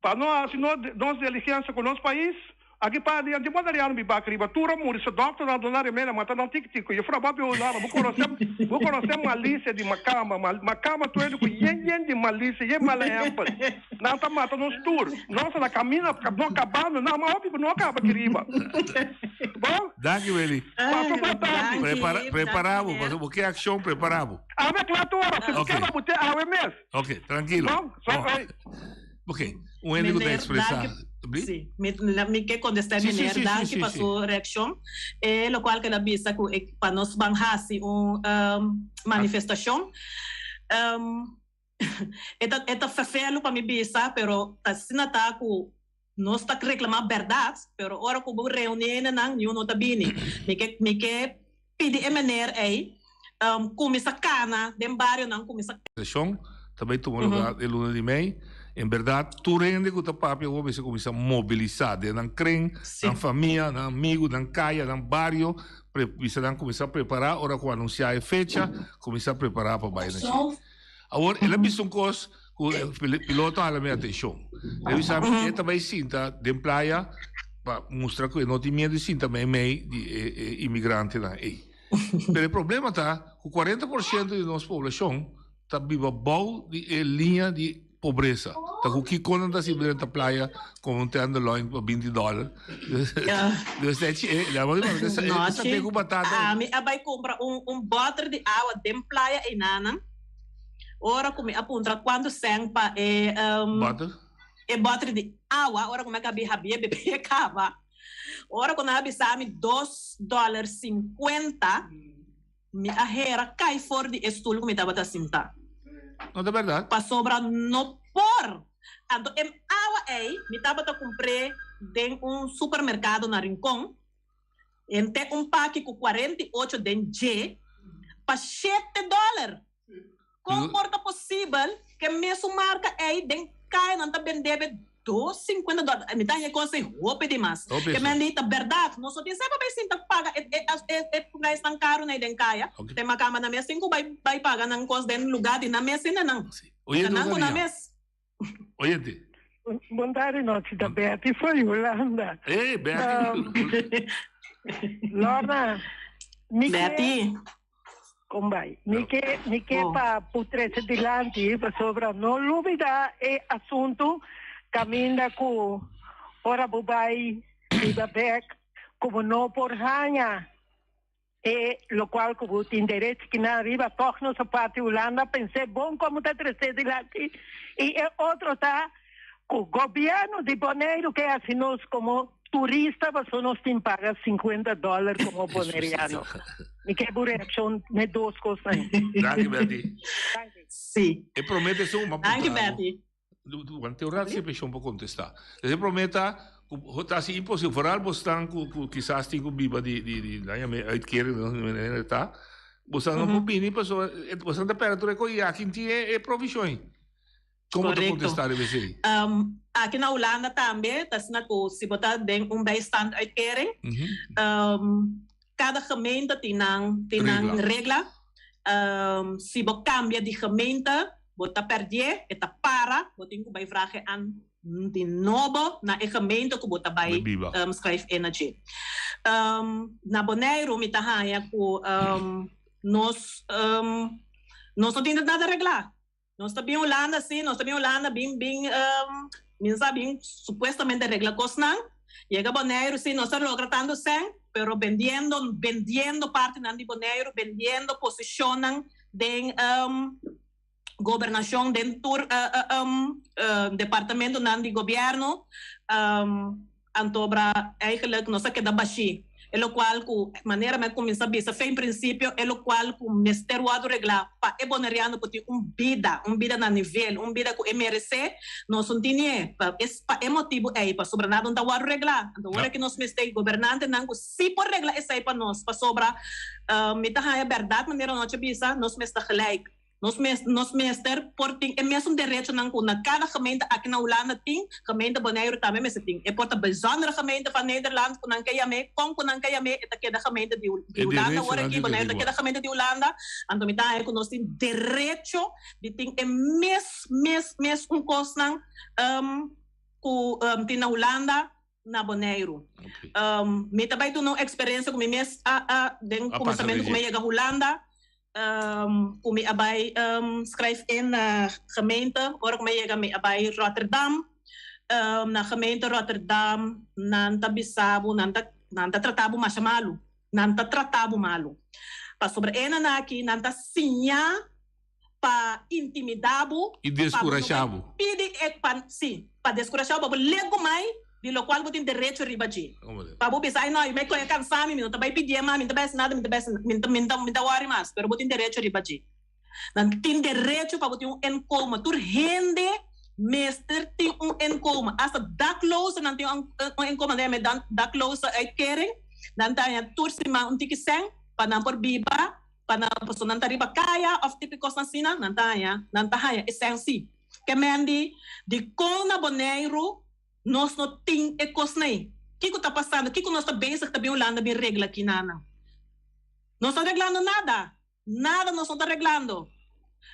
pa no hasi nos diligensia ku nos pais, aki pa adianti bo Adriano biba aki riba tur a muri, su dòkternan a duna remedi a mata nan tiki tiki. Jufrou bo a biba Hulanda bo konosé bo konosé malisia di makamba, makamba tur hende ku yen yen di malisia yen mal ehèmpel. Nan ta mata nos tur. Nos ta na camina no cabando nan ma hopi cu no caba aki riba. Bo? Danki Willy. Pasa bo tardi. Prepara prepara bo pasobra bo ke accion prepara bo. Awe cla tur ora si bo Ok. ke bo te awe mes. Ok trankilo. Bo? So Bo. ey. Ok un hende cu ta Meneer, expresa. danki. Bli? Sí, mi, mi ke contesta Sí, sí, meneer, sí, sí, danki sí, pa sí. su reaccion. E locual ke el a bisa cu e pa nos ban haci un manifestacion. E ta e ta ferfelu pa mi bisa, pero ta asina ta ku nos ta reklamá bèrdat, pero ora ku bo reuní hendenan niun no ta bini. Mi ke mi ke pidi e mener ei. Um, kuminsá kana den barionan, kuminsá. Seshon ta bai tuma lugar e luna di mei. En berdad, tur hende ku ta papia awor mester kuminsá mobilisá den nan kren, nan famia, nan amigu, nan kaya, nan bario, pre bisa nan kuminsá prepará ora ku anunsiá e fecha, kuminsá prepará pa bai na dje. Awor, el a bisa un kos ku e piloto a hala mi atenshon. El a bisa mi e ta bai sinta den playa pa mustra ku e no tin miedu di sinta meimei di e imigrantenan ei. Pero e problema ta ku 40% di nos poblashon ta biba bou di e liña di pobresa. Ta ku kiko nan ta hasi drenta playa komo un tenderloin pa 20 dòler. Dus ta echi e la bo di No, sa ku batata. Ami a bai kumpra un un bòter di awa den playa einanan. Ora ku mi a puntra kuantu sèn pa e Bòter? e bòter di awa, ora ku mi a kabi habie bebé kaba. Ora ku nan a bisa mi dos dòler sinkuenta, mi a hera kai for di e stul ku mi tabata sintá. No ta bèrdat? Pasobra no por! Anto e awa ei mi tabata kumpr'é den un supermerkado na Rincon, henter un paki ku 48 den dje, pa shete dòler! Kon por ta posibel ku e mesun marka ei den kaya nan ta bendé be 2,50 dòler? Mi ta haña kos ei hopi dimas. Ke men di ta bèrdat, nos no tin sa pa bai sinta paga e e e preisnan karu nei den kaya. Te makamba nan mes tin ku bai bai paga nan kos den lugá di nan mes sinda nan. Ta nan ku nan mes. Oyente. Bon tardi nochi ta Betty for di Hulanda. Hey Betty. Lorna, mi ke Betty. Kon bai? Mi ke mi ke pa pu trese dilanti pasobra no lubida e asuntu kaminda ku ora bo bai biba bek ku bo no por haña E locual cu bo tin derecho kinan riba toch nos a parti Hulanda pens'é bon como ta tres'é dilanti y e otro ta cu gobierno di Boneiru ke haci nos como turista paso nos tin paga 50 dollar como boneriano. Mi ke bo reaccion n'e dos cosnan. Danki Betty. Sí. E prome ta esun, m'a Danki puntra bo. Betty. Durante un rato siempre shon por contesta. Ese prome ta cu ta haci imposible. Vooral bosnan cu cu kisas tin cu biba di di di nan yama uitkering no manera ta. Bosnan no por bini pasobra bosnan ta perde tur e cos y aki tin e provision ey. Como ta Correcto. contesta riba esey? Um, aki na Hulanda tambe ta asina cu si bo ta den un bijstanduitkering, um, cada gemeente tin nan tin nan regla. Um, si bo cambia di gemeente, bo ta perdié, e ta para, bo tin cu bay vragen aan di nobo na e gemeente cu bo ta bay um, schrijf in na dje. Um, na Boneiru mi ta haña cu um, nos um, nos no tin nada reglá. Nos ta bin Hulanda, sí, nos ta bin Hulanda, bin, bin, um, min sa, bin supuestamente regla cosnan. Yega Boneiru, sí, nos a logra tanto cen, pero bendiendo, bendiendo partinan di Boneiru, bendiendo posicionnan den um, gobernacion, den tur uh, uh, um, uh, departamentonan di gobierno. Um, Antobra eigenlijk nos a keda bashí. E lokual ku, manera mi a kuminsá bisa fe in prinsipio, e lokual ku mester wòrdu reglá pa e boneriano por tin un bida, un bida na nivel, un bida ku e meresé, nos no tin e. Pa es pa e motibu ei, pasobra nada no ta wòrdu reglá. Anto ora ki nos mester gobernantenan ku sí por regla esei pa nos, pasobra mi ta haña bèrdat manera nochi a bisa, nos mester gelijk. Nos mes nos mester por tin e mesun derechonan ku na kada gemeente aki na Hulanda tin, gemeente Boneiru tambe mester tin. E por ta bijzondere gemeente van Nederland ku nan ke yam'é, kon ku nan ke yam'é, e ta keda gemeente di di E Hulanda. Awor derechonan aki tin Boneiru ta igual. keda gemeente di Hulanda, anto mi ta haña ku nos tin derecho di tin e mes mes mes un kosnan ku tin na Hulanda. na Boneiru. Mi ta bai duna un eksperensia ku mi mes a a den A pasa kuminsamentu ku mi a dje. yega Hulanda, ku mi a bai skrijf in na gemeente. Ora ku mi a yega mi a bai Rotterdam. Na gemeente Rotterdam nan ta bisa bo, nan ta nan ta trata bo masha malu. Nan ta trata bo malu. Pasobra e nan aki nan ta siña pa intimidá bo, I pa bo no bai deskurashá bo. pidi e pa, sí, pa deskurashá bo, pa bo legu mai di lokual bo tin derecho riba dje. Pa bo bisa, ai no, mi koe a kansá mi, mi no ta bai pidié mas, mi no ta bai hasi nada, mi no ta bai hasi, mi ta, mi ta, mi ta wòri mas. Pero bo tin derecho riba dje. Nan tin derecho pa bo tin un inkomen. Tur hende mester tin un inkomen. Asta daklozennan tin un, un inkomen, nan ta yama e dakloze uitkering. Nan ta haña tur siman un tiki sèn pa nan por biba. Pa nan pasobra nan ta riba kaya òf tipo e kosnan asina, nan ta haña, nan ta haña e sèn sí. Ke men di, dikon na Boneiru nos no tin e kosnan ei? Kiko ta pasando? Kiko nos ta bezig ta bin Hulanda bin regla aki nan? Nos no reglando nada. Nada nos no ta reglando.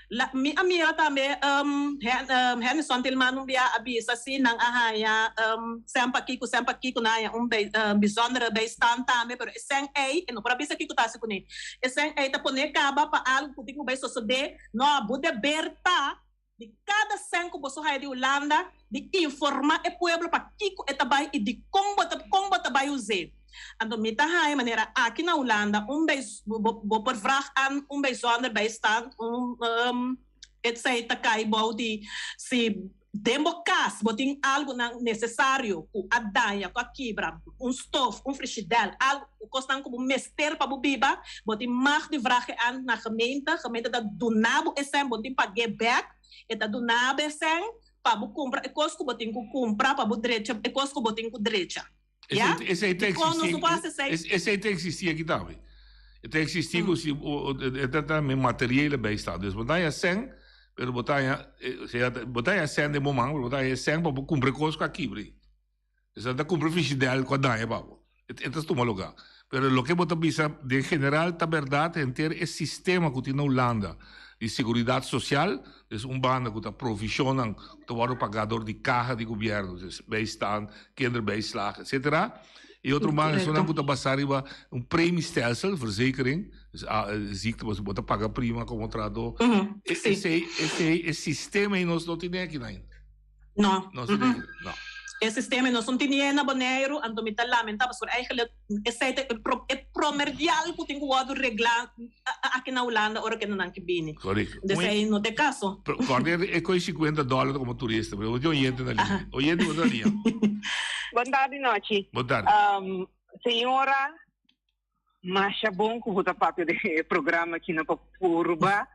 La, mi a mira tambe um, Hen, um, Hennyson Tilman un bia a bisa si nan a haña um, sèn pa kiko, sèn pa kiko, nan a haña un bij, um, bijzondere bijstand tambe, pero e sèn ei, e no por a bisa kiko ta hasi kuné. E sèn ei ta poné kaba pa algu ku tin ku bai sosodé. No, bo deber ta di kada sèn ku boso haña di Hulanda di informá e pueblo pa kiko e ta bai i dikon bo ta kon bo ta bai us'é. Anto mi ta haña manera aki na Hulanda un bij bo bo por vrag aan un bijzonder bijstand un etsei ta kai bou di si den bo kas bo tin algonan nesesario ku a daña ku a kibra un stof un frishidèl algo kosnan ku bo mester pa bo biba, bo tin mag di vraag e aan na gemeente, gemeente ta duna bo e sèn, bo no tin pag'é bèk, e ta duna bo e sèn pa bo kumpra e kos ku bo tin ku kumpra, pa bo drecha e kos ku bo tin ku drecha. Ya? Esei ta Dikon nos no por hasi esei? Esei ta eksistí aki tambe. E ta eksistí ku si e ta tambe materiële bijstand. Dus bo ta haña sèn, pero bo ta haña, sea bo ta haña sèn den bo man, pero bo ta haña e sèn pa bo kumpra e kos ku a kibra. Esnan ta kumpra frigidèr ku a daña pa bo. E ta tuma lugá. Pero loke bo ta bisa den general ta bèrdat, henter e sistema ku tin na Hulanda di seguridat sosial, des un banda ku ta provishonnan ku ta wòrdu pagá dor di kaha di gobièrnu, des bijstand, kinderbijslag, etsetera, i otro banda esunnan ku ta basá riba un premiestelsel, verzekering, des ziekte bo ta paga prima komo trahadó. Esei, esei e sistema ei nos no tene aki ainda. No. Nos mm -mm. No. E sistema nos no tene na Boneiru, anto mi ta lamenta pasobra eigenlijk esei ta e pro, e promerdial ku tin ku wòrdu reglá aki na Hulanda ora ku nan ke bini. Correcto. Dus ei no ta e kaso. Pero kòrda e koi 50 dòler komo turista, pero bo tin oyente na liña. Oyente bo ta na liña. Bon tardi Nochi. Bon tardi. Um, señora, masha bon ku bo ta papia den e programa aki na pa purba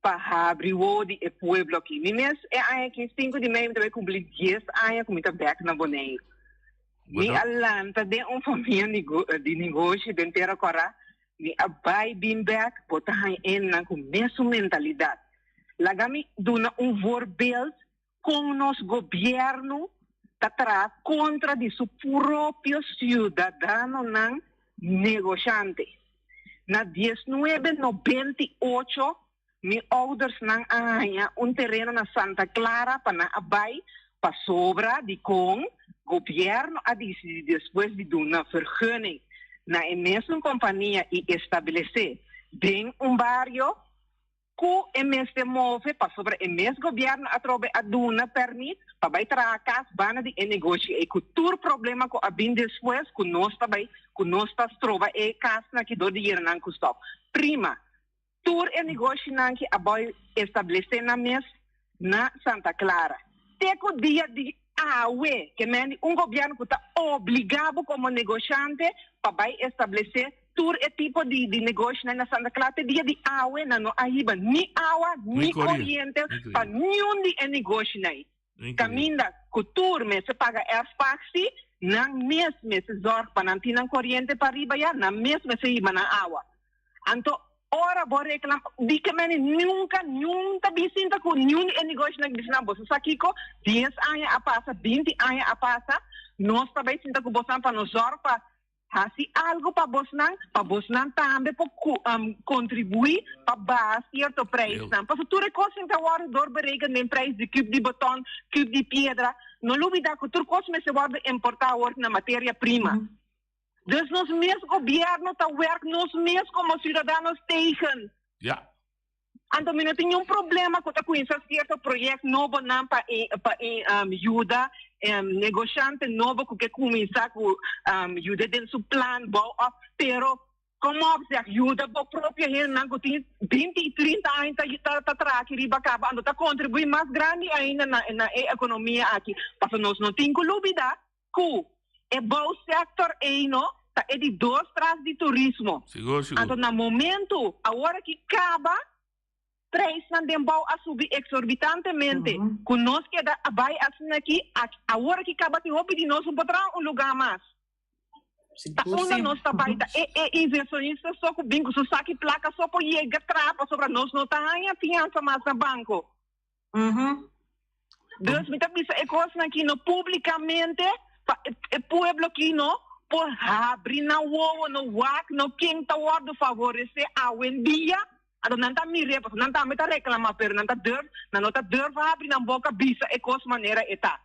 pa habri wowo di e pueblo aki. Mi mes e aña aki, sinku di mei, mi ta bai kumpli dies aña ku mi ta bèk na Boneiru. Mi a lanta den un famia di negoshi den Tera Kòrá, mi a bai bin bèk, bo ta haña hendenan ku mesun mentalidat. Laga mi duna un voorbeeld kon nos gobièrnu ta traha kontra di su propio siudadanonan negoshante. Na diesnuebe nobenta i ocho mi oudersnan a haña un tereno na Santa Clara pa nan a bai pasobra dikon gobièrnu a disidí despues di duna vergunning na e mesun kompania i establesé den un bario Ku e mester move pasobra e mes gobièrnu atrobe a duna pèrmit pa bai traha kas banda di e negoshi ei ku tur problema ku a bin despues ku nos ta bai ku nos ta stroba e kasnan aki dor di yera nan ku stòp. Prima, tur e negoshinan ki a bai establesé nan mes na Santa Clara te ku dia di awe ke men di un gobièrnu ku ta obligá bo komo negoshante pa bai establesé Tur e tipo di di negoshinan na Santa Clara te dia di awe nan no a hiba ni awa ni koriente pa niun di e negoshinan. Kaminda ku tur mester paga erfpaktie, nan mes mester zorg pa nan tin nan koriente pa riba ya, nan mes mester hiba nan awa. Anto ora bo reklama di ke meni nunka niun ta bisinta ku niun di e negoshinan bisa nan boso sa kiko dies aña a pasa, binti aña a pasa, nos ta bai sinta ku bosonan pa nos zorg pa Hasi algu pa bosnan, pa bosnan tambe por kontribuí pa baha sierto preisnan. Pasobra tur e kosnan ta wòrdu dor bereken den preis di kub di beton, kub di piedra. No lubidá ku tur kos mester wòrdu importá awor na materia prima. Dus nos mes gobièrnu ta wèrk nos mes komo siudadanos tegen. Ja. Anto mi no tin niun problema ku ta kuminsá sierto proyekt nobonan pa e pa e yuda negoshante nobo ku ke kuminsá ku yuda den su plan bou òf pero kom op zeg yuda bo propio hendenan ku tin binti i trinta aña ta ta ta traha aki riba kaba anto ta kontribuí mas grandi ainda na na e ekonomia aki pasobra nos no tin ku lubida Ku e bouwsector ei no ta e di dos tras di turismo. Sigur, sigur. Anto na momento awor aki kaba, prijsnan den bou a subi exorbitantemente. Ku nos keda a bai asina aki, awor aki kaba tin hopi di nos no por traha un luga mas. Ta unda nos ta bai ta e e inversionista so ku bin ku su saki plaka so por yega traha pasobra nos no ta haña fiansa mas na banko. Dus mi ta bisa e kosnan aki no publikamente pa e pueblo aki no por habri nan wowo no wak no ken ta wòrdu favoresé awendia. Anto nan ta mir'é pasobra nan tambe ta reklamá pero nan ta durf nan no ta durf habri nan boka bisa e kos manera e ta.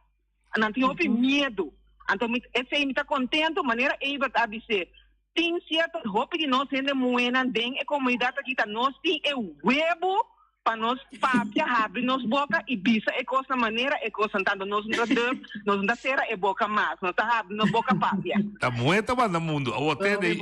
Nan tin hopi miedu. Anto mi esei mi ta kontentu manera Ebert a bis'é. Tin sierto hopi di nos hende muhénan den e komunidat aki ta nos tin e webu pa nos papia, habri nos boka i bisa e kosnan manera e kosnan ta. Anto nos no ta durf, nos no ta sera e boka mas, nos ta habri nos boka papia. Ta muhé ta manda mundu. Awor tende,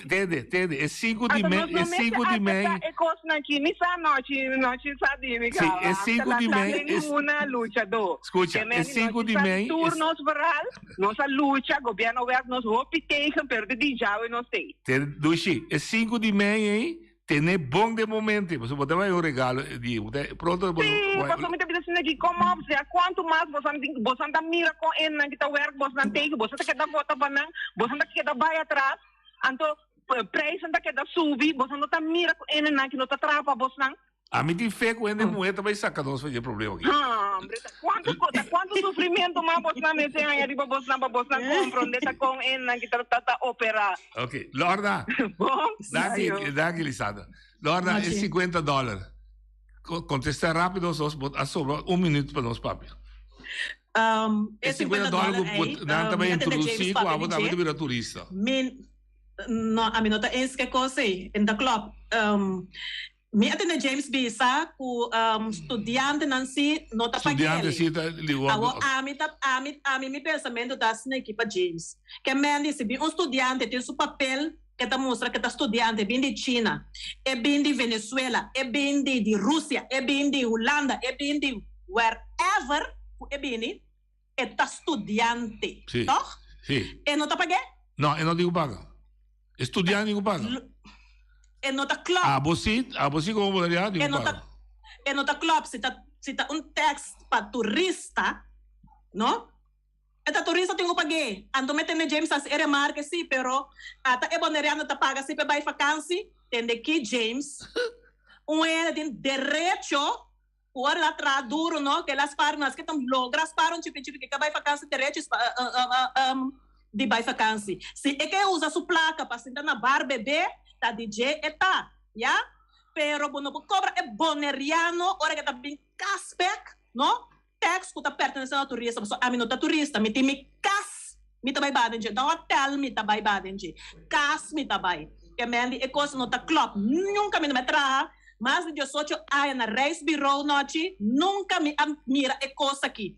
tende, tende, e sinku di mei, e sinku di mei. E kosnan aki mi sa nochi, nochi sa di mi Si, e sinku di mei. Ninguna luchadó. Scucha, e sinku di mei. Tur nos verhaal, nos a lucha, gobierno werk nos hopi tegen, pero te di djawe nos tei. Tende, Dushi, e sinku di mei ei, tene bon den momento, pasobra bo ta bai un regalo di, bo ta, pronto bo. Si, pasobra mi ta bisa asina aki, kom op, sea kuantu mas bosan tin, bosan ta mira kon e nan ki ta werk bosnan tegen, bosan ta keda vota pa nan, bosan ta keda bai atras, anto prijzen ta keda subi, bosan no ta mira ku e nan ki no ta traha pa bosnan. Ami tin fe ku hende muhé ta bai saka nos for di e problema aki. Hombre, ta kuantu ko, ta kuantu sufrimiento mas bosnan mester haña riba bosnan pa bosnan komprondé ta kon e nan ki ta ta ta operá. Ok, Lorna. Bon. Danki, Ayo. danki Lisandra. Lorna, e Nochi. 50 dòler. Ko- Kontestá rápido sos, bo a sobra un minuut pa nos papia. Um, E e 50 50 dòler dòler ku ei, bo- nan ta um, bai mi a tende James introdusí ku papia abo di tambe dje. ta bira turista. Mi, no, ami no ta eens ku e kos ei. En ta klòp. Um, Mi a tende James bisa ku studiantenan si no ta pag'é Studiante si ta li wòrdu. Awor ami ta ami ami mi pensamentu ta asina aki pa James. Ke men di si bin un studiante tin su papel ke ta mustra ke ta studiante bin di China, e bin di Venezuela, e bin di di Rusia, e bin di Hulanda, e bin di wherever ku e bini, e ta studiante, Si. tòg? Si. E no ta pag'é? No, e no tin ku paga. E studiante tin ku paga. E no ta klop. Abo si, abo si komo boneriano tin E ku no ta paga. e no ta klop si ta si ta un tax pa turista, no? E ta turista tin ku pag'é. Anto mi tende James hasi e remarke si, pero ata e boneriano ta paga si p'e bai fakansi. Tende ki James, un hende tin derecho ku ora el a traha duro, no? Ke el a spar, maske ta logra spar un chipi chipi ke ka bai fakansi derecho di bai fakansi. Si e ke usa su plaka pa sinta na bar bebe, ta di dje e ta, ya. Pero bo no por kobra e boneriano ora ke ta bin kas bek, no? Tax ku ta pertenesé na turista, pasobra ami no ta turista, mi tin mi kas mi ta bai baden dje, ta hotel mi ta bai baden dje, kas mi ta bai. Ke men di e kos no ta klòp, nunka mi no a traha mas di diesocho aña na reisbureau nochi, nunka mi a mira e kos aki.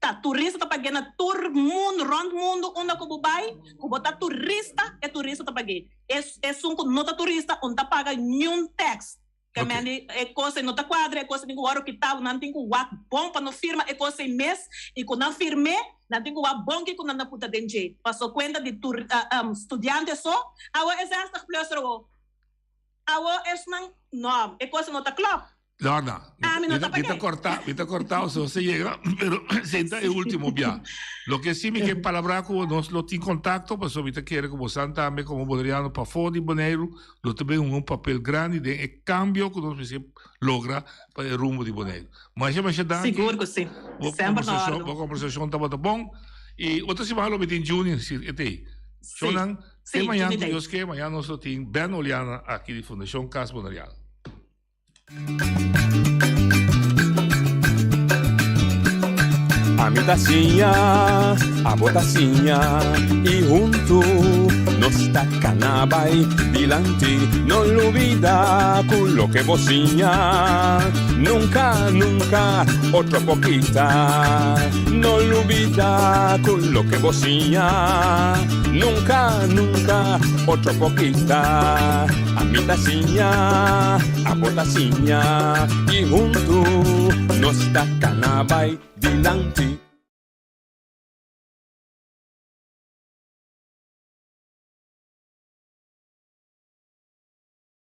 Ta turista ta pag'é na tur mundu, rònt mundu unda ku bo bai, ku bo ta turista, e turista ta pag'é. Esun ku no ta turista un ta paga niun tax. Ke men di e kos ei no ta kuadra, e kos ei tin ku wòrdu kitá, nan tin ku wak bon pa no firma e kos ei mes, i ku nan firm'é, nan tin ku wak bon kiko nan ta puta den dje. Paso kuenta di tur studiante so, awor e zestig plus er awo. Awor esnan, no, e kos ei no ta klòp. Lorna, Ami no ta mi ta pag'é. kòrtá, mi ta kòrtá osó se yega, pero senta e último bia. Loke si mi ke palabrá ku bo, nos lo tin kontakto, pasobra mi ta kere ku bosan tambe komo boneriano pafó di Boneiru lo ta bin hunga un papel grandi den e cambio cu nos mester logra pa e rumbo di Boneiru. Masha masha danki. Sigur cu si. Bo Semper na conversacion, ordu. bo conversacion tabata bon. Y otro siman lo mi tin Juni, si e t'ey. Si. Shownan, Si, te mañan Juni cu t'ey. Dios ke, mañan nos lo tin Ben Oleana aki di Fundacion Cas Boneriano. Ami ta siña, abo ta siña y huntu nos ta cana bay dilanti. No lubida cu loke bo siña nunca, nunca otro por kita. No lubida cu loke bo siña nunca, nunca otro por kita. Ami ta siña, abo ta siña y huntu nos ta cana bay dilanti.